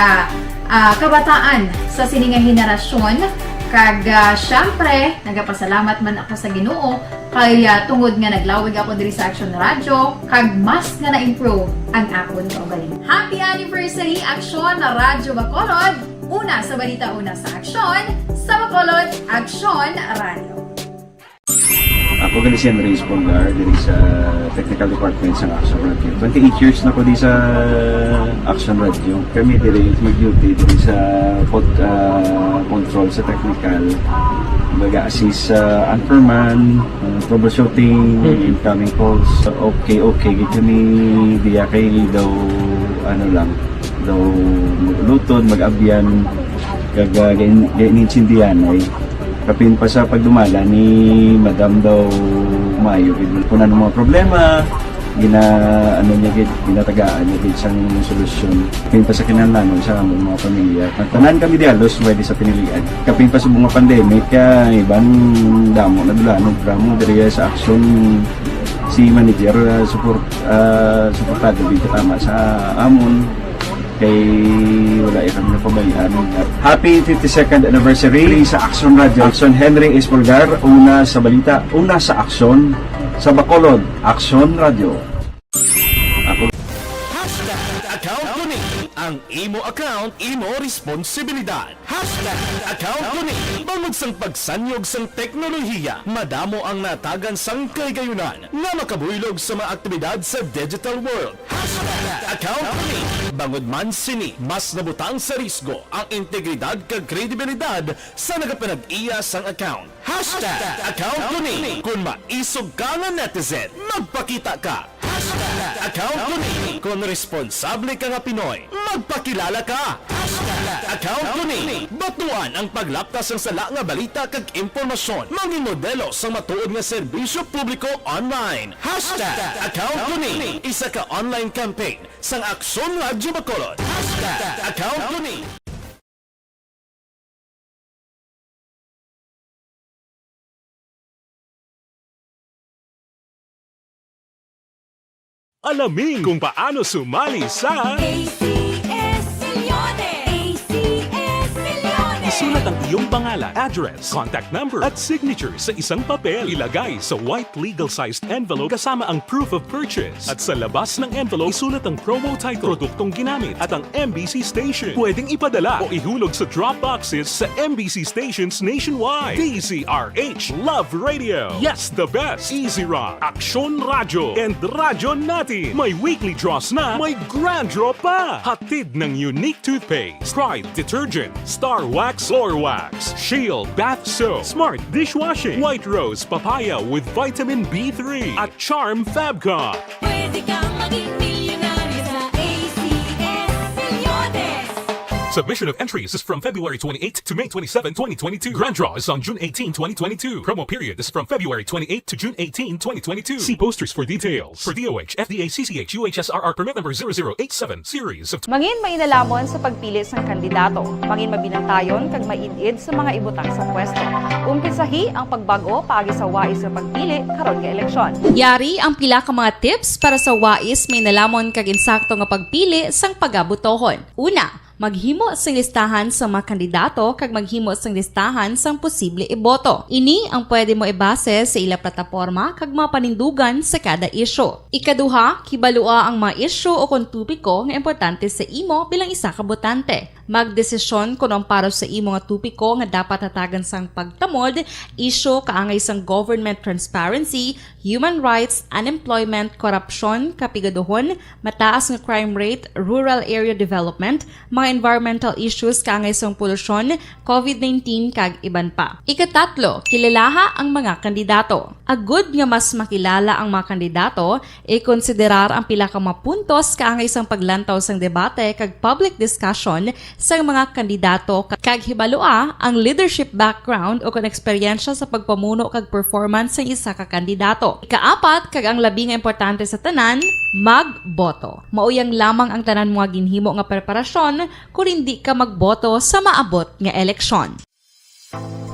ah, kabataan sa sini nga henerasyon. Kag, ah, syempre, nagapasalamat man ako sa Ginoo kay, ah, tungod nga naglawig ako diri sa Action Radio, kag mas nga na-improve ang akon kaugalingon. Happy anniversary, Aksyon na Radyo Bacolod! Una sa balita, una sa aksyon, sa Bacolod, Aksyon Radio. Ako gali si Henry Espolgar, diri sa technical department sa Action Radio. Twenty-eight years na ko di sa Action Radio. Kami diri mag-duty diri sa pod-, ah, control sa technical. Mag-assist sa anchorman, ah, troubleshooting, Mhm. incoming calls. Okay, okay, gid kami diya kay daw, ano lang, daw mag-ulutod, mag-abyan, kag, ah, gain-, gain-, gaintindihan ay. Kapin pa sa pagdumala ni Madam daw maayo gid. Kung ano mga problema, gina-, ano niya gid, ginatagaan niya gid sang solusyon. Kapin pa sa kinahanglanon sa among mga pamilya. Ang tanan kami di halos pwede sa pinilian. Kapin pa sa mga pandemic, ah, iban damo na dula, ano, drama diri sa aksyon si manager, ah, support, ah, suportado gid tama sa amon. Kay wala kami napabayaan. Happy fifty-second anniversary sa Action Radio. Action Henry Espolgar, una sa balita, una sa aksyon, sa Bacolod, Action Radio. Ako. Hashtag account ko ni. Ang imo account, imo responsibilidad. Hashtag account ko ni. Bangod sang pagsanyog sang teknolohiya, madamo ang natagan sang kahigayunan nga makabuylog sa mga aktibidad sa digital world. Hashtag account ko ni. Bangod man sini, mas nabutang sa risgo ang integridad kag kredibilidad sa nagapanag-iya sang account. Hashtag account ko ni. Kung maisog ka nga netizen, magpakita ka. Account ko ni. Kon responsable ka nga Pinoy, magpakilala ka. Hashtag account ko ni. Batuan ang paglapta sang sala nga balita kag impormasyon. Mangin modelo sang matuod nga serbisyo publiko online. Hashtag account ko ni. Isa ka online campaign sang Aksyon Radyo Bacolod. Hashtag account ko ni. Alamin kung paano sumali sa A C S Milyones! A C S Milyones! Isulat ang iyong pangalan, address, contact number, at signature sa isang papel. Ilagay sa white legal-sized envelope kasama ang proof of purchase. At sa labas ng envelope, isulat ang promo title, produktong ginamit, at ang M B C station. Pwedeng ipadala o ihulog sa drop boxes sa M B C stations nationwide. D Z R H Love Radio. Yes, the best. Easy Rock, Aksyon Radyo, and Radyo Natin. May weekly draws na, may grand draw pa. Hatid ng Unique Toothpaste, Pride Detergent, Star Wax Floor Wax, Shield Bath Soap, Smart Dishwashing, White Rose Papaya with Vitamin B three, at Charm Fabcon. Pwede kang maging milyonaryo sa A C S Milyones. Submission of entries is from February twenty-eighth to May twenty-seven, twenty twenty-two. Grand draw is on June eighteen, twenty twenty-two. Promo period is from February twenty-eighth to June eighteen, twenty twenty-two. See posters for details. For D O H, F D A, C C H, U H S R R permit number zero zero eight seven, series of Mangin mainalamon sa pagpili sang kandidato. Mangin mabinantayon kag maid-id sa mga ibutang sa pwesto. Umpisahi ang pagbag-o paagi sa wais nga pagpili karon nga eleksyon. Yari ang pila ka mga tips para sa wais mainalamon kag insakto nga pagpili sang pagabotohon. Una, maghimo sing listahan sang mga kandidato kag maghimo sing listahan sang posible iboto. Ini ang pwede mo ibase sa ila plataporma kag mga panindugan sa kada isyu. Ikaduha, kibalua ang mga isyu o kon topiko nga importante sa imo bilang isa ka botante. Magdesisyon kon ang para sa imo nga topiko nga dapat hatagan sang pagtamod, isyu kaangay sang government transparency, human rights, unemployment, korupsyon, kapigaduhon, mataas nga crime rate, rural area development, mga environmental issues kaangay sang polusyon, covid nineteen, kag iban pa. Ikatatlo, kilalaha ang mga kandidato. Agud nga mas makilala ang mga kandidato, ikonsiderar ang pila ka mga puntos kaangay sang paglantaw sang debate kag public discussion sang mga kandidato ka-, kag hibalua ang leadership background o kon eksperyensya sa pagpamuno kag performance sang isa ka kandidato. Ikaapat, kag ang labi nga importante sa tanan, magboto. Mao yang lamang ang tanan mo nga ginhimo nga preparasyon kon indi ka magboto sa maabot nga eleksyon.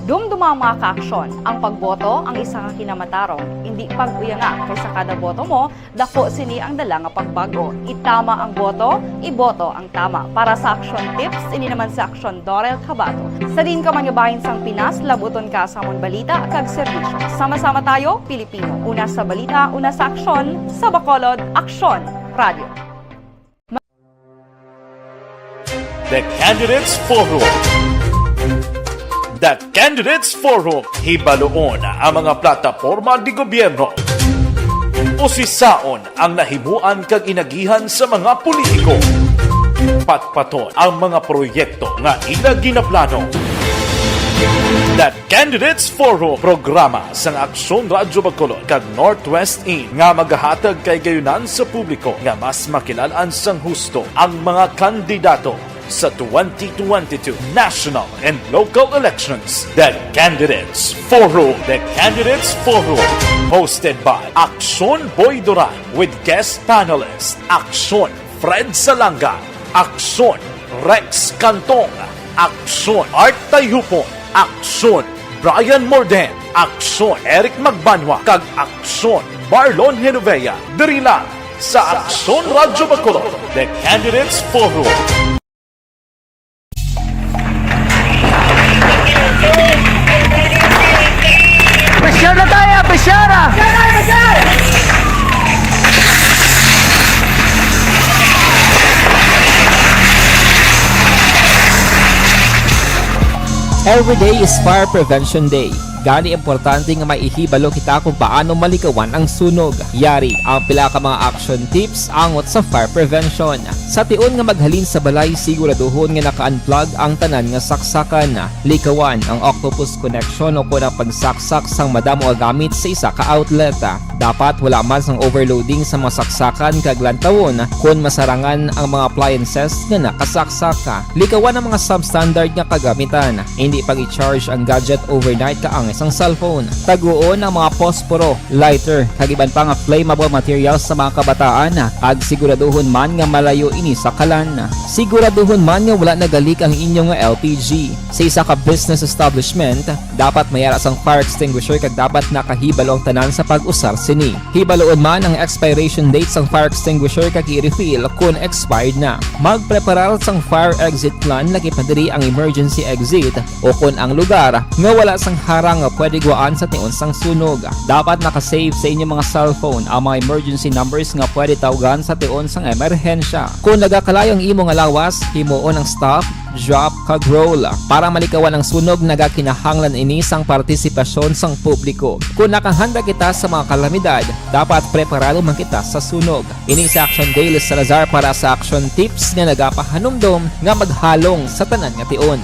Dumduma ang mga kaaksyon, ang pagboto ang isa ka kinamatarong, indi pag-uyanga, kay sa kada boto mo, dako sini ang dala nga pagbag-o. Itama ang boto, iboto ang tama. Para sa Aksyon Tips, ini naman si Aksyon Dorel Cabato. Sa diin ka man nga bahin sang Pinas, labuton ka sa amon balita kag serbisyo. Sama-sama tayo, Pilipino. Una sa balita, una sa aksyon, sa Bacolod, Aksyon Radio. The Candidates Forum. The Candidates Forum, hibaluon ang mga plataporma di gobyerno. Usisaon ang nahimuan kag inagihan sa mga politiko. Patpaton ang mga proyekto nga ila ginaplano. The Candidates Forum, programa sang Aksyon Radyo Bacolod kag Northwest In nga magahatag kay gayunan sa publiko nga mas makilalan sang husto ang mga kandidato sa twenty twenty-two national and local elections. The Candidates Forum. The Candidates Forum, hosted by Aksyon Boy Duran with guest panelist Aksyon Fred Salanga, Aksyon Rex Cantong, Aksyon Art Tayhupon, Aksyon Brian Morden, Aksyon Eric Magbanwa, kag Aksyon Marlon Genovea. Diri lang sa Aksyon Radyo Bacolod, The Candidates Forum. Presyara tayo, presyara! Every day is Fire Prevention Day. Gani, importante nga maihibalo kita kung paano malikawan ang sunog. Yari ang pila ka mga action tips angot sa fire prevention. Sa tion nga maghalin sa balay, siguraduhon nga naka-unplug ang tanan nga saksakan. Likawan ang octopus connection o kon ang pagsaksak sang madamo nga gamit sa isa ka outlet. Dapat wala man sang overloading sa mga saksakan kag lantawon kon masarangan ang mga appliances nga nakasaksak. Likawan ang mga substandard nga kagamitan. Hindi pag-i-charge ang gadget overnight kaangay sang cellphone. Taguon ang mga posporo, lighter, kag iban pa nga flammable materials sa mga kabataan, kag siguraduhon man nga malayo ini sa kalan. Siguraduhon man nga wala nagalik ang inyo nga L P G. Sa isa ka business establishment, dapat may ara sang fire extinguisher kag dapat nakahibalo ang tanan sa pag-usar sini. Hibaluon man ang expiration date sang fire extinguisher kag i-refill kon expired na. Magpreparar sang fire exit plan, lakip na diri ang emergency exit o kon ang lugar nga wala sang harang nga pwede gwaan sa tion sang sunog. Dapat naka-save sa inyo mga cellphone ang mga emergency numbers nga pwede tawgan sa tion sang emerhensya. Kon nagakalayo ang imo nga lawas, himuon ang stop, drop, kag roll. Para malikawan ang sunog, nagakinahanglan ini sang partisipasyon sang publiko. Kon nakahanda kita sa mga kalamidad, dapat preparado man kita sa sunog. Ini si Action Dale Salazar para sa Action Tips nga nagapahanumdom nga maghalong sa tanan nga tion.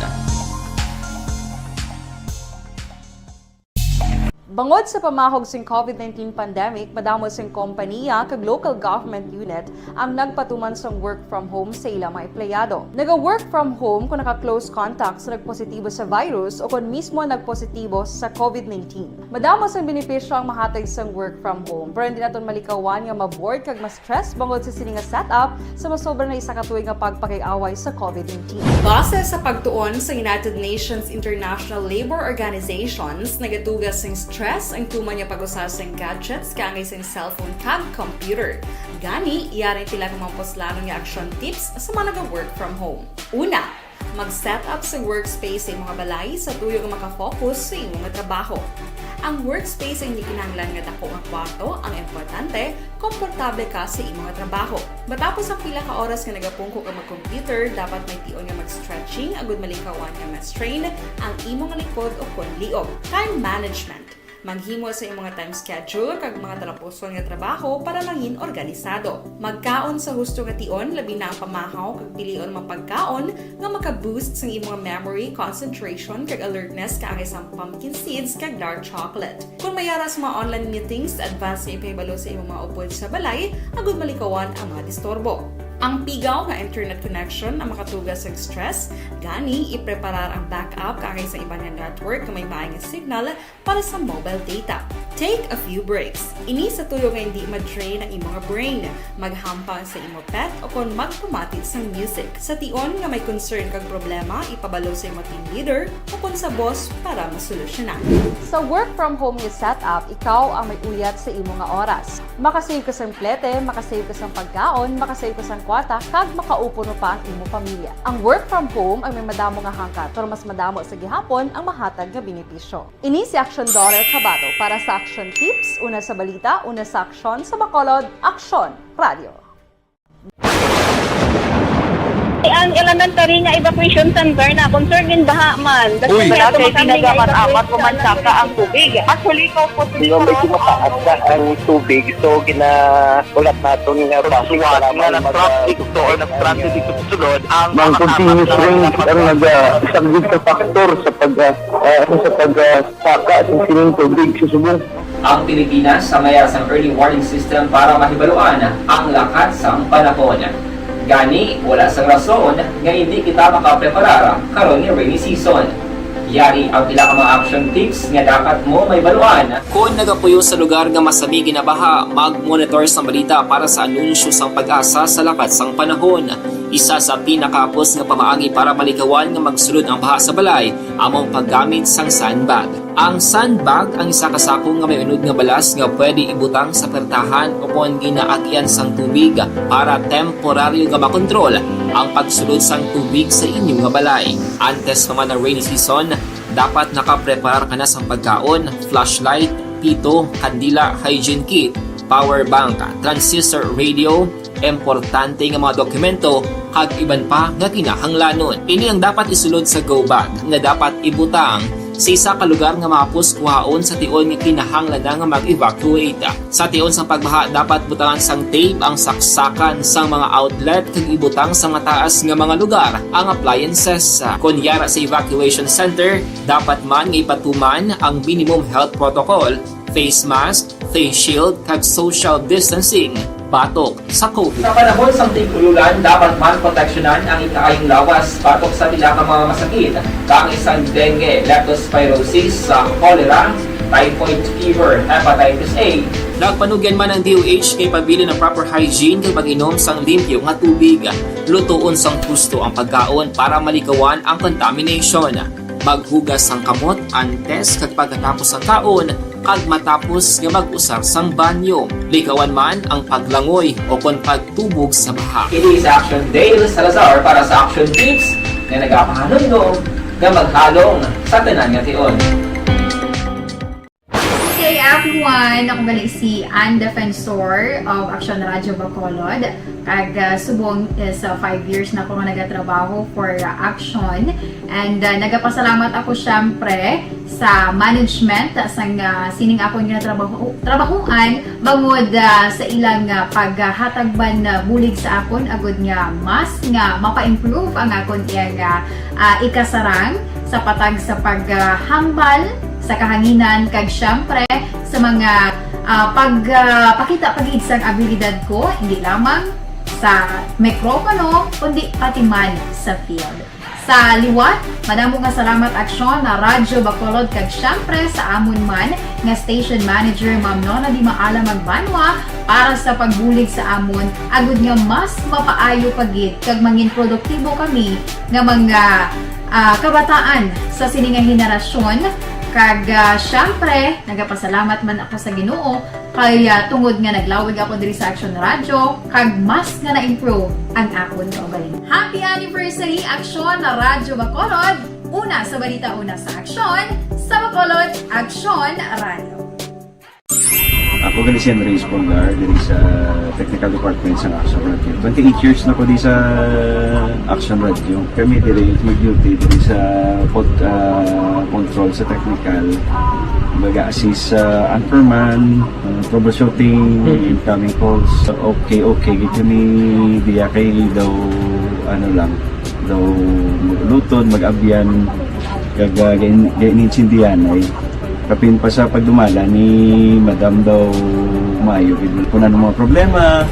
Bangod sa pamahog sing COVID nineteen pandemic, madamo sing kompaniya kag local government unit ang nagpatuman sang work from home sa ila mga empleyado. Naga-work from home kung naka-close contact sa nagpositibo sa virus o kon mismo nagpositibo sa COVID nineteen. Madamo sang benepisyo ang mahatag sang work from home, pero hindi naton malikawan nga ma-bored kag ma-stress bangod sa sini nga setup sa masobra na isa ka tuig nga pagpakig-away sa COVID nineteen. Base sa pagtuon sa United Nations International Labour Organizations, nagatuga sing stress ang tuman nga pag-usa sing gadgets kaangay sing cellphone kag computer. Gani, yari ang pila ka mga puslanon nga action tips sa mga naga-work from home. Una, mag-set up sa workspace sa imong balay sa tuyo nga maka-focus sa imong trabaho. Ang workspace ay hindi kinahanglan nga dako nga kwarto, ang importante, komportable ka sa imong trabaho. Matapos ang pila ka oras nga nagapungko ka mag-computer, dapat may tion nga mag-stretching agud malikawan nga ma-strain ang imong likod o kon liog. Time management. Maghimo sa imong time schedule kag mga talapuson nga trabaho para mangin organisado. Magkaon sa husto nga tion, labi na ang pamahaw kag pilion nga pagkaon nga maka-boost sang imong memory, concentration, kag alertness kaangay sang pumpkin seeds kag dark chocolate. Kon may ara sa mga online meetings, advance nga ipahibalo sa imong mga upod sa balay agud malikawan ang mga disturbo. Ang pigaw nga internet connection ang makatuga sa stress, gani ipreparar ang backup kaangay sa iban nga network nga may maay nga signal para sa mobile data. Take a few breaks. Ini sa tuyo nga hindi ma-drain ang imo nga brain. Maghampang sa imo pet o kon magpamati sang music. Sa tion nga may concern kag problema, ipabalo sa imo team leader o kon sa boss para masolusyonan. Sa work from home nga setup, ikaw ang may uyat sa imo nga oras. Makasave ka sang plete, makasave ka sang pagkaon, makasave ka sang kwarta, kag makaupuno pa ang imo pamilya. Ang work from home ang may madamo nga hangkat, pero mas madamo sa gihapon ang mahatag nga benepisyo. Ini si Action Daughter Kabato para sa Action Tips, una sa balita, una sa aksyon, sa Bacolod, Aksyon Radio. Ang elementary nga evacuation center na concern in baha man. Uy, kaya kay tinaga man amat ko man saka ang tubig. Actually, ko po. Di ba, medyo mataas na ang tubig, so ginahulat naton nga basi nga nag-traffic to or nag-transit dito sa sulod ang mga continuous rain ang nag-, ah, isang good factor sa pag, ah, ah, ano, sa pag, ah, saka sa sining tubig sa subong. Ang Pilipinas sa mayara sang early warning system para mahibaluan ang lakat sang panahon. Gani, wala sang rason nga hindi kita makapreparar karon nga rainy season. Yari ang pila ka mga action tips nga dapat mo mahibaluan. Kon nagapuyo sa lugar nga masami ginabaha, mag-monitor sa balita para sa anunsyo sang PAGASA sa lakat sang panahon. Isa sa pinakahapos nga pamaagi para malikawan nga magsulod ang baha sa balay amo ang paggamit sang sandbag. Ang sandbag ang isa ka sako nga may unod nga balas nga pwede ibutang sa pertahan o kon ginaagian sang tubig para temporaryo nga makontrol ang pagsulod sang tubig sa inyo nga balay. Antes pa man ang rainy season, dapat nakapreparar ka na sang pagkaon, flashlight, pito, kandila, hygiene kit, power bank, transistor radio, importante nga mga dokumento, kag iban pa nga kinahanglanon. Ini ang dapat isulod sa go bag nga dapat ibutang Sa isa ka lugar nga mahapos kuhaon sa tion nga kinahanglan na nga mag-evacuate. Sa tion sang pagbaha, dapat butangan sang tape ang saksakan sang mga outlet kag ibutang sa mataas nga mga lugar ang appliances. Kon yara sa evacuation center, dapat man nga ipatuman ang minimum health protocol, face mask, face shield, kag social distancing batok sa COVID. Sa panahon sang tig-ululan, dapat man proteksyonan ang ikaayong lawas batok sa pila ka mga masakit, kaangay sang dengue, leptospirosis, sa cholera, typhoid fever, hepatitis A. Nagpanugyan man ang D O H nga ipabilin ang proper hygiene kag pag-inom sang limpyo nga tubig. Lutoon sang husto ang pagkaon para malikawan ang contamination. Maghugas sang kamot antes kag pagkatapos sang kaon, kag matapos nga mag-usar sang banyo. Likawan man ang paglangoy o kon pagtubog sa baha. Kini si Action Dale Salazar para sa Action Tips nga nagapahanumdom nga maghalong sa tanan nga tion. Hey everyone! Ako gali si Ann Defensor of Action Radio Bacolod. Kag, ah, subong, eh, sa five years na ako nga nagatrabaho for, ah, Action. And, ah, nagapasalamat ako, syempre, sa management sang, ah, sining akon nga trabaho, trabahuan, bangod, ah, sa ilang, ah, paghatag man, ah, bulig sa akon, agud nga mas nga mapa-improve ang akon iyang, ah, ah, ikasarang sa patag sa paghambal sa kahanginan, kag syempre sa mga, ah, pag, ah, pakita pa gid sang abilidad ko, hindi lamang sa mikropono, kundi pati man sa field. Sa liwat, madamo nga salamat, Aksyon, na Radyo Bacolod, kag syempre sa amon man nga station manager, Ma'am Nona Di Maala Magbanwa, para sa pagbulig sa amon, agud nga mas mapaayo pa gid kag mangin produktibo kami nga mga, ah, kabataan sa sini nga henerasyon. Kag, ah, syempre, nagapasalamat man ako sa Ginoo kay, ah, tungod nga naglawig ako diri sa Action Radio, kag mas nga na-improve ang akon kaugalingon. Happy anniversary, Aksyon na Radyo Bacolod! Una sa balita, una sa aksyon, sa Bacolod, Aksyon Radio. Ako gali si Andres Polgar, diri sa technical department sa Action Radio. Twenty-eight years na ko di sa Action Radio. Kami diri mag-duty diri sa pod-, ah, control sa technical. Mag-assist sa anchorman, ah, troubleshooting, Mhm. incoming calls. Okay, okay, gid kami diya kay daw, ano lang, daw mag-ulutod, mag-abyan, kag, ah, gain-, gainintindihan ay. Kapin pa sa pagdumala ni Madam daw maayo gid. Kung ano mga problema,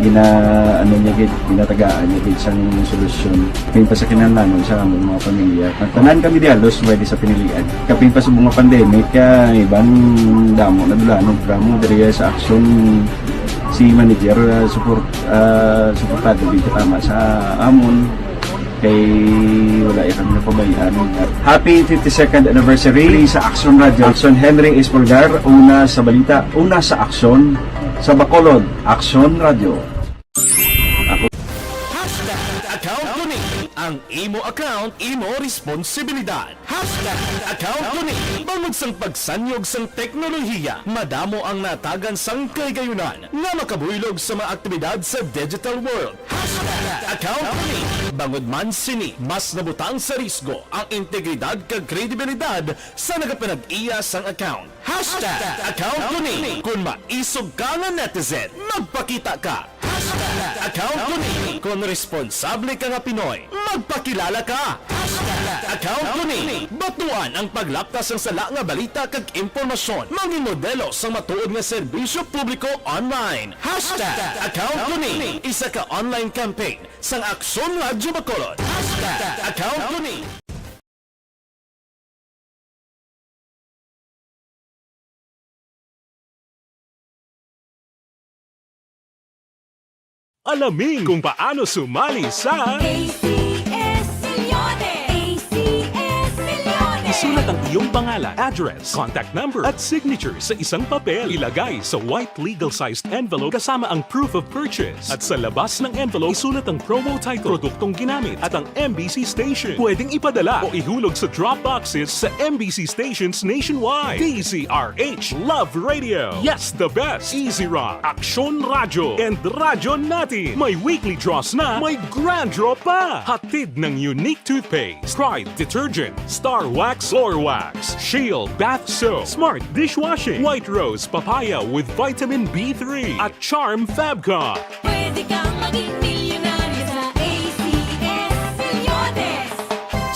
gina-, ano niya gid, ginatagaan niya gid sang solusyon. Kapin pa sa kinahanglanon sa among mga pamilya. Nagtanan kami di halos pwede sa pinilian. Kapin pa sa mga pandemic, kaya iban damo na dulanon, programa diri sa Action si manager, ah, support, ah, suportado gid tama sa amon. Kay wala ya kami napabayaan. Happy fifty-second anniversary sa Action Radio. Action Henry Espolgar, una sa balita, una sa aksyon, sa Bacolod, Action Radio. Ako. Hashtag account ko ni. Ang imo account, imo responsibilidad. Hashtag account ko ni. Bangod sang pagsanyog sang teknolohiya, madamo ang natagan sang kahigayunan nga makabuylog sa mga aktibidad sa digital world. Hashtag account ko ni. Bangod man sini, mas nabutang sa risgo ang integridad kag kredibilidad sa nagapanag-iya sang account. Hashtag account ko ni. Kung maisog ka nga netizen, magpakita ka. Hashtag account ko ni. Kung responsable ka nga Pinoy, magpakilala ka. Hashtag account ko ni. Batuan ang paglapta sang sala nga balita kag impormasyon. Mangin modelo sang matuod nga serbisyo publiko online. Hashtag account ko ni. Isa ka online campaign sang Aksyon Radyo Bacolod. Hashtag account ko ni. Alamin kung paano sumali sa A C S Milyones! A C S Milyones! Isulat ang iyong pangalan, address, contact number, at signature sa isang papel. Ilagay sa white legal-sized envelope kasama ang proof of purchase. At sa labas ng envelope, isulat ang promo title, produktong ginamit, at ang M B C station. Pwedeng ipadala o ihulog sa drop boxes sa M B C stations nationwide. D Z R H Love Radio. Yes, the best. Easy Rock, Aksyon Radyo, and Radyo Natin. May weekly draws na, may grand draw pa. Hatid ng Unique Toothpaste, Pride Detergent, Star Wax Floor Wax, Shield Bath Soap, Smart Dishwashing, White Rose Papaya with Vitamin B three, at Charm Fabcon. Pwede kang maging milyonaryo sa A C S Milyones.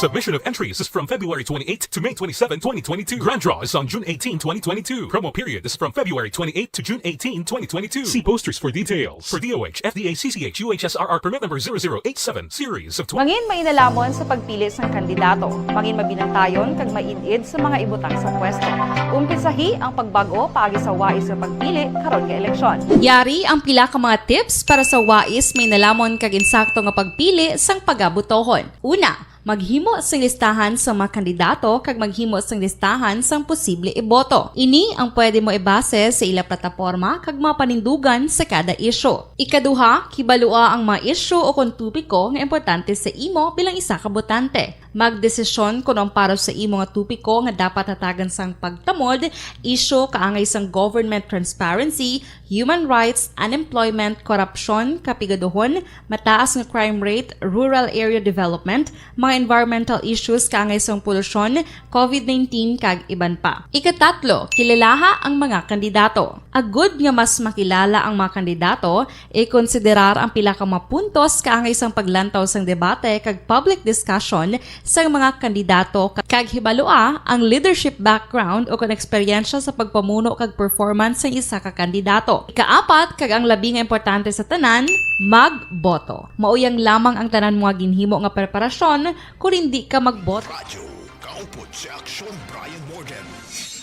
Submission of entries is from February twenty-eight to May twenty-seven, twenty twenty-two. Grand draw is on June eighteen, twenty twenty-two. Promo period is from February twenty-eight to June eighteen, twenty twenty-two. See posters for details. For D O H, F D A, C C H, U H S R R permit number zero zero eight seven, series of twenty. Mangin mainalamon sa pagpili sang kandidato. Mangin mabinantayon kag maid-id sa mga ibutang sa pwesto. Umpisahi ang pagbag-o paagi sa wais nga pagpili karon nga eleksyon. Yari ang pila ka mga tips para sa wais mainalamon kag insakto nga pagpili sang pagabotohon. Una, maghimo sing listahan sa mga kandidato kag maghimo sing listahan sang posible iboto. Ini ang pwede mo ibase sa ila plataporma kag mga panindugan sa kada isyu. Ikaduha, kibalua ang mga isyu o kon topiko nga importante sa imo bilang isa ka botante. Magdesisyon kon ang para sa imo nga topiko nga dapat hatagan sang pagtamod, isyu kaangay sang government transparency, human rights, unemployment, korupsyon, kapigaduhon, mataas nga crime rate, rural area development, mga environmental issues kaangay sang polusyon, covid nineteen, kag iban pa. Ikatatlo, kilalaha ang mga kandidato. Agud nga mas makilala ang mga kandidato, ikonsiderar ang pila ka mga puntos kaangay sang paglantaw sang debate kag public discussion sang mga kandidato ka-, kag hibalua ang leadership background o kon eksperyensya sa pagpamuno kag performance sang isa ka kandidato. Ikaapat, kag ang labi nga importante sa tanan, magboto. Mao yang lamang ang tanan mo nga ginhimo nga preparasyon kon hindi ka magboto. Radyo, kaumpod si Aksyon Brian Morgan.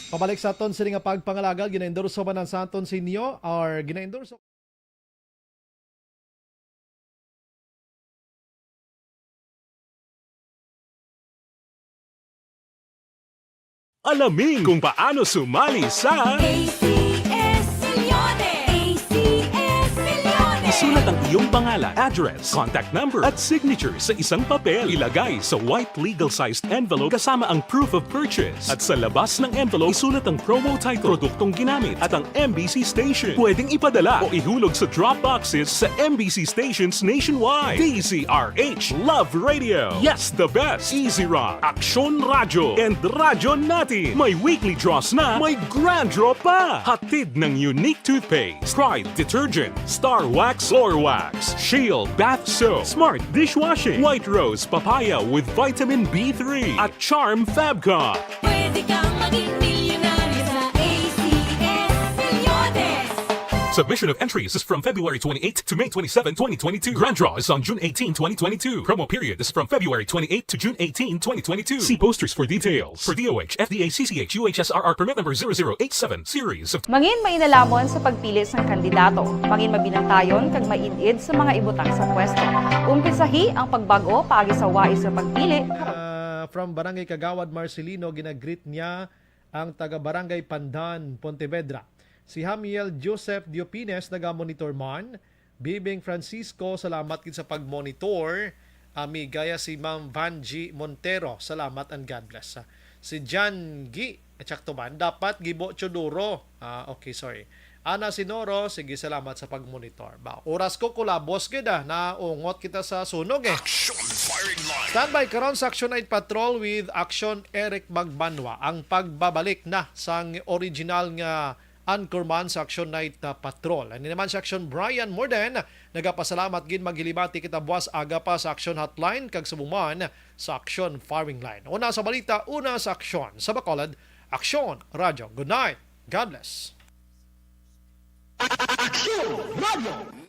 Pabalik sa aton sini nga pagpangalagal, ginaendorso man ang sa aton sa inyo, or ginaendorso Alamin kung paano sumali sa A C S Milyones! A C S Milyones! Isulat ang iyong pangalan, address, contact number, at signature sa isang papel. Ilagay sa white legal-sized envelope kasama ang proof of purchase. At sa labas ng envelope, isulat ang promo title, produktong ginamit, at ang M B C station. Pwedeng ipadala o ihulog sa drop boxes sa M B C stations nationwide. D Z R H Love Radio. Yes, the best. Easy Rock, Aksyon Radyo, and Radyo Natin. May weekly draws na, may grand draw pa. Hatid ng Unique Toothpaste, Pride Detergent, Star Wax Floor Wax, Shield Bath Soap, Smart Dishwashing, White Rose Papaya with Vitamin B three, at Charm Fabcon. Pwede kang maging milyonaryo sa A C S Milyones. Submission of entries is from February twenty-eight to May twenty-seven, twenty twenty-two. Grand draw is on June eighteen, twenty twenty-two. Promo period is from February twenty-eight to June eighteen, twenty twenty-two. See posters for details. For D O H, F D A, C C H, U H S R R permit number zero zero eight seven, series of Mangin mainalamon sa pagpili sang kandidato. Mangin mabinantayon kag maid-id sa mga ibutang sa pwesto. Umpisahi ang pagbag-o paagi sa wais nga pagpili. Ah, from Barangay Kagawad Marcelino, ginagreet niya ang taga Barangay Pandan, Pontevedra. Si Hamiel Joseph Diopines, naga-monitor man. Bibing Francisco, salamat gid sa pag-monitor. Amigaya si Ma'am Vangie Montero, salamat and God bless. Si Jan Gi, sakto man, dapat Gibo Choduro. Ah, okay, sorry. Ana Sinoro, sige, salamat sa pag-monitor. Ba, oras ko, kulabos gid, ah, naungot kita sa sunog, eh. Action Firing Line. Standby karon sa Action Night Patrol with Action Eric Magbanwa. Ang pagbabalik na sang original nga anchorman sa Action Night, ah, Patrol. Ini naman si Action Brian Morden. Nagapasalamat gid, maghilibati kita buas aga pa sa Action Hotline kag subong man sa Action Firing Line. Una sa balita, una sa aksyon. Sa Bacolod, Action Radyo. Good night. God bless. Action Radyo.